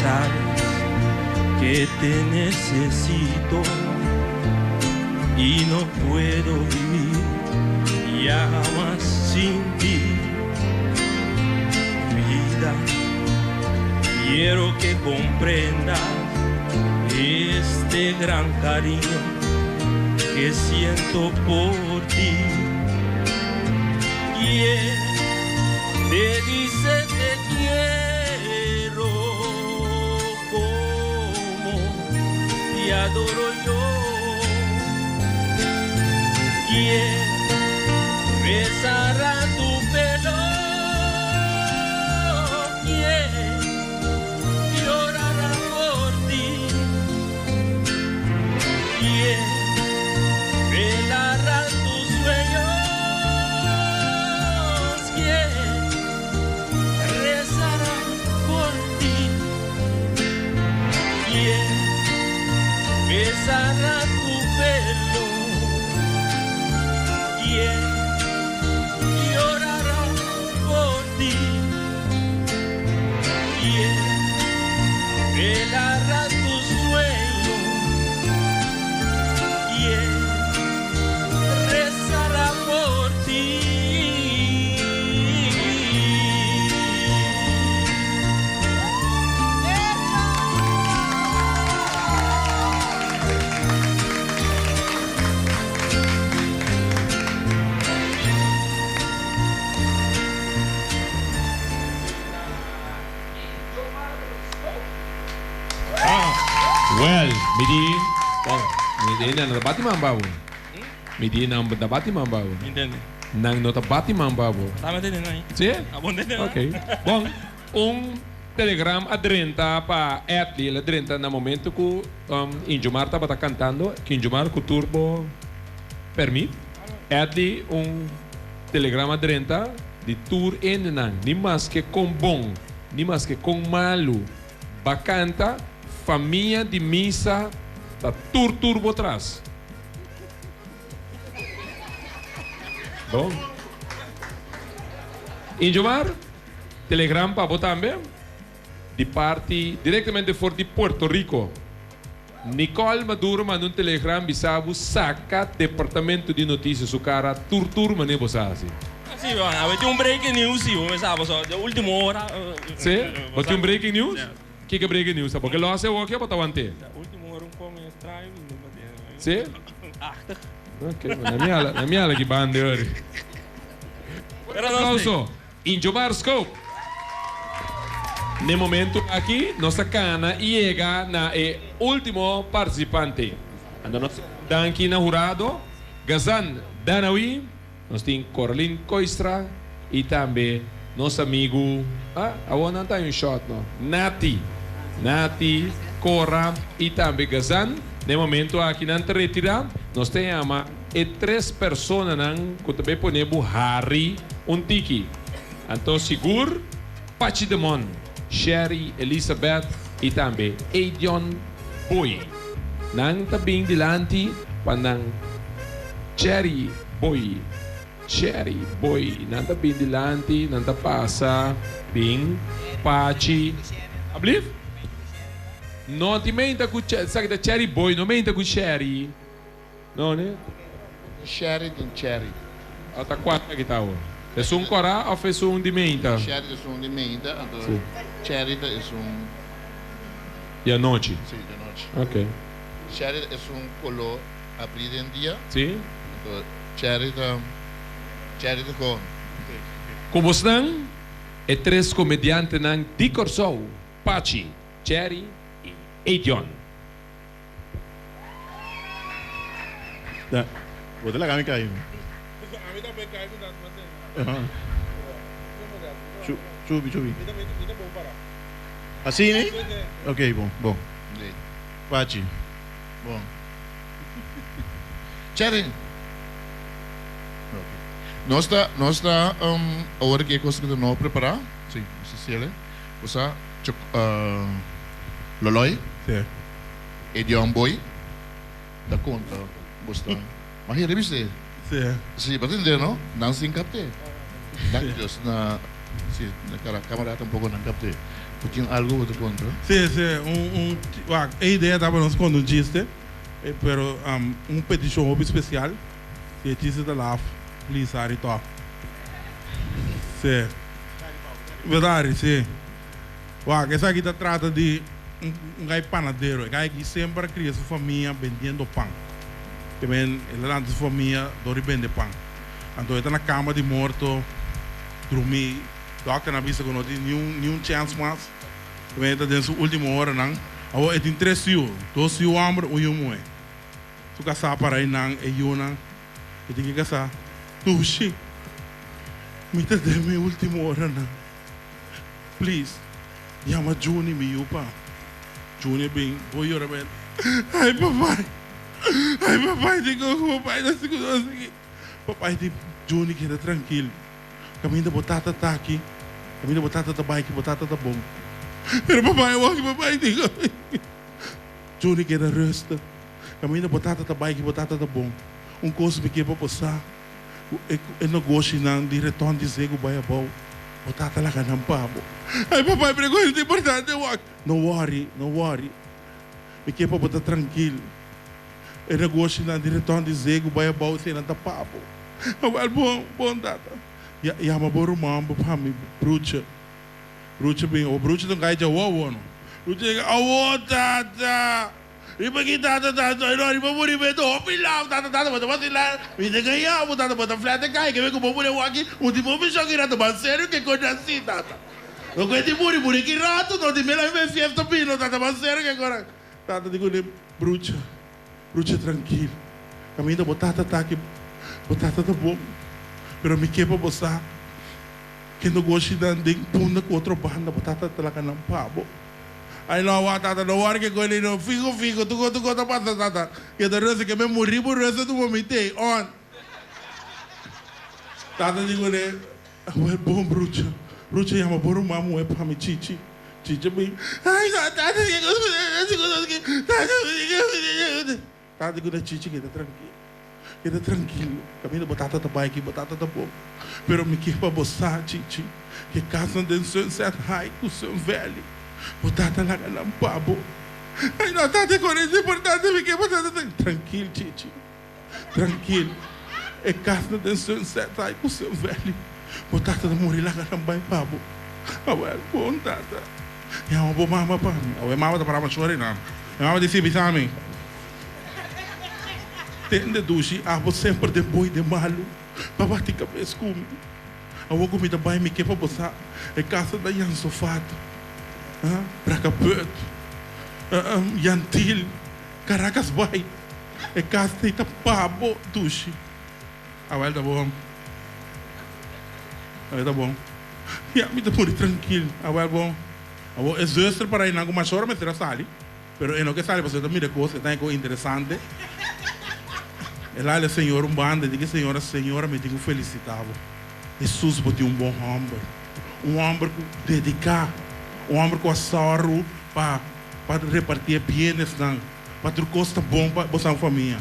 Sabes que te necesito y no puedo vivir ya jamás sin ti. Vida, quiero que comprendas este gran cariño que siento por ti. Quien te dice te quiero como te adoro yo? Quien besará tu pelo? Quien llorará por ti? Quien velará tus sueños? Quien rezará por ti? Quien besará tu pelo? Quien llorará por ti? Quien velará tus sueños? Quien rezará por ti? Ah, well, mi di, oh, mi di nan no ta bati man babo. Mi di nan ta bati man babo. Intende. Nan no ta bati man babo. Ta me tende nan. Sí? Ah, bon tende nan. Ok. Bon, un telegram a drenta pa Edley, el a drenta na momento ku um, Injomar tabata kantando, ku Injomar ku turbo permit. Edley un telegram a drenta di tur endenan, ni maske kon bon, ni maske kon malu. Ba canta, famia di misa ta tur tur bo tras. Bon. Injomar, telegram pa bo tambe, di parti directamente for di Puerto Rico. Nicole Maduro manda un telegram bisa bo saca departamento di noticia su cara tur tur mane bo sa haci. Si, awe tin un breaking news si, bo mester sa, de ultimo ora. Si? Bo tin un breaking news? Kiko e breaking news ta? Bo ke los e woki o bo ta want'é? De ultimo ora un come extraño bini pa den. Si? Achtig. Ok, na mi ala, na mi ala ki banda e ora. Pero nos Aplauso. Injomar Scope. N'e momento aki nos ta cana y yega na e ultimo participante. Anto nos danki na hurado Gazan Danawi, nos tin Corlin Koistra y tambe nos amigo, ah, awor nan ta hay un shot no, Nati, Nati, Cora y tambe Gazan. N'e momento aki nan ta retira, nos ta yama e tres personanan cu ta bay pone bo hari un tiki. Anto sigur Pachi Demon, Sherry Elizabeth y tambe Edion Boy. Nan ta bin dilanti pa nan Cherry Boy. Cherry Boy. Nan ta bin dilanti, nan ta pasa bin Pachi. Ablief? No tin meinta ku esaki ta Cherry Boy, no meinta ku Cherry. No, ne? Sherry tin cherry. A ta cual aki ta awor? Esun cora of esun di meinta? Sherry ta esun di meinta, anto Si. cherry ta esun. Di anochi? Si, di anochi. Ok. Sherry ta esun color abri den dia. Si. Anto cherry ta, cherry ta con. Cu bosnan, e tres comediantenan di Corsou, Pachi, Cherry y Edion. Da, bo ta laga mi kai. Ami tambe kai mi ta mantene. Chubi, chubi. Mi ta bon para. Asina? Ok, bon, bon. Pachi. Bon. Cherry. Nos ta, nos ta, awor ki e kos ku ta no prepará. Si, nos ta hasiel. Bo sa, Loloy. Si. Edion Boy ta konta bosnan. Ma hende bis'é. Sí. Sí, bo ta tende no? Nan sin kapt'é. Danki Dios na sí na kara kamera tampoko nan kapt'é. Bo tin algu bo ta konta? Sí, sí. Un un wak e idea tabata nos konta un chiste, pero un petishon hopi spesial. Si e chiste ta laf, please hari tòg. Sí. Bo ta hari, sí. Wak, esaki ta trata di un gai panadero. E gai aki semper a cria su famia bendiendo pan. Te men el a lanta su famia dor di bende pan. Anto e ta na cama di morto, drumi. Dokternan a bisa cu no tin niun niun chance mas. Te men e ta den su ultimo oranan. Awor e tin tres yu, dos yu homber, un yu muhe. Su casá para einan, e yunan. E tin ki casá. Dushi, mi ta den mi ultimo oranan. Please, yama Juni mi yu pa. Juni a bin, bo yora ben. Ay papay, ay papay di con cu papay ta haci cu nos aki. Papay di Juni keda trankil, caminda bo tata ta aki, caminda bo tata ta bay aki, bo tata ta bon. Pero papay a wak papay di con. Juni keda rustig, caminda bo tata ta bay aki, bo tata ta bon. Un cos mi ke pa bo sa. Ku e ku e negoshinan di reton di zegu bai abou, bo tata laga nan pa bo. Ay papay pero e kos ta importante wak. No worry, no worry. Mi ke pa bo ta trankil. E negoshinan di reton di zegu bai abou esei nan ta pa bo. Awel bon, bon tata. Ya yama bo ruman bo pa mi brucha. Brucha bin, o brucha ta un kai djawo awo no. Brucha yega, awo tata. Riba ki tata ta soy no riba muri bento hopi laf tata tata bo ta vacila mi ta gaña bo tata bo ta flete kai ke ku bo pone waki un di bo mishon ki rato mas serio ke kon asi tata no kue di muri muri ki rato no di mela mi fiesta bino tata mas serio ke kon tata di kune brucha brucha trankil kaminda bo tata ta ki bo tata ta bon pero mi ke pa bo sa ke negoshinan den punda ku otro banda bo tata ta laga nan pa bo. Ay no awa tata no wor ke koe no fijo fijo tuko tuko ta pasa tata ke ta resa ke me muri bo resa tu bo mi tey on tata di kune awel bon brucha brucha yama bo ruman muhe pa mi chichi chichi bin ay no tata tata di kune chichi keda trankil keda trankil kaminda bo tata ta bai aki bo tata ta bon pero mi ke pa bo sa chichi ke kasnan den sunset high ku sun valley bo tata laga nan pa bo ay no tata e kos es importante mi ke pa tata ta trankil chichi trankil e kasnan den sunset high ku sun valley bo tata ta muri laga nan bai pa bo awel bon tata yama bo mama pa mi awe mama ta para mashor einan e mama di si bisa mi. Tende dushi abo semper den boi den malu pa bati kabes ku mi. Awor ku mi ta bai mi ke pa bo sa e kasa ta Jan Sofat, Bracaput, Jan Til, Caracas bai. E kas ei ta pa bo dushi. Awel ta bon. Awel ta bon. Ya mi ta muri trankil. Awel bon. Awor e zuster para einan ku mashora mester a sali. Pero e no ke sali pasobra e ta mira e kos, e ta haña kos interesante. El a hala e señora un banda i di ku e señora, Señora, mi tin ku felisitá bo. Hesus, bo tin un bon hòmber. Un hòmber ku dediká, un hòmber ku a sòru pa pa repartí e bienesnan. Pa tur kos ta bon pa bosan famia.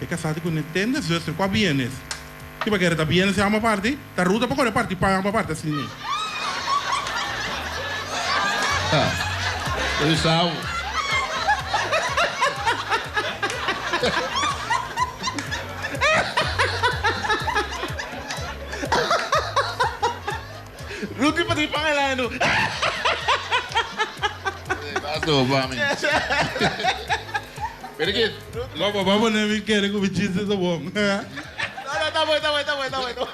E kasá di kuné tende zuster kua bienes. Ki pa kere ta bienes e amba parti? Ta ruta pa kore parti pan amba parti asina. Ruti pa di pan el aña nu. Basta pa mi. Pero que Loco, ba pone mi kere ku mi chiste ta bon. No, no, ta bon, ta bon, ta bon, ta bon.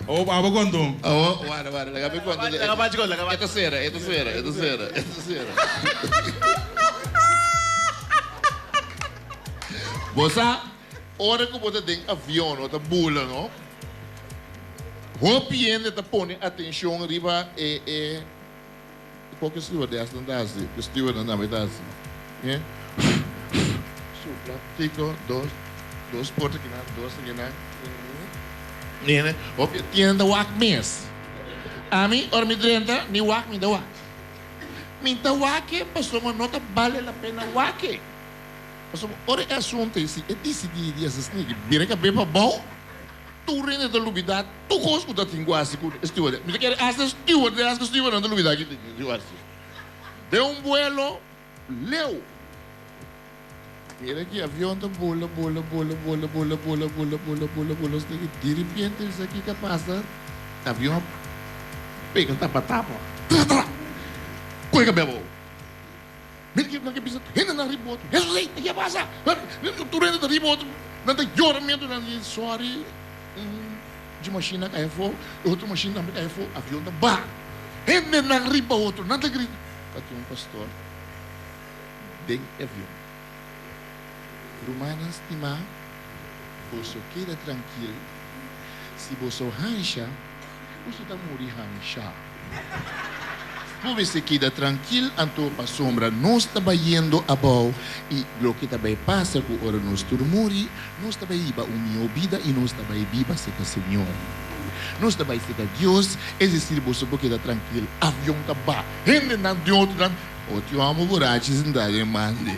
Oh, abo konto. Oh, warda, warda, laga mi konta. Laga Pachi konta, laga Pachi. E ta sera, e ta sera, e ta sera, e ta sera. Bo sa, Ora ku bo ta den avion o ta bula no, hopi hende ta pone atenshon riba e e kiko ku stewardess nan ta hasi, ku steward nan tambe ta hasi. E supla kiko dos dos porta kinan dos akinan nene hopi tienen ta wak mes. Ami ora mi drenta mi wak mi ta wak. Mi ta wak e pasobra no ta bale la pena wak e. Pasobra ora e asuntu ei, si e disidí di hasi sniki, bira e kabes pa bou, tur hende ta lubidá tur kos ku ta tin ku hasi ku e stewardess. Mi ta kere hasta e stewardess ku stewardnan ta lubidá ki tin ku hasi. Den un buelo leu, mira ki avion ta bula, bula, bula, bula, bula, bula, bula, bula, bula, bula, sniki. Diripiente mi sa kiko a pasa, avion a pega tapa tapa, tra tra, kohe kabes abou. Mira ke nan ke bisa hendenan riba otro, Hesus ei, ke a pasa? Tur hende ta riba otro, nan ta yora mientras nan di sorry, un dje mashina kai afó, e otro mashina tambe kai afó, avion ta baha. Hendenan riba otro, nan ta grita. Ta tin un pastor den e avion. Rumannan stimá, boso keda trankil, si boso hansha, boso ta muri hansha. Bo mester keda trankil anto pasobra nos ta bayendo abou i loke ta bai pasa ku ora nos tur muri, nos ta bai hiba un mihó bida i nos ta bai biba serka Señor. Nos ta bai serka Dios, es desir boso por keda trankil. Avion ta ba, hendenan den otronan, otro hòmber burachi sintá den mande.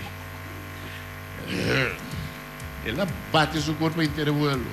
El a bati su kurpa henter e vuelo.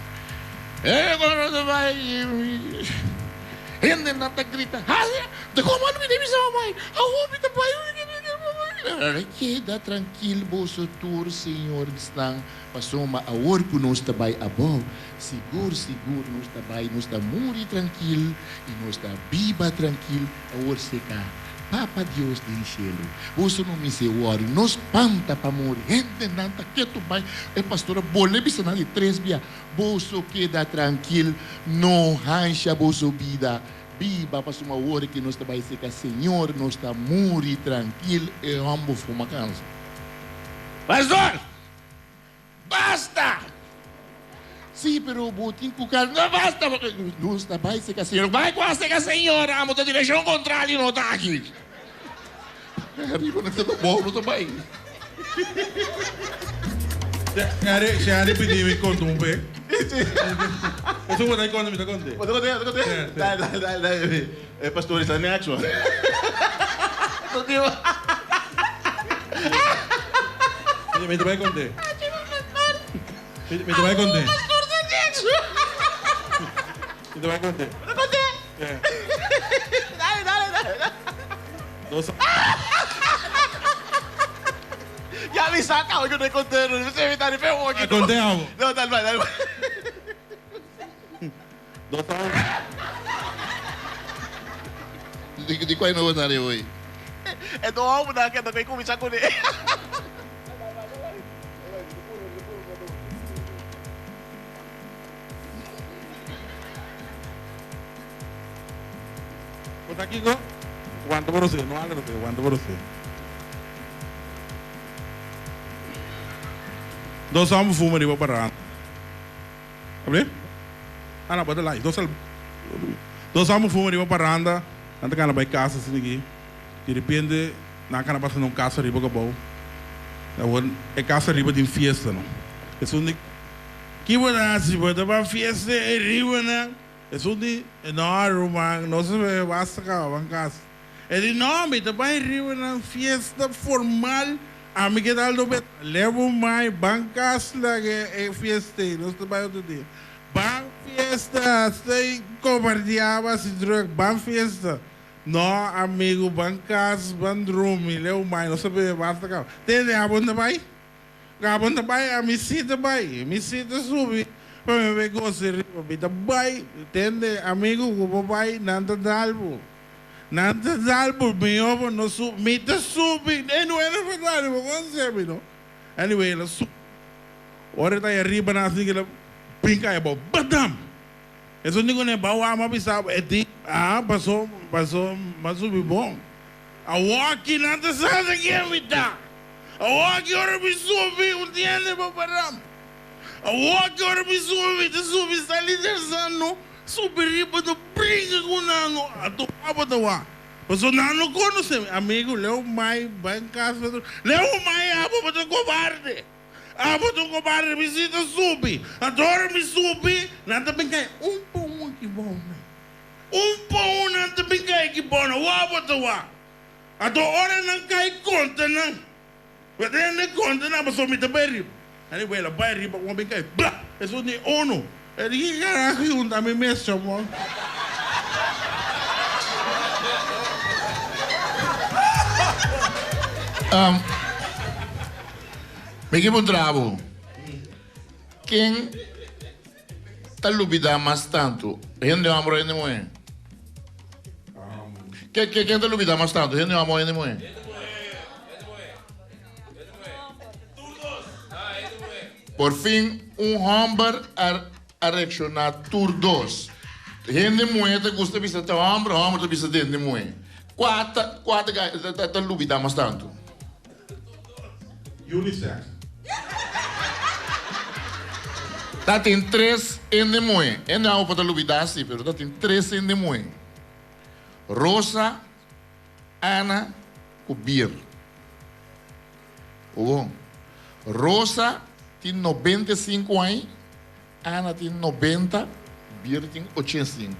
Hendenan ta grita, Haya! De komo mi ta bisa mamai? Awor mi ta bai. Keda trankil boso tur, Señor bisnan, pasobra awor ku nos ta bai abou, sigur sigur nos ta bai, nos ta muri trankil i nos ta biba trankil awor seka Papa Dios den shelu. Boso no mester wòri, no spanta pa muri. Hendenan ta ketu bai. E pastor a bolbe bisa nan di tres bia, Boso keda trankil, no hansha boso bida. Biba pasobra awor ke nos ta bai seka Señor, nos ta muri trankil. E hòmber fuma kansa. Pastor! Basta! Sí, pero bo tin ku kal. No, basta! Nos ta bai seka Señor. Bai kua seka Señor? Amo ta direkshon kontrario, no ta aki. Ariba nan ta bou, no ta bai. Shari pidi mi konta un be. Esun bo ta konta, mi ta konte. Bo ta konte, bo ta konte? Dale, dale, dale, dale. E pastor esta next one. Mi ta bai konte. Mi ta bai konte. Mi ta bai konte. Dale, dale, dale. Dos. Ya mi sa caba cu no e conte, no mi ta riba e hoki. Conte abo. No, dale bai, dale bai. Dos aña. Di kua no bo ta riba hoy? E do hombernan ke ta bay kuminsá kuné. Bo ta kiko? Wanta por usted, no hala usted, wanta por usted. Dos homber fuma riba paranda. Abre? Ah, no, bota live. Dos al Dos homber fuma riba paranda, nan ta gana bai casa asina aki. Di repente nan kana pasa na un casa riba cabou. Awor e casa riba tin fiesta no. Esun di, Ki bo ta haci? Bo ta ban fiesta ei riba nan? Esun di, No ruman, nos a bebe basta caba, ban casa. E di, no, mi ta bai riba nan fiesta formal, ami ke dal dobe, levo mai, ban kas laga e fiesta ei, nos ta bai otro dia. Ban fiesta, stay kobardiaba si druk, ban fiesta. No, amigu, ban kas, ban drumi, leu mai, nos ta bebe basta kaba. Tende, abo no ta bai? Abo no ta bai? Ami si ta bai, mi si ta subi pa mi bai gosa riba, mi ta bai. Tende, amigu, ku bo bai, nan ta dal bo. Nan ta dal bo, mihó bo no subi. Mi ta subi, e no era verdad, bo konosé mi, no? Anyway, el a subi. Ora e ta ariba nan asina kila bin kai abou, badam! Esun di kuné bou ama bisa bo, e di, ah, paso, paso m'a subi bon. Awor aki nan ta sa ta ken mi ta. Awor aki ora mi subi, un tiende bo badam. Awor aki ora mi subi, mi ta subi sali tersano, subi riba ta brinka ku nan, a topa bo ta wak. Paso nan no konosé mi. Amigu, leu mai bai kas, leu mai abo bo ta kobarde. Abo ta un kobarde, mi si ta subi. Anto ora mi subi, nan ta bin kai un pa un aki bou nan. Un pa un nan ta bin kai aki bou nan. Wou abo ta wak. Anto ora nan kai konta nan. Bo ta hende konta nan pasobra mi ta bai riba. Anyway, el a bai riba kuma bin kai, bla! Esun di unu. E di ki karajo i unta mi mes chamon. Um, mi ke puntra bo, ken ta lubida mas tantu, hende homber o hende muhe? Ken, ken, ken ta lubida mas tantu, hende homber o hende muhe? Por fin un homber a a reacciona tur dos. Hende muhe ta gusta bisa ta homber, homber ta bisa ta hende muhe. Cua ta cua ta ta ta lubida mas tanto? Unisex. Ta tin tres hende muhe. Hende homber por ta lubida si, pero ta tin tres hende muhe. Rosa, Ana cu Bir. Obo. Rosa tin 95 aña, Ana tin 90, Bir tin 85.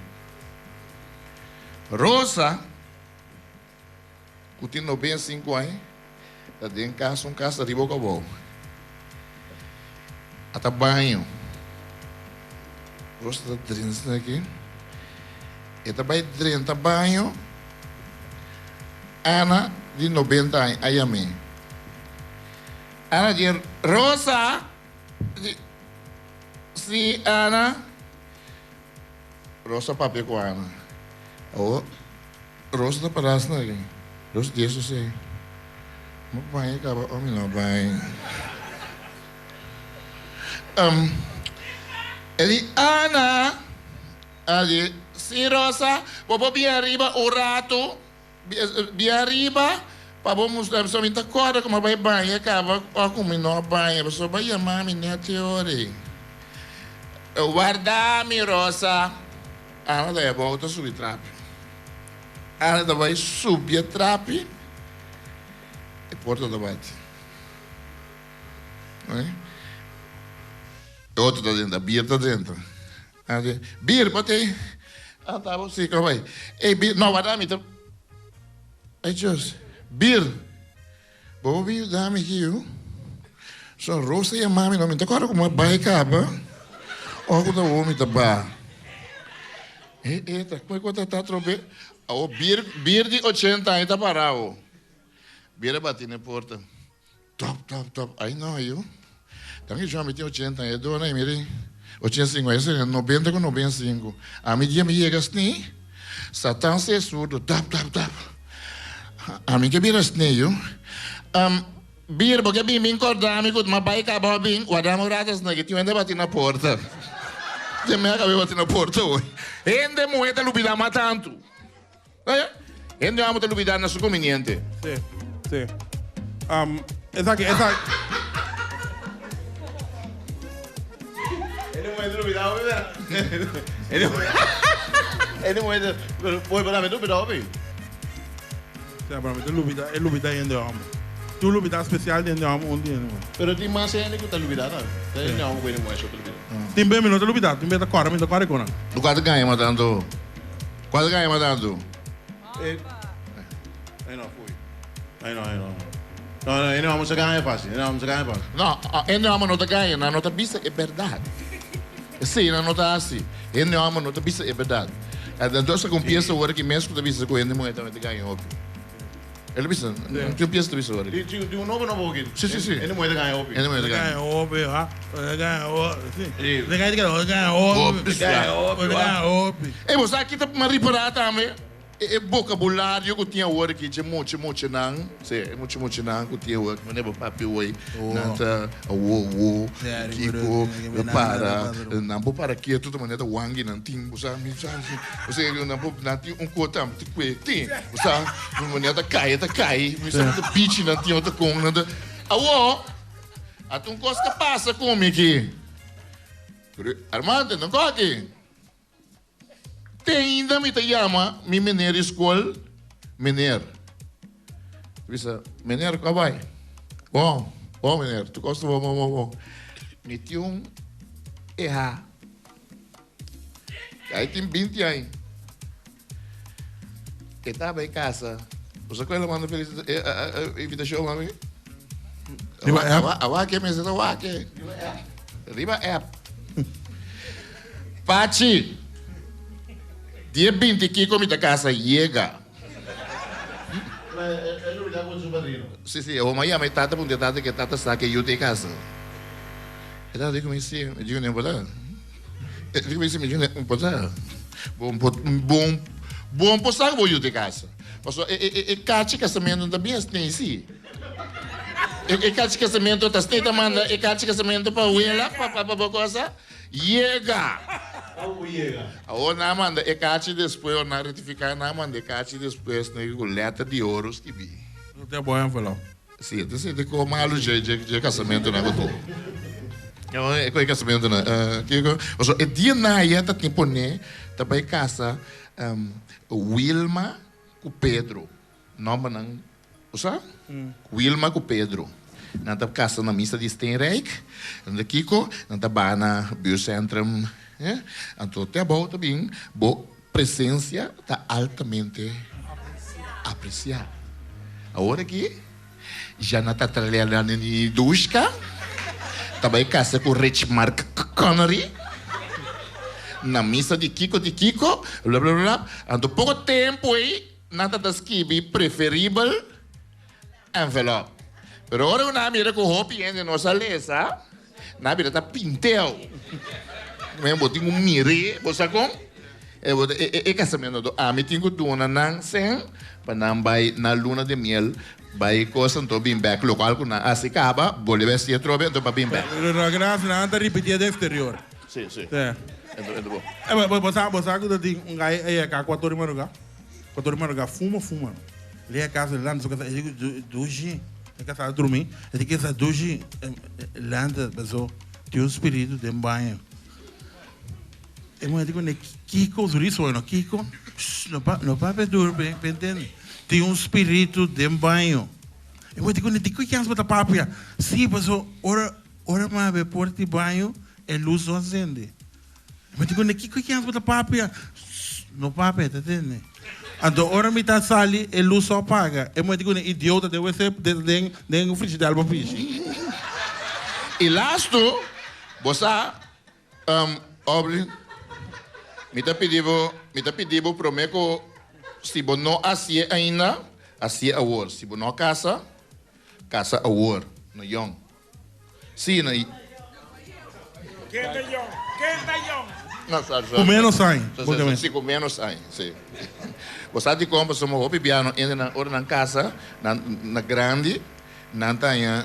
Rosa, ku tin 95 aña, ta den kas, un kas ariba ku abou. A ta baño. Rosa ta drenta aki. E ta bai drenta baño. Ana di 90 aña a yam'é. Ana di, Rosa! Di, Sí, Ana. Rosa papia ku Ana. Awor, Rosa ta pará asina aki. Rosa di eso sí. Mi a baña kaba o mi no a baña? E di, Ana! A di, Sí, Rosa, bo por bini ariba un ratu? Bini ariba pa bo mustra mi. So mi ta kòrda ku mi a bai baña kaba o ku mi no a baña. Pasobra bo a yama mi nèt e ora ei. Warda mi, Rosa. Ana ta abou ta subi trapi. Ana ta bai subi e trapi, e porta ta bati. E otro ta drenta, Bier ta drenta. Ana di, Bier, bo te? Ana ta abo si, como bai? Ey, Bier, no, warda mi ta. Ay, Dios. Bier, bo por bin yuda mi aki, yu? So Rosa yama mi, no, mi ta kòrda ku mi a bai kaba, ora ku ta awor mi ta ba. E, e, ta kue ku ta ta atrobe. Awor Bier, Bier di ochenta aña ta pará awor. Bier a bati na e porta. Top, top, top. Ay no, yu. Tanki Juan mi tin ochenta aña, e dona y miri, 85 aña, e 90 ku 95. Ami dia mi yega sni, Satan se surdo, tap, tap, tap. Ami ke bira sni, yu. Um, Bir, bo ke bin bin korda mi ku m'a bai kaba bin, warda mi un rato asina ki tin hende bati na porta. Tin me a kaba bati na porta hoy. Hende muhe ta lubida mas tantu. Hende amo ta lubida na su conveniente. Sí, sí. Um, esaki, esaki. Hende muhe ta lubida hopi, verdad? Hende muhe, hende muhe ta, pero por para mi ta lubida hopi. Sí, para mi ta lubida, e lubida hende amo. Tu lubida especial di hende amo un di hende muhe. Pero tin mas hende ku ta lubida tambe. Ta hende amo ku hende muhe so ta lubida. Tin be mi no ta lubida, tin be ta kòrda, mi ta kòrda e konan. Bo ka ta gaña ma tanto. Cual gaña mas tantu? Ai no, fui. Ai no, ai no. No, no, e no, sa ganha fácil. E no, sa ganha fácil. No, hende homber no ta gaña, nan no ta bisa e berdad. Esei nan no ta hasi. Hende homber no ta bisa e berdad. Entonces ku un piensa awor aki mes ku ta bisa ku hende muher tambe ta gaña hopi. El a bisa, tin un piensa ta bisa awor aki. Tin un nobo nobo hopi. Si, si, si. Hende muher ta gaña hopi. Hende muher ta gaña. hopi, ha. Ta gaña hopi. Si. Ta gaña hopi. Ta gaña hopi. Ta gaña hopi. Ey, bo sa kita mi a ripará tambe? E bokabulario ku tin awor aki dje mucha muchanan, si, e mucha muchanan ku tin awor, manera bo papia awor, nan ta awo awo, kiko, para, nan por para ketu ta manera ta wangi nan tin, bo sa, mi sa, osea nan por, nan tin un kos tambe ta kue tin, bo sa, manera ta kai ta kai, mi sa ta bichi nan tin otro kon, nan ta, awo, ata un kos ta pasa ku mi aki, pero Armando, no koki. Te ainda mi ta yama mi meneer di skol meneer. Mi bisa, meneer kua bai? Bon, bon meneer, tur kos ta bon, bon, bon, bon. Mi tin un eha. Ai tin binti aña. E ta bai kasa. Bo sa ku el a manda felicita invitashon pa mi? Riba app? Awak e mester ta wak e. Riba app. Pachi, dia 20 kiko mi ta kasa yega. Si, si, e homa yama e tata punta e tata ke tata sa ke yu ta e kasa. E tata di ku mi si, mi di ku no importa. E di ku mi si, mi di ku no importa. Bon por, bon, bon por sa ku bo yu ta e kasa. Pasobra e, e, e kachi kasamentu no ta bien snei si. E, e kachi kasamentu ta snei ta manda e kachi kasamentu pa wela, pa, pa, pa bo kosa. Yega! Awor nan a manda e kachi despues, ora nan a rectifica, nan a manda e kachi despues na ku letter di oro skibi. No te bo envelop. Si, e ta sinti ko malu dje, dje, dje kasamentunan ku tin. E ko e kasamentunan, kiko? Pasobra e dia naya ta tin pone ta bai kasa Wilma ku Pedro. Nòmbernan Bo sa? Wilma ku Pedro. Nan ta kasa na misa di Steenrijk. Nan ta kiko? Nan ta baha na buurtcentrum. Anto te abou ta bin bo presencia ta altamente apreciá. Awor aki ya nan ta tralala ni Dushka ta bai kasa ku Rich Mark Connery na misa di kiko di kiko blablabla. Anto poko tempu ei. Nan ta ta skibi preferibel envelop. Pero ora ku nan a mira ku hopi hende no sa lesa, nan a bira ta pinteo. Men bo tin ku mir'é, bo sa kon? E bo ta e kasamentu. Anto ami tin ku duna nan sen pa nan bai na luna de miel, bai kos anto bin bèk. Lokual ku nan hasi kaba, bolbe hasi atrobe anto pa bin bèk. Pero no gracia, nan ta ripitié den exterior. Sí, sí. Sí. Ento, ento bo. Bo sa, bo sa ku ta tin un gai ei aka kuator di madrugá? Cuatro di madruga fuma fuma. Lei a casa lanta su casa e dico dushi e casa a drumi e di kesa dushi lanta paso tin un spiritu den baño. E muher di cune kico su di sueño kico no pa no papia duro pe pe entende tin un spiritu den baño. E muher di cune di kias bo ta papia si paso ora ora mi a haber porta di baño e luz no a sende. Mi ta kunda kiko kias bo ta papia? No papia, ta tende. Anto ora mi ta sali e lus so a paga. E muher di kunda idiota den wc den den frigidair bo pishi. I lastu, bo sa, Aubrey, mi ta pidi bo, mi ta pidi bo prome ku si bo no hasié ainda, hasié awor. Si bo no a kasa, kasa awor, no yòn. Sí, no. Ken ta yòn? Ken ta yòn? No, sorry, sorry. Ku ménos aña. Sí, ku ménos aña, sí. Bo sa dikon? Pasobra hopi bia no hende nan ora nan kasa, nan na grandi, nan ta haña,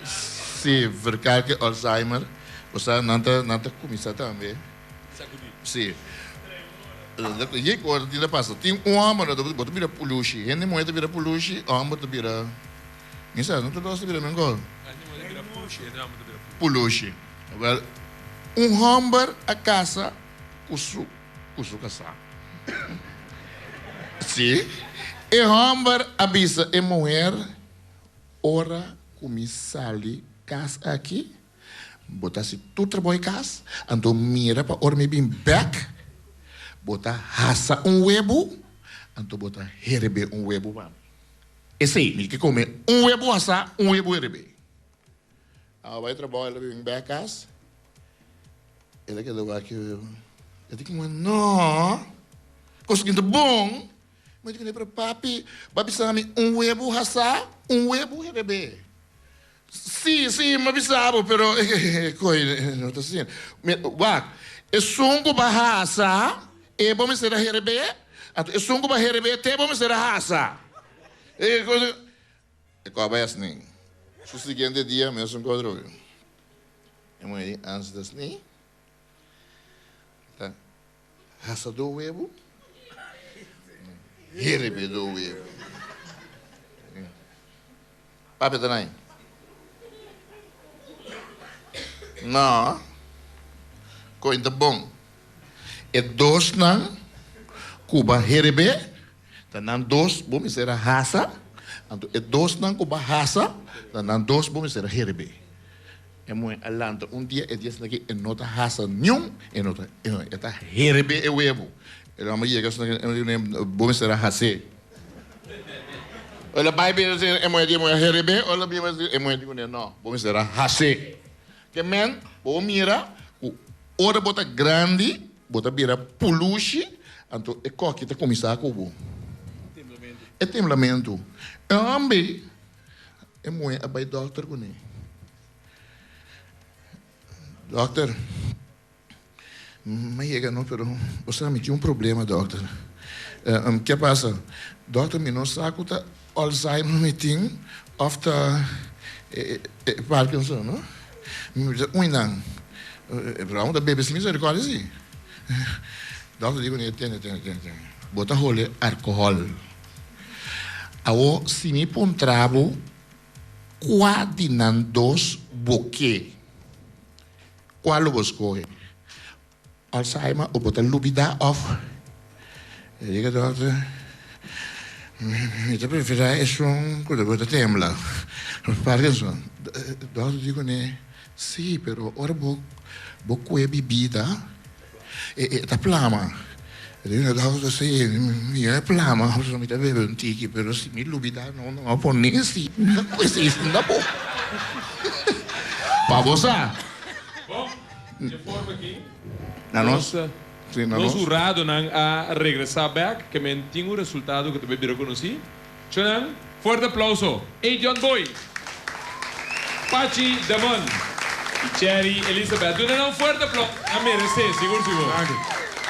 sí, verkalke Alzheimer. Bo sa, nan ta, nan ta kuminsá tambe. Sí. Yek ora tin ta pasa. Tin un hòmber, bo ta bira pulushi. Hende muhé ta bira pulushi, hòmber ta bira. Mi sa, no tur dos ta bira men gol. Pulushi. Wel, un homber a casa cu su, cu su casá. Sí. E homber a bisa e muher, Ora cu mi sali cas aki, bo ta haci tur trabou e cas, anto mira pa ora mi bin bek, bo ta hasa un webu. Anto bo ta herebé un webu pa mi. Esei, mi ke kome un webu asá, un webu herebé. Awa bai trabou, el a bin bek kas, el a keda wak e webu. El di kuma, No, kos ki ta bon. Mi di kuné, pero papi, bo a bisa mi un webu asá, un webu herebé. Sí, sí, mi a bisa bo, pero koi no ta asina. Wak, esun ku bo a hasa, e bo mester a herebé, anto esun ku bo a herebé te bo mester a hasa. E kos bai asina. Su siguiente dia mesun kos atrobe. E muhé di ansa ta asina, ta hasa do webu, herebé do webu. Papia ta nai? No. Koin ta bon. E dosnan ku ba herebé, ta nan dos bo mester a hasa, anto e dosnan ku ba hasa, ta nan dos bo mester a herebé. E muhé a lanta un dia, e dia esaki e no ta hasa niun, e no ta, e ta herebé e webu. E hòmber yega bo mester a has'é. Ora bai bira si e muhé di e muhé herebé, ora bira si e muhé di kuné no, bo mester a hasé. Ke men, bo mira ku ora bo ta grandi, bo ta bira pulushi, anto e koki ta kuminsá ku bo. E temblamentu. E hòmber, e muhé a bai dòkter kuné. Dòkter. Mi yega no pero bo sa mi tin un problema dokter. Ke pasa? Dokter mi no sa ku ta Alzheimer mi tin of ta Parkinson no. Mi ta ui nan. Pero amo ta bebe sin misericordia si. Dokter di kuné tene tene tene tene bo ta hole alcohol. Awo si mi puntra bo kua di nan dos bo ke? Cual lo bo scoge? Alzheimer o bo ta lubida of? E diga dokter, Mi ta prefera esun cu bo ta tembla. Parkinson. Dokter di cune, Si, pero ora bo bo cue bibida e ta plama. E diga dokter, Si, mi a plama pasobra mi ta bebe un tiki, pero si mi lubida no no a pone si. Esey no ta bon. Pa bo sa. Bon, dje forma aki, Na nos, sí, na nos nos. huradonan a regresá bèk, ke men tin un resultado ku ta bai bira konosí. Chonan, fuerte aplauso! Adrian Boy, Pachi Damon i Cherry Elizabeth. Duna nan un fuerte aplauso. Nan meresé, sigur sigur.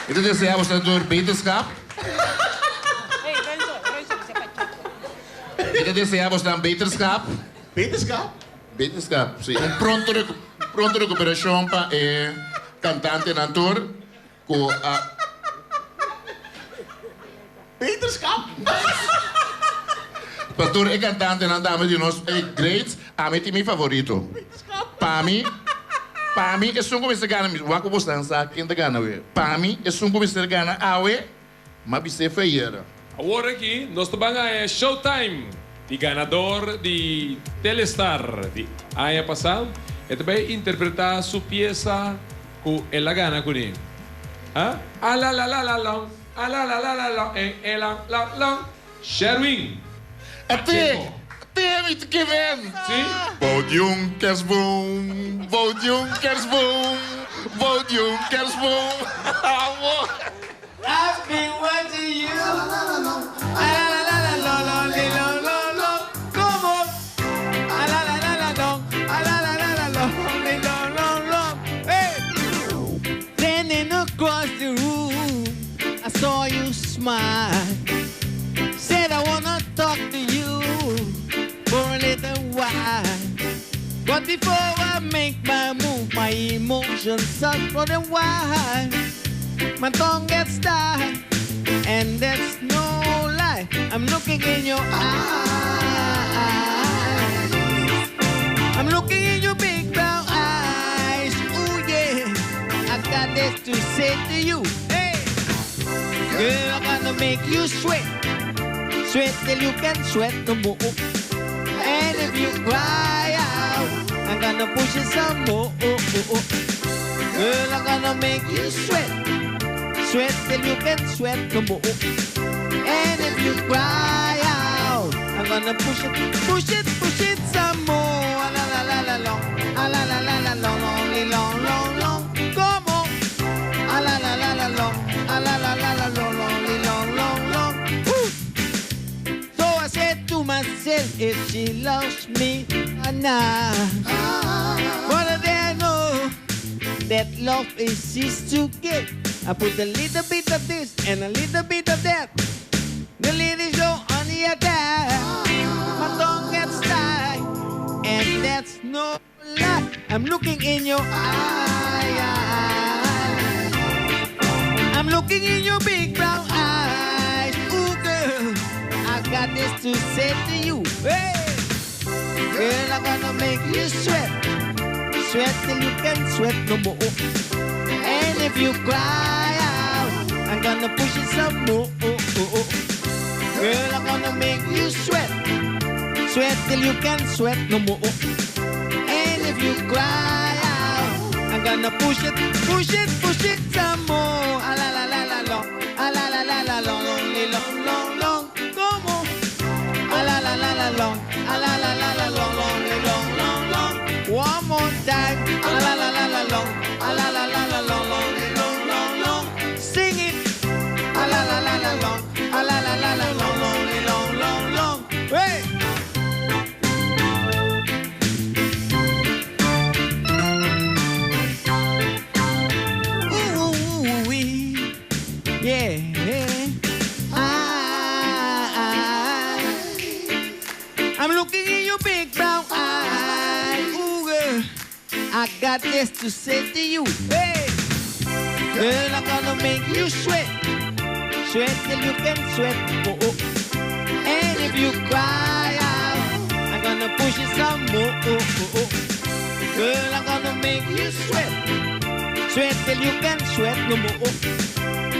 Mi ta deseá boso tur beterskap. Mi ta deseá bosnan beterskap. Beterskap? Beterskap, si. Un pronto pronto rekuperashon pa e kantantenan tur ku a. Beterskap? Pa tur e kantantenan tambe di nos e greats, ami tin mi favorito. Pa mi, pa mi esun ku mester gana, wak ku bosnan sa ken ta gana awe. Pa mi esun ku mester gana awe. M'a bis'é feyera. Awor aki nos ta ban haña Showtime di ganador di Telestar di aña pasá. E ta bai interpretá su piesa ku el a gana kuné. Ha? Alalalalalo, alalalalalo, en elan lan lan. Sherwin! Ate! Ate mi ta keben! Sí? Bou di un kerstboom, bou di un kerstboom, bou di un kerstboom. Amo! I've been watching you Alalalalololilololo Como Alalalalalo Alalalalolilololo Hey Standing across the room I saw you smile Said I wanna talk to you For a little while But before I make my move My emotions start running wild My tongue gets tied And that's no lie I'm looking in your eyes I'm looking in your big brown eyes Ooh yeah I got this to say to you Hey Girl, I'm gonna make you sweat Sweat till you can sweat no more And if you cry out I'm gonna push you some more Girl, I'm gonna make you sweat Sweat till you can sweat no more. And if you cry out, I'm gonna push it, push it, push it some more. Ah, la la la la long, ah, la la la la long, long, long, long, long. Come on. Ah, la la la la long, ah, la la la la long, long, long, long, long. Woo! So I said to myself, if she loves me or not. But then I know that love is easy to get. I put a little bit of this and a little bit of that. The ladies go on the attack. My tongue gets tied, and that's no lie. I'm looking in your eye. I'm looking in your big brown eyes. Ooh, girl, I got this to say to you. Hey, girl, I'm gonna make you sweat. Sweat till you can't sweat no more. And if you cry out, I'm gonna push it some more. Girl, I'm gonna make you sweat. Sweat till you can't sweat no more. And if you cry out, I'm gonna push it, push it, push it some more. Ah, la la la la long, ah, la la la la long, long, long, long, long. Come on. Ah, la la la la long, ah, la la la la long, long, long, long, long. One more time. Ah, la la la la long, ah, la la la la long, long, long, long, long. Sing it. Ah, la la la la long, ah, la la la la long, long, long, long, long. Hey. Ooh, ooh, ooh, wee. Yeah. Ah, I'm looking in your big brown eyes. Ooh, girl, I got this to say to you. Hey, girl, I'm gonna make you sweat. Sweat till you can sweat. Oh, oh. And if you cry out, I'm gonna push it some more. Oh, oh, oh. Girl, I'm gonna make you sweat. Sweat till you can sweat no more.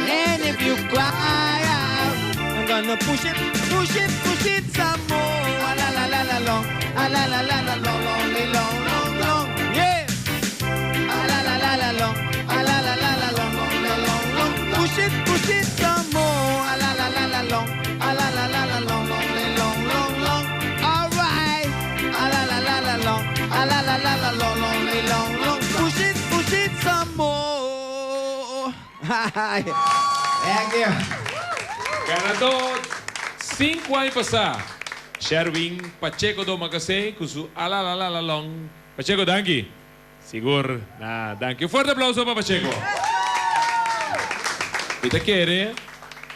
And if you cry out, I'm gonna push it, push it, push it some more. Ah, la la la la long, ah, la la la la long, long, long, long, long, yeah. Ah, la la la la long, ah, la la la la long, long, long, long, long. Push it, push it some more. Ah, la la la la long, ah, la la la la long, long, long, long, long. All right. Ah, la la la la long, ah, la la la la long, long, long, long. Push it, push it some more. Thank you. Ganador 5 aña pasa. Sherwin Pacheco Domacassé cu su ala la la la long. Pacheco, danki. Sigur na danki. Un fuerte aplauso pa Pacheco. Mi ta kere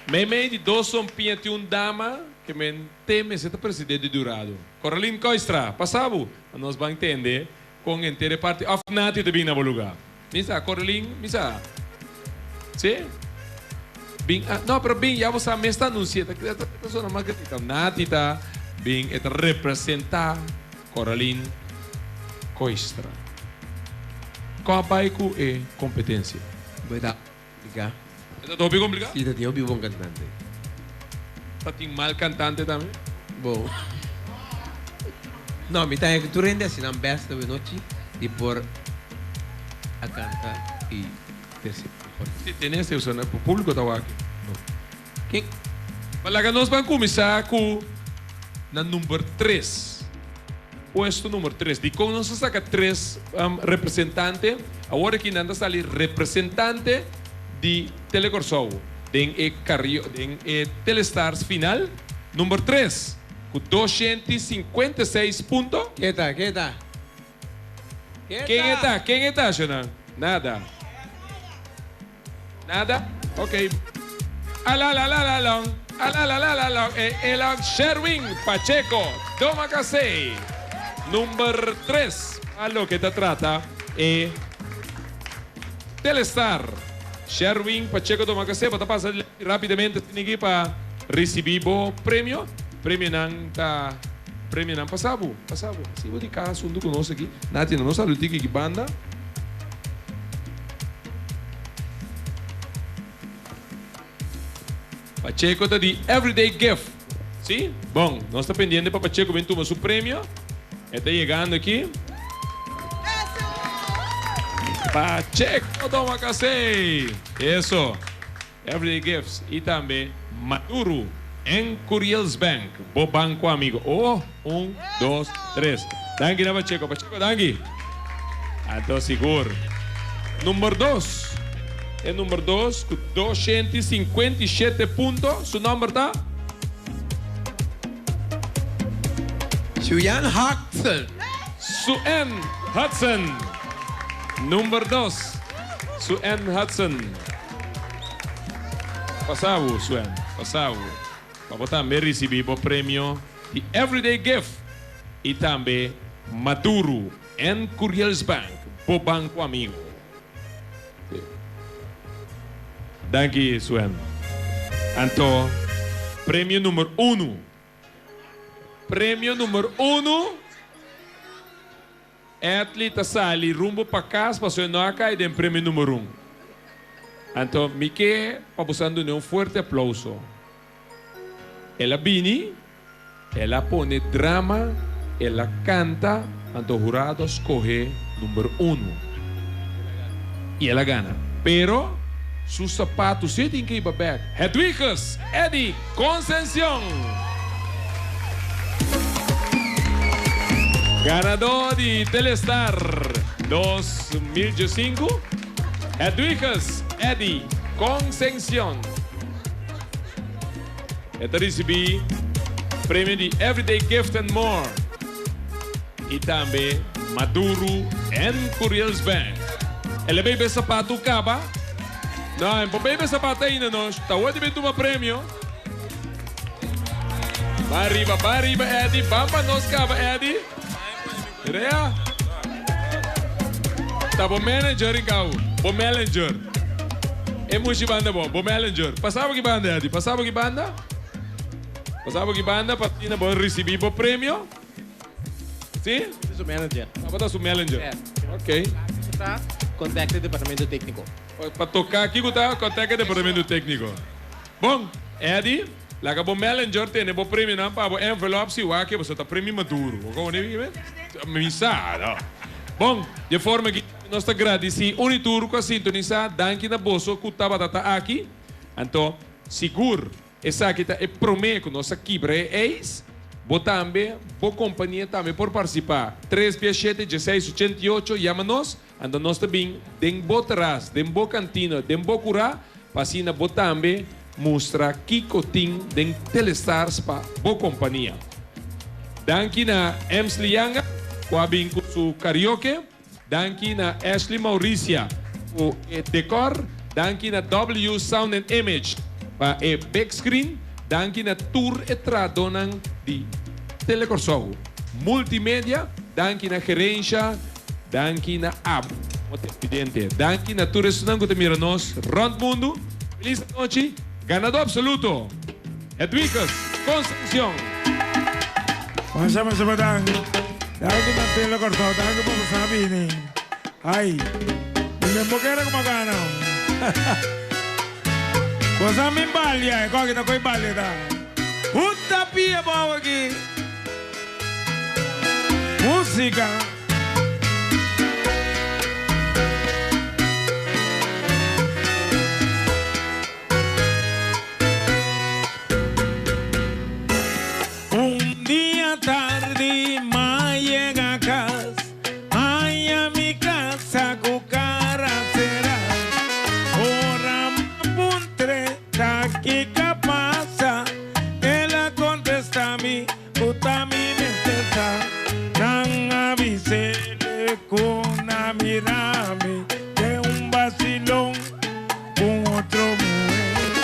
meimei di dos sompiña tin un dama ke men teme se ta presidente di Durado. Coralyn Koistra, pasa bo pa nos ban tende con henter e parti of Nati ta bin na bo lugar. Misa, Coralyn, misa. Si? Bin a, no, pero bin, ya bo sa mes ta anuncia, ta ta persona mas grita. Nati ta bin, e ta representa Coralyn Koistra. Con a bay cu e competencia? Bo ta complica. E ta hopi complica? Si, ta tin hopi bon cantante. Ta tin mal cantante tambe? Bo. No, mi ta haña cu tur hende haci nan best awe nochi di por a canta y tercer mejor. Si tene ese usa na publico ta wak. No. Ken? Pa laga nos ban cuminsa cu na number tres. Puesto number tres. Dicon nos a saca tres representante? Awor aki nan ta sali representante di Telecorsou den e cario den e Telestars final. Number tres cu 256 punto. Ken ta? Ken ta? Ken e ta? Ken e ta, Shonan? Nada. Nada? Ok. Alalalalong, alalalalong, e elong Sherwin Pacheco Domacassé, number tres pa loke ta trata e Telestar. Sherwin Pacheco Domacassé, bo ta pasa rapidamente asina aki pa ricibi bo premio. Premionan ta Premionan pasa bo, pasa bo. Si bo di cas hunto cu nos aki. Nati, no nos salu tiki ki banda. Pacheco ta di Everyday Gift. Si? Bon, nos ta pendiente pa Pacheco bin tuma su premio. E ta yegando aki. Pacheco toma casey. Eso. Everyday Gifts y tambe. Maduro en Curiels Bank, bo banco amigo. Oh, un, dos, tres. Danki na Pacheco. Pacheco, danki. Anto sigur. Number dos. E number dos ku 257 punto. Su nomber ta? Sue-Ann Hudson. Sue-Ann Hudson. Number dos. Sue-Ann Hudson. Pasa bo, Sue-Ann. Pasa bo. Pa bo tambe ricibi bo premio di Everyday Gift y tambe Maduro en Curiels Bank, bo banco amigo. Danki, Sue-Ann. Anto, premio number uno. Premio number uno. Edley ta sali rumbo pa cas pasobra e no a cay den premio number un. Anto mi ke pa boso dune un fuerte aplauso. El a bini, el a pone drama, el a canta, anto hurado a scoge number uno. Y el a gana. Pero su sapato si tin ke iba bek. Hedwiges Eddy Concencion! Ganadó di Telestar 2015, Hedwiges Eddy Concencion. E ta risibí premio di Everyday Gift and More i tambe Maduro en Curiels Bank. El a bebe sapatu kaba? No, e por bebe sapatu ainda no. Ta wou di bin tuma premio. Ba riba, ba riba Eddy. Ban pa nos kaba Eddy. Rea. Ta bo manager in kau. Bo manager. E mushi banda bo. Bo manager. Pasa bo ki banda Eddy. Pasa bo ki banda. Pasa bo ki banda pa asina bo ricibi bo premio. Si? Su manager. Tabata su manager. Yeah. Ok. Ta contact e departamento tecnico. Pa toca kico ta contact e departamento tecnico. Bon, Eddy, laga bo manager tene bo premionan pa bo envelop si wak boso ta premio maduro. Bo kono mi men? Mi sa, no. Bon, di e forma aki nos ta gradici un y tur cu a sintonisa. Danki na boso cu tabata ta aki. Anto, sigur Esaki ta e promé ku nos a kibra e eis. Bo tambe, bo kompania tambe por partisipá. Tres bia shete, dieseis, ochenta i ocho, yama nos, anto nos ta bin den bo teras, den bo kantina, den bo kurá, pa asina bo tambe mustra kiko tin den Telestars pa bo kompania. Danki na Emsley Yanga ku a bin ku su karaoke. Danki na Ashley Mauricia ku e decor, danki na W Sound and Image pa e big screen, danki na tur e tradonan di Tele Kòrsou Multimedia, danki na gerensha, danki na abo como televidente, danki na tur esunnan ku ta mira nos rònt mundu. Felis anochi, ganadó absoluto Hedwiges Concepcion. Masha masha badangi. Danki na Tele Kòrsou, danki pa bo sa bini. Ai, mi men bo kere ku magana. Bo sa mi balia, e koki ta koi balia ta. Huta pia bou aki. Músika. Un dia tardi m'a yega cas, haña mi casa cu cara cera. Ora m'a puntr'e ta kica pasa, el a contesta mi cu ta mi mester sa. Nan a bis'e cu na mira mi den un bacilon. Cu otro muher.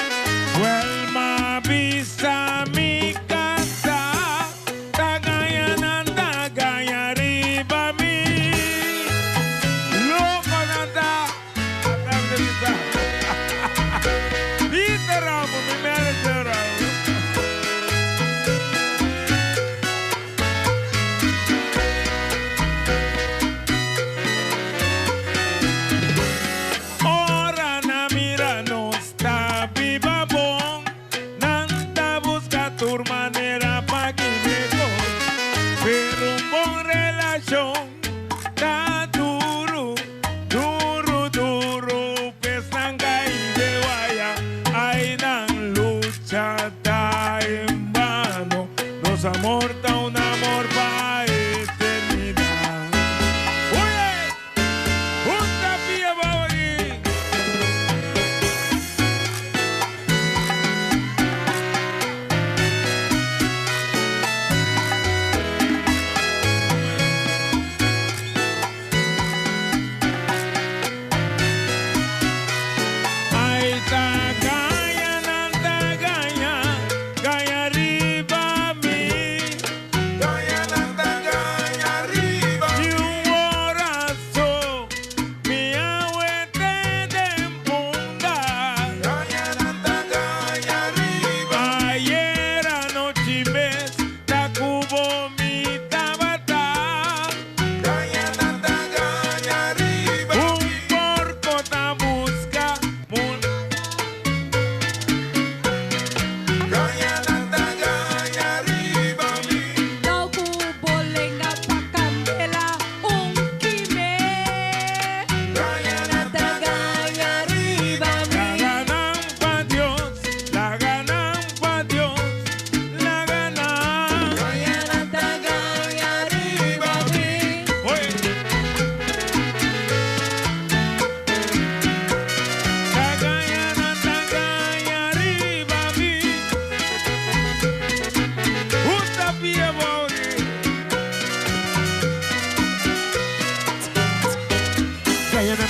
Wel m'a bisa mi casa ta gaña nan ta gaña riba mi. Loco nan ta. Ata mi ta bisa. Peter Ramo mi manager Ramo. Ora nan mira nos ta biba bon, nan ta buska tur manera pa kibre kos. Pero un bon relashon ta duru, duru, duru, p'esnan kai de waya, ai nan lucha.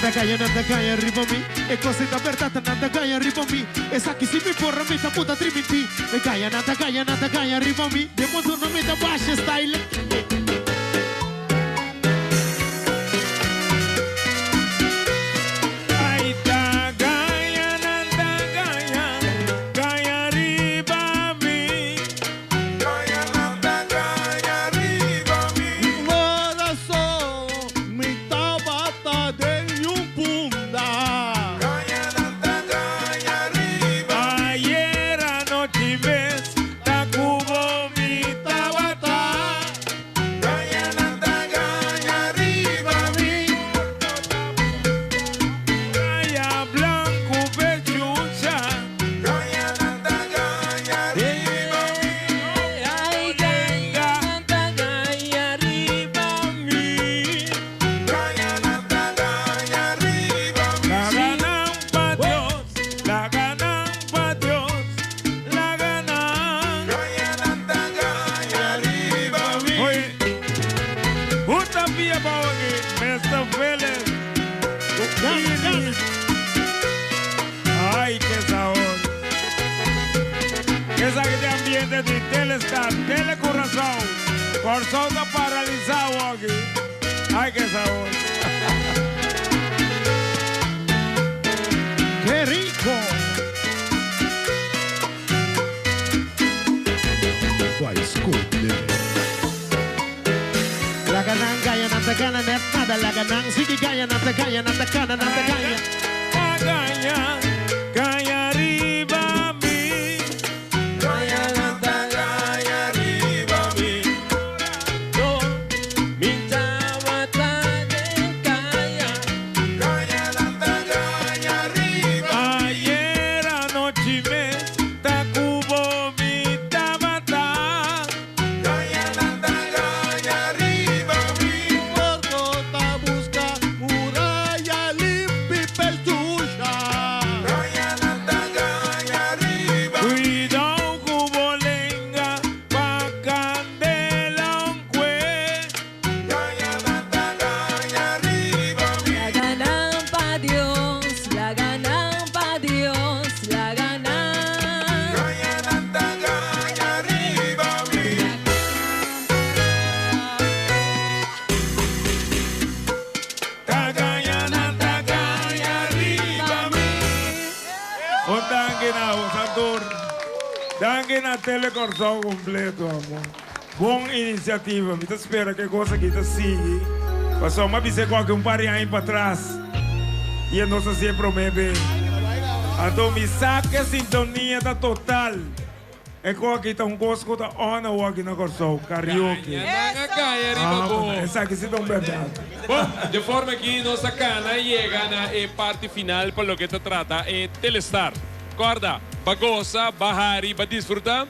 ta gaña, nan ta gaña riba mi. E kos ei ta bèrdat, nan ta gaña riba mi. Esaki si mi por a mi ta puta trimintí. E gaña, nan ta gaña, nan ta gaña riba mi. Den montonan mi ta basha style. Ay ta gaña, nan ta gaña, gaña riba mi. Gaña, nan ta gaña riba mi. Corazón, mi tabata den un punda. Gaña, nan ta gaña riba. Ayer anochi mes ta cubo mi tabata. Gaña, nan ta gaña riba mi. Gaña blanco pechucha. Gaña, nan ta gaña riba mi. Ay, gaña, nan ta gaña riba mi. Gaña, nan ta gaña riba mi. La ganan pa Dios, la ganan pa Dios, la ganan. Gaña, nan ta gaña riba mi. Oye, justa via pa aquí, Mr. Vélez. Ay, qué sabor. Esa que te ambiente de Telestar, Telecorazón. Corazón está paralizado aquí. Ay, qué sabor. ¡Qué rico! La ganan, gaña, nan ta gana, net nada. La ganan, sigui gaña, nan ta gaña, nan ta gana, nan ta gaña. Gaña, gaña riba mi. Gaña, nan ta gaña riba mi. Mi tabata den kaya. Gaña, nan ta gaña riba. Ayer anochi mes ta cubo mi tabata. Gaña, nan ta gaña riba mi. Puerto ta busca muralla limpi pechucha. Gaña, nan ta gaña riba. Cuidao cu bo lenga pa candela un cue. Gaña, nan ta gaña riba mi. La ganan pa Dios, la ganan pa Dios, la ganan. Gaña, nan ta gaña riba mi. Ta gaña, nan ta gaña riba mi. Un danki na Santur. Danki na Telecorsou completo, amor. Bon iniciativa. Mi ta spera cu e cos aki ta sigui. Pasobra mi a bisa cu aki un par di aña patras y e nos a haci e prome be. Anto mi sa cu e sintonia ta total. E cos aki ta un cos cu ta on awor aki na Corsou, karaoke. Gaña nan a gaña riba bo. Esaki si ta un berdad. Bon, de forma aki nos a cana yega na e parti final pa loke ta trata e Telestar. Corda, ba goza, ba hari, ba disfruta.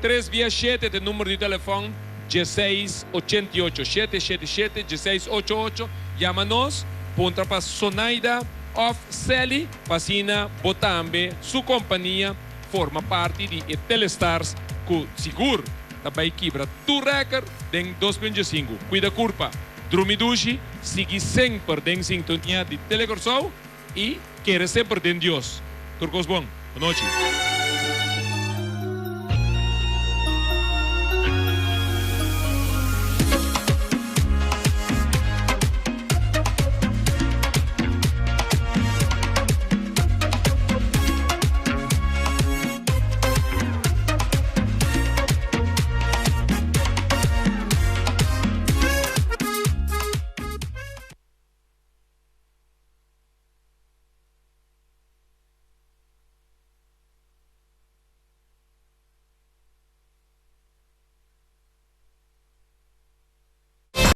Tres bia shete ta e numero di telefon, dieseis ochenta i ocho, shete shete shete, dieseis ocho ocho. Yama nos, puntra pa Sonaida of Sally pa asina bo tambe su compania forma parti di e Telestars cu sigur ta bay kibra tur record den 2015. Cuida curpa, drumi dushi, sigui semper den sintonia di Telecorsou y kere semper den Dios. Tur cos bon. Bonochi.